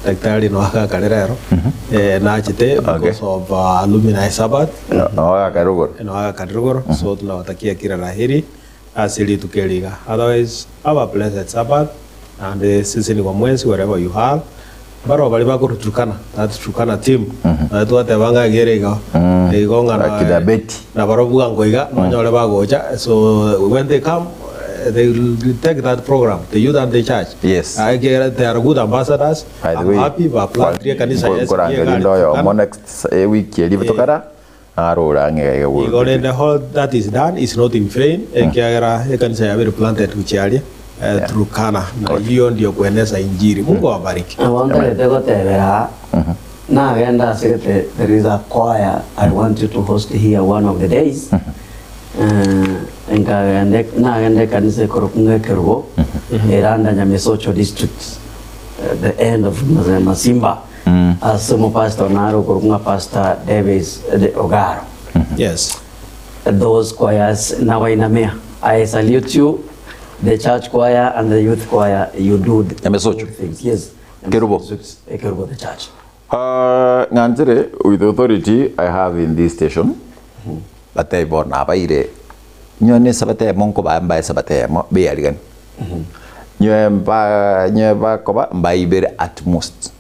daktari noe agakare rero nachete because of alumni sabbath. Noe agakare rogoro. Noe agakare rogoro so tunabatakia kila la heri ase rituko eri iga. Otherwise have a blessed sabbath naende sesenigwa mwensi wherever you are. Barabwo baria bakorwa Turkana, that Turkana team, naye twateba ng'a iga ere iga, igo ng'a na Akina Betty. na barabwo bwango iga nonyore bagocha, so when they come they will take that program, the youth and the church. Yes. Ah, ekiagera they are good ambassadors, By the I'm way, happy baplantire ekanisa ya SDA nkorangeria iga inde aria oyomo Turkana. next ewiki eria tokara narore ang'e iga iga Igo rende all that is done is not in vain, ekiagera ekanisa yabeire planted gochia aria Turkana, na eyio ndio kwenesa injiri. Mungu awabariki. Nabo ntagete gotebera aa, nagenda ase gete there is a choir I want you to host here one of the days. Nkagenda nagenda ekanisa ekorokwa ng'a Ekerubo, Eranda Nyamisocho district, the end of Masimba, ase omopastor nare okorokwa ng'a Pastor Davis Ogaro. Yes. Those choirs nabainamia, I salute you, the church choir and the youth choir, you do Nyamesocho. good things. Yes. Kerubo. Ekerubo the church. Ng'anchire with authority I have in this station, batebi bono nabaire nyowe ne esabato eyemo nkobaa mbae esabato eyemo beyarigani. Nyowe mba nyowe bakoba mbae ibere at most.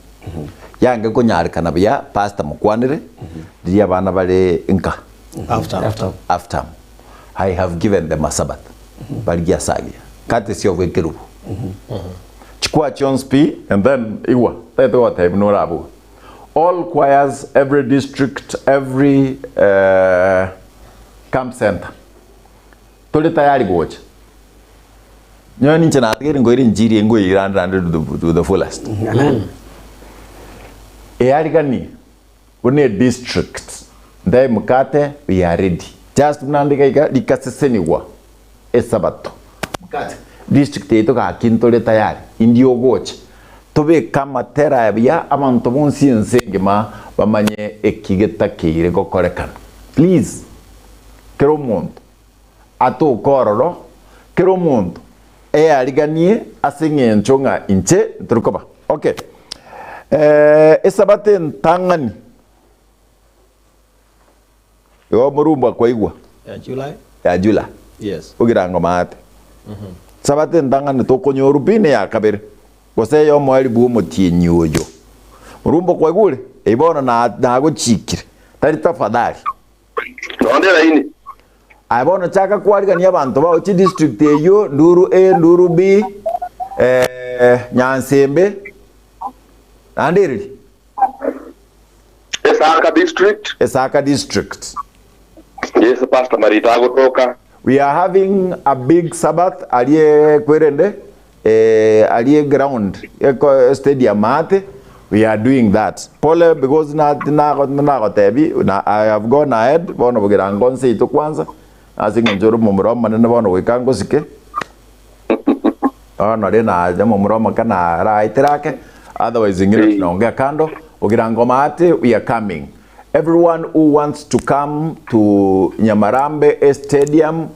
Yange konyarekana buya pastor mokwanere, riria abana bare nka. After. After. After I have given them a Sabbath, barigie ase agiya, courtesy of ekerubo. Chikwa chionsi pi, and then igwa, tagete gotebia buna orabue. All choirs, every district, every eh, camp center, tore tayari gocha. Nyowe ninche natigeire nkoira enchiri eye nkoyeirande naende to the, to the fullest. Amen. Eyariganie Buna edistrict ntae mokate we are ready just buna ande iga iga rikasesenigwa esabato mokate district yaito gaki ntore tayari indi ogocha tobeke amatera aya buya abanto bonsi ense engima bamanye eki getakeire gokorekana please kera omonto atoke ororo kera omonto eyariganie ase eng'encho ng'a inche ntori koba okay. Esabato entang'ani igo omorumba kwaigwa Ya July. ya July Yes. ogirango maate sabato entang'ani tokonyorwa pi neya kabere gose eyomo elifu omotienyi oyo morumba kwaigure eyio bono nagochikire tari tafadhali Nonde laini. Aye bono chaka kwarigania abanto bao chidistrict eyio, Nduru A, Nduru B, Nyansembe, naende ereri? Esaka district. Esaka district. Yes, Pastor Marita agotoka. We are having a big Sabbath aria kwerende aria ground stadium maate we are doing that. Pole because na nagotebi na I have gone ahead bono bogirango nse yaito kwanza ase eng'encho ore omomura omonene bono goika ngosike bono riria nacha omomura omoke naraetera ake otherwise ing'ire tunaongea kando bogirango maate we are coming everyone who wants to come to Nyamarambe stadium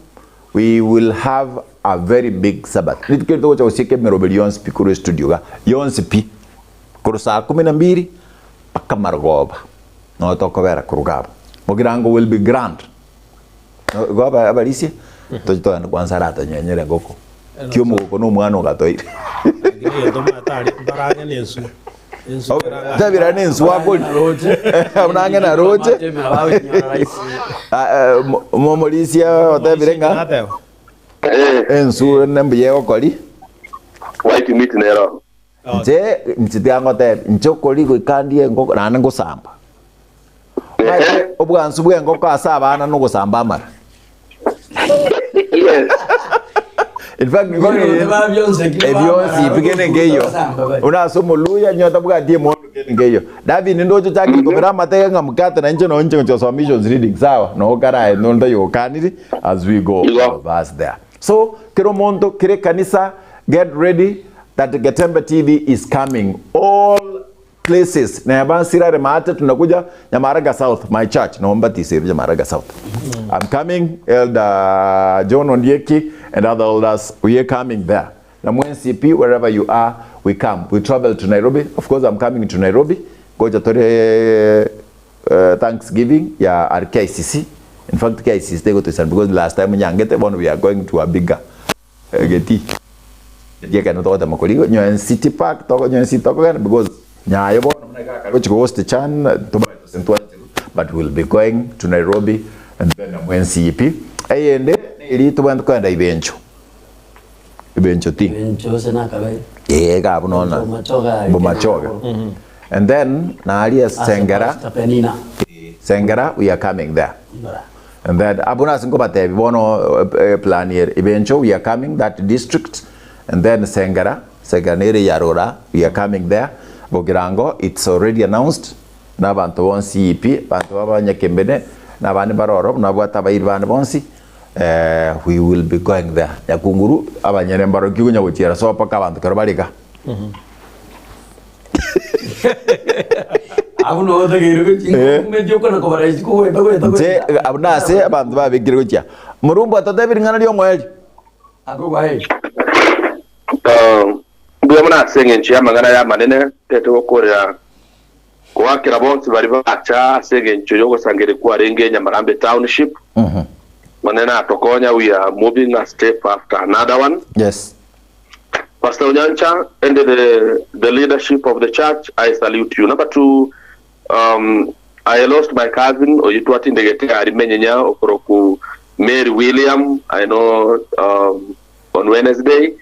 we will have a very big Sabbath rituko eri togocha gosieka emeroberi yonsi pi korwa estudio iga yonsi pi Korwa saa kumi na mbili mpaka marogoba noyo tokobera koruga abwo. Mogirango will be grand. Igo abarisia toche togende kwanza aratonyenyere engoko. Ki omogoko na omwana ogatoire. Lakini egento omanyete aria, mbarang'e na enswe. Enswe erang'e. Tabira na enswe akori. Buna ang'e na roche. Momorisia otebire ng'a Nateba. enswe nembuya egokori. White meat nero. Inche, inche tiga ngotebie, inche okoria goika ndie engoko naende ngosamba. Omanyete obwansu bwa engoko ase abana na ogosamba amara. Yes. In fact, ebionsi pi kende nkeiyo. Buna ase omoluya onye otabwati emondo kende nkeiyo. Davin ndoche ochakire komera amatege ng'a mkate na inche nonye inche ngochia gosoma missions reading sawa noo karae nonde oyokaniri as we go all of us there. So kera omonto kera ekanisa get ready that Getembe TV is coming all places neba nsirare maate tunakuja Nyamaraga South my church noo mbatiserwe Nyamaraga South I'm coming Elder John Ondieki and other elders we are coming there na mwensi pi wherever you are we come we travel to Nairobi of course I'm coming to Nairobi gocha tore uh, Thanksgiving ya our KICC in fact KICC tegotoisana because last time nyangete bono we are going to a bigger Egetii ekiekene togotema korigia onye City Park toko onye City tokogenda because nyayo bono buna iga akare gochia host chan tobaete gose ntwancherwe but we will be going to Nairobi and then amo NCEP. Eyende neri tobwenerete kogenda Ibencho, Ibencho tea. Ibencho ase nakabe. Eeh iga abwo nonya Bomachoge aria. Bomachoge. And then naria Ase Sengera, Pastor Penina. Sengera we are coming there. And then abwo nase nkobatebia bono eplan ere ebencho we are coming that district and then Sengera, Sengera nere Yarora we are coming there, Bogirango it's already announced na abanto bonsi pi, abanto ba abanyakembene na abande mbare ororo nabwate abairi bande bonsi we will be going there. Nyakunguru abanyene mbarokia konya gochiera sobo mpaka abanto kero bare iga. Abwo noo otageire gochia Eh. ng'umeti okona kobara isiko goeta goeta Inche goeta. abwo nase abanto babekire gochia. Morumbu atotebie ring'ana ri'omoerio. Akogwa aye. Mbuya mono ase engencho y'amang'ana aya amanene, tete gokoorera goakera bonsi baria bacha ase engencho y'ogosangereria kwarenge Nyamarambe Township. Omonene atokonya, we are moving a step after another one. Yes. Pastor Onyancha and the, the leadership of the church, I salute you. Number two, um, I lost my cousin, oyo twatindegete ari Menyenya, okoroku Mary William, I know um, on Wednesday.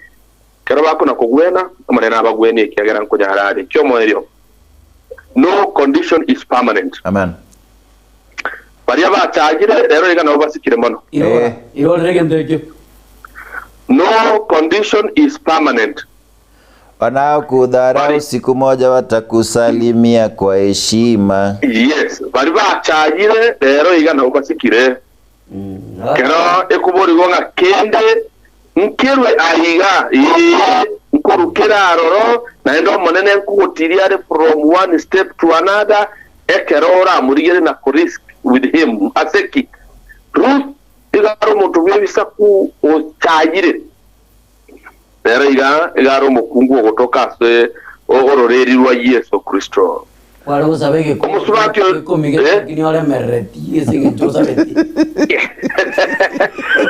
Kero bakona kogwena, Omonene abagwenie ekiagera nkonyara are. Kiomoerio, no condition is permanent. Amen. Baria bachagire, rero iga nabo basikire mono. Irora, Eh. irorere egento ekio. No condition is permanent. Wanaokudharau Bari- siku moja watakusalimia kwa heshima. Yes, bari bachagire rero iga nabo basikire. Kero ekoborigwa ng'a kende nkerwe aiga, ee, nkorukere aroro, naende Omonene nkogotiria are from one step to another, ekero oramorigere na ko-risk with him. Ase ki? Ruth iga are omonto bw'ebisaku ochayire, nere iga iga are omokungu ogotoka ase ororeri rwa Yeso Kristo. Kware gosaba egekombe Omosubati oyo- egekomi Eh? lakini oremerereti ase eng'encho osabeti.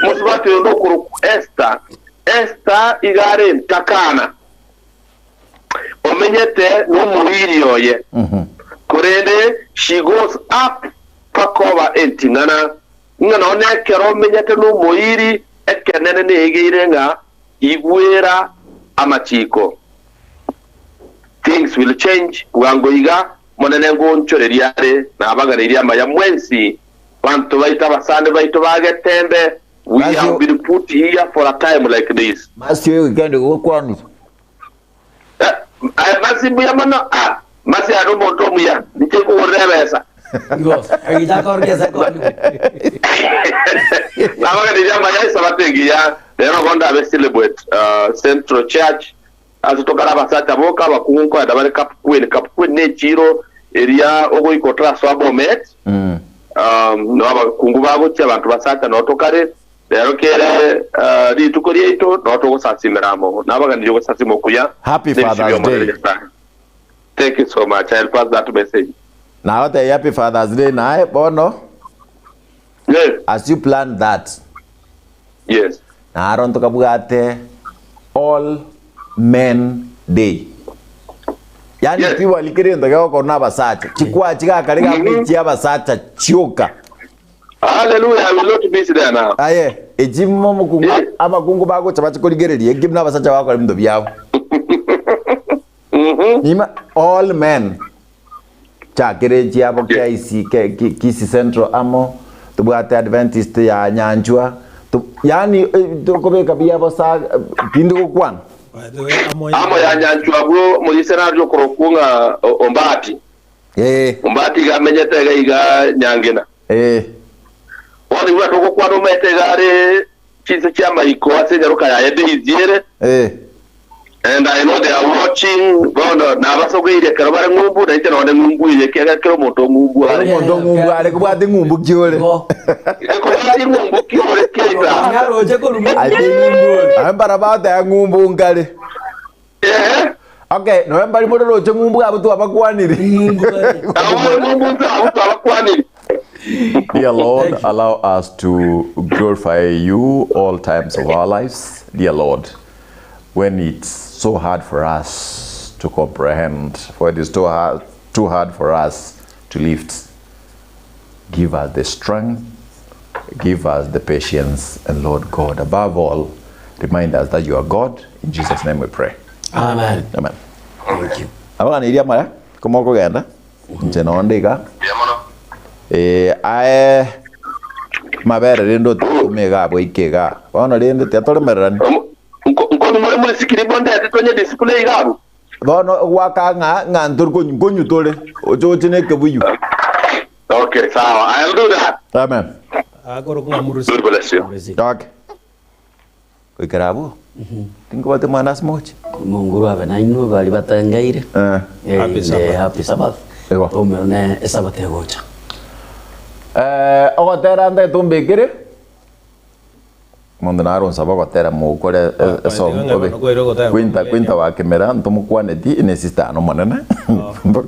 Omosubati oyo nokorokwa Esther. Esther iga are entakana, omenyete nomoiri oye, korende she goes up mpaka oba enting'ana, ng'a nonye ekero omenyete nomoiri, ekenene negeire ng'a igwera amachiko. Things will change bwango iga, Omonene ngonchoreria are nabaganeirie amaya mwensi, banto baito abasani baito ba Getembe, we Matthew- have been put here for a time like this. Matthew weekend gokwanire. Eh, aye Masi mbuya mono, ah, Masi are omonto omuya, inche nkogorera ebesa. Igo, egichaka ore gesekoni. Nabaganeirie amaya esabato engiya, rero igo ndabe celebrate uh, Central Church, Ase tokare abasacha boka, abakungu nkoenda bare Kapukweni. Kapukweni nechiiro eria ogoika otarasoa Bomet, um, noo abakungu bagochia abanto basacha noo tokare. Rero kere uh, rituko riaito noo togosasimera amo. Nabaganirie ogosasima okuya Happy nebisio Father's bi'Omonene Day. Nyasae. Thank you so much. I'll pass that message. Nagotebia happy Father's Day naye bono Yes. as you plan that Yes. Naro ntokabwate All Men Day. Yaani Yes. tibwari kera egento gegokorwa na abasacha. Chikwaa chigakare gakwa chia abasacha chioka. Hallelujah, I will not miss there now. Aye, echi momokungu Yes. abakungu bagocha bache korigereria eki buna abasacha bagokora ebinto biabo. Nyuma all men chakere chiabo Yes. KIC Kisii Central amo tobwate Adventist ya Nyanchwa To, yaani eh, tokobeka buya bosa eh, tindi gokwana. By the way, amo Amo ya nyanchwa abwo morise naria okorokwo ng'a o- Ombati. Eh, Ombati iga amenyete iga iga Nyangena. eh. Bono igwe togokwana omanyete iga are chinse chi'amaiko ase enyaroka yaye Daisy ere. Eh. And I know they are watching bono nabasogeire ekero bare ng'umbu na inche nonye ng'umbu eye ekiagera kera omonto ng'umbu Kera are. omonto ng'umbu are kobwate ng'umbu ki ore. Ekobwati ng'umbu ki ore keita. Nyaroche korwa I think aye mbara bateba ng'umbu nkare. Ehe. Okay, nonya mbari more roche ng'umbu abwo twabakwanire. Abwo more ng'umbu nse abwo twabakwanire. Dear Lord, allow us to glorify you all times of our lives. Dear Lord, when it's so hard for us to comprehend, for it is too hard, too hard for us to lift, give us the strength, give us the patience, and Lord God, above all, remind us that you are God. In Jesus' name we pray. Amen. Amen. Thank you. Abana mara komokogenda inche nonde iga Mbuya mono. Eh, aye mabere rende otume iga abwo ike iga bono rende tiatoremererani Omo- nko- Nkomi more muri sikiri bonde tonye display iga abwo. bono gwaka ng'a ng'a ntori konyu konyu tore ochoche na ekebuyu Okay, sawa. I'll do that. amen Akoro ng'a murusi. God bless you. okay goikera abwo tinkobwate mwana ase mogochi Munguru abe nainwe bari batengeire. Eh. Eh, Happy ne Sabbath. happy Sabbath. Ego. Tumene esabato egocha. Eh, ogotera nde tumbikire Omonto naro onsaba ogotera mogokore esong Ah, obe. nokoira ogotera Kwinta kwinta wakemera ntomokwaneti ene sister ano monene.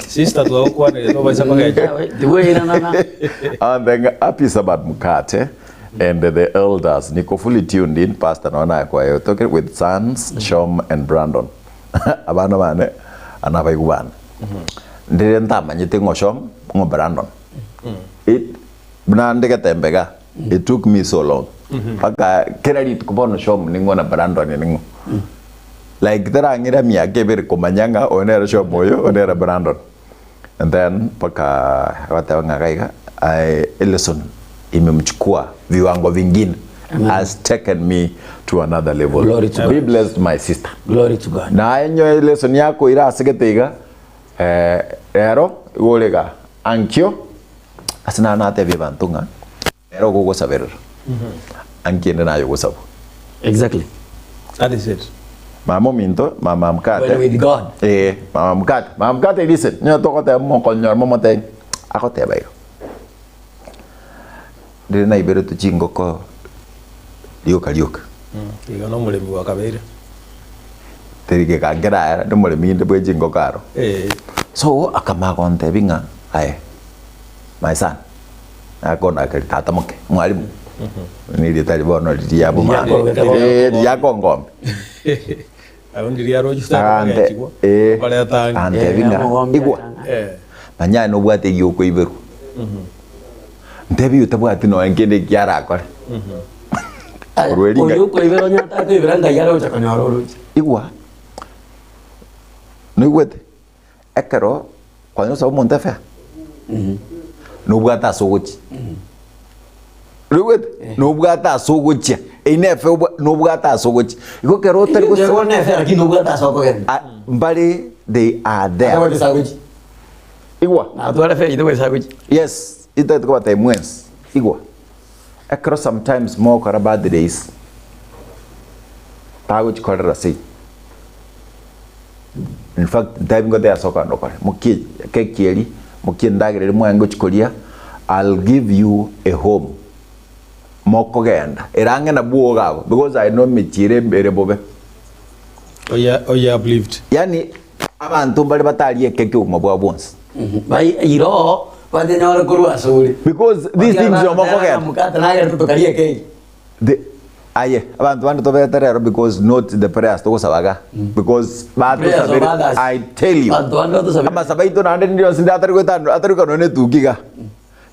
Sister twagokwanire tobaisa kogecha. Tiweiranana. And then happy Sabbath Mukate and the elders. Niko fully tuned in, Pastor Nona Akwayo, talking with sons, Shom and Brandon. Abana bane, anabaigu bane. Ndire ntamanyete ng'o Shom, ng'o Brandon. It, buna ndegetembega, it took me so long. Paka kera rituko bono Shom ning'o na Brandon ning'o. Like terang'ira miaka ebere komanya ng'a oyo nere Shom oyo, oyo nere Brandon. And then mpaka agateba ng'a gaiga I, Ellison imemchukua viwango vingine has taken me to another level. Glory to Be God. blessed my sister. Glory to God. Naye nyoe lesson yako irasegete iga eh, rero igorega ankio ase naro natebia abanto ng'a rero ogogosaberera ankiende naye ogosabwa Exactly. That is it. Mama ominto, mama mkate. When with God. Eh, mama mkate. Mama mkate listen. Nyo togoteba mokonyora momotebie. Agoteba igo. Rire naiberetwe chingoko rioka rioka. Igo nomoremi bwakabeire. Teri geka nkeraera, nomoremi inde bwe chingoko aro. Eh. So akamanya gontebia ng'a aye my son, nakonakeri tata moke, mwalimu. Nerieta riria bono riria bomani. Riria Eh, riria kongombe. Aro ndiria aroche Agante, takogechigwa. eh, Okoreta ang'e. antebi ng'a Omogombi igwa atanga. Eh. manya nobwate egia okoiberwa. Ntebi oyo tabwati nonya kende eki arakore. Korwa eringa- Oyo okoibera onye atakoibera ngai aroche konyora oroche. Igwa noigwete ekero kwanya gosaba omonto efare nobwate ase ogochia noigwete nobwate ase ogochia eyio na efe nobwate ase ogochia igo ekero otari Inche gosa bono efare lakini nobwate ase okogenda. Ah, mbare they are there Atagwetesa agochia. Igwa Natware efare itagwetesa agochia. Yes, itagete kobatebia mwensi igwa ekero sometimes mogokora birthdays tagochikorera ase in fact ntebi ngotebia ase okogenda okore mokie keki eria mokie endagera eria mwaye ngochi koria I'll give you a home mokogenda ere ang'e na bwogo abwo because I know emechie ere ere bobe. Oye oye uplift. Yaani abanto mbare batarie ekeki obogima bwabo bwonsi. Bai iro banyenyore korwa ase ore. Because these things yomokogenda. Mukate nagerete tokaria ekeki. The aye abanto bande tobete rero because not the prayers togosabaga because Prayers of batosabire others. I tell you Abanto bande batosabire. amasabo aito naende rinde rionsi ndire atari goetana atari goika nonya etuki iga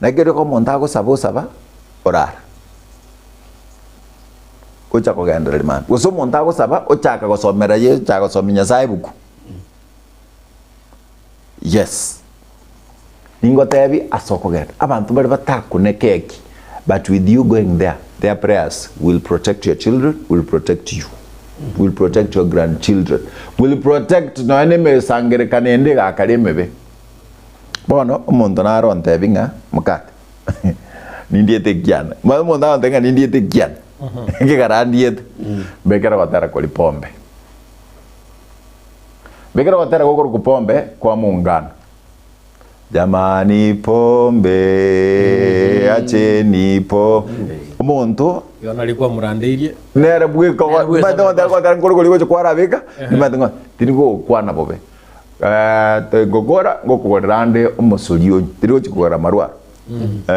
naki erio omonto agosaba osaba orara ocha kogendereria mambia gose omonto agosaba ochaka gosomera ye ochaka gosomia nyasaye ebuku yes Ningotebi ase okogenda, abanto baria batakune keki, but with you going there, Their prayers will protect your children, will protect you, will protect your grandchildren, will protect nonya na emesangerekano ende egakare emebe. Bono omonto nare ontebi ng'a mokate nindiete ekiana, omanye omonto agontebia ng'a nindiete ekiana, ekegara ndiete, mbekere gotera koria pombe. Mbekere gotera gokorokwa pombe kwa muungano. Jamani pombe acheni po omonto Igo nari kwamorandeirie. nere bweka Nere bweka nimanyete ngotera gotera nkore koria gocha kwarabeka nimanyete ng'a tindi gokwana bobe Eh, ngokora ngokogorera ande omosori onywe tindi gochi kogora amarwa aro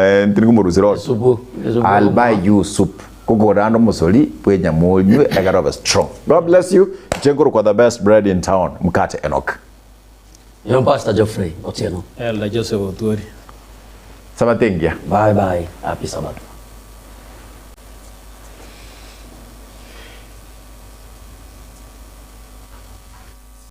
Eh, tindi komorusera oro Esupu, esupu. I'll buy you soup ngokogorera ande omosori bwe enyama onywe egere obe strong God bless you inche nkorokwa the best bread in town mkate Enock. Yo Pastor Geoffrey Otieno. Elder Joseph Otuori. Sabato engiya. Bye bye happy Sabato.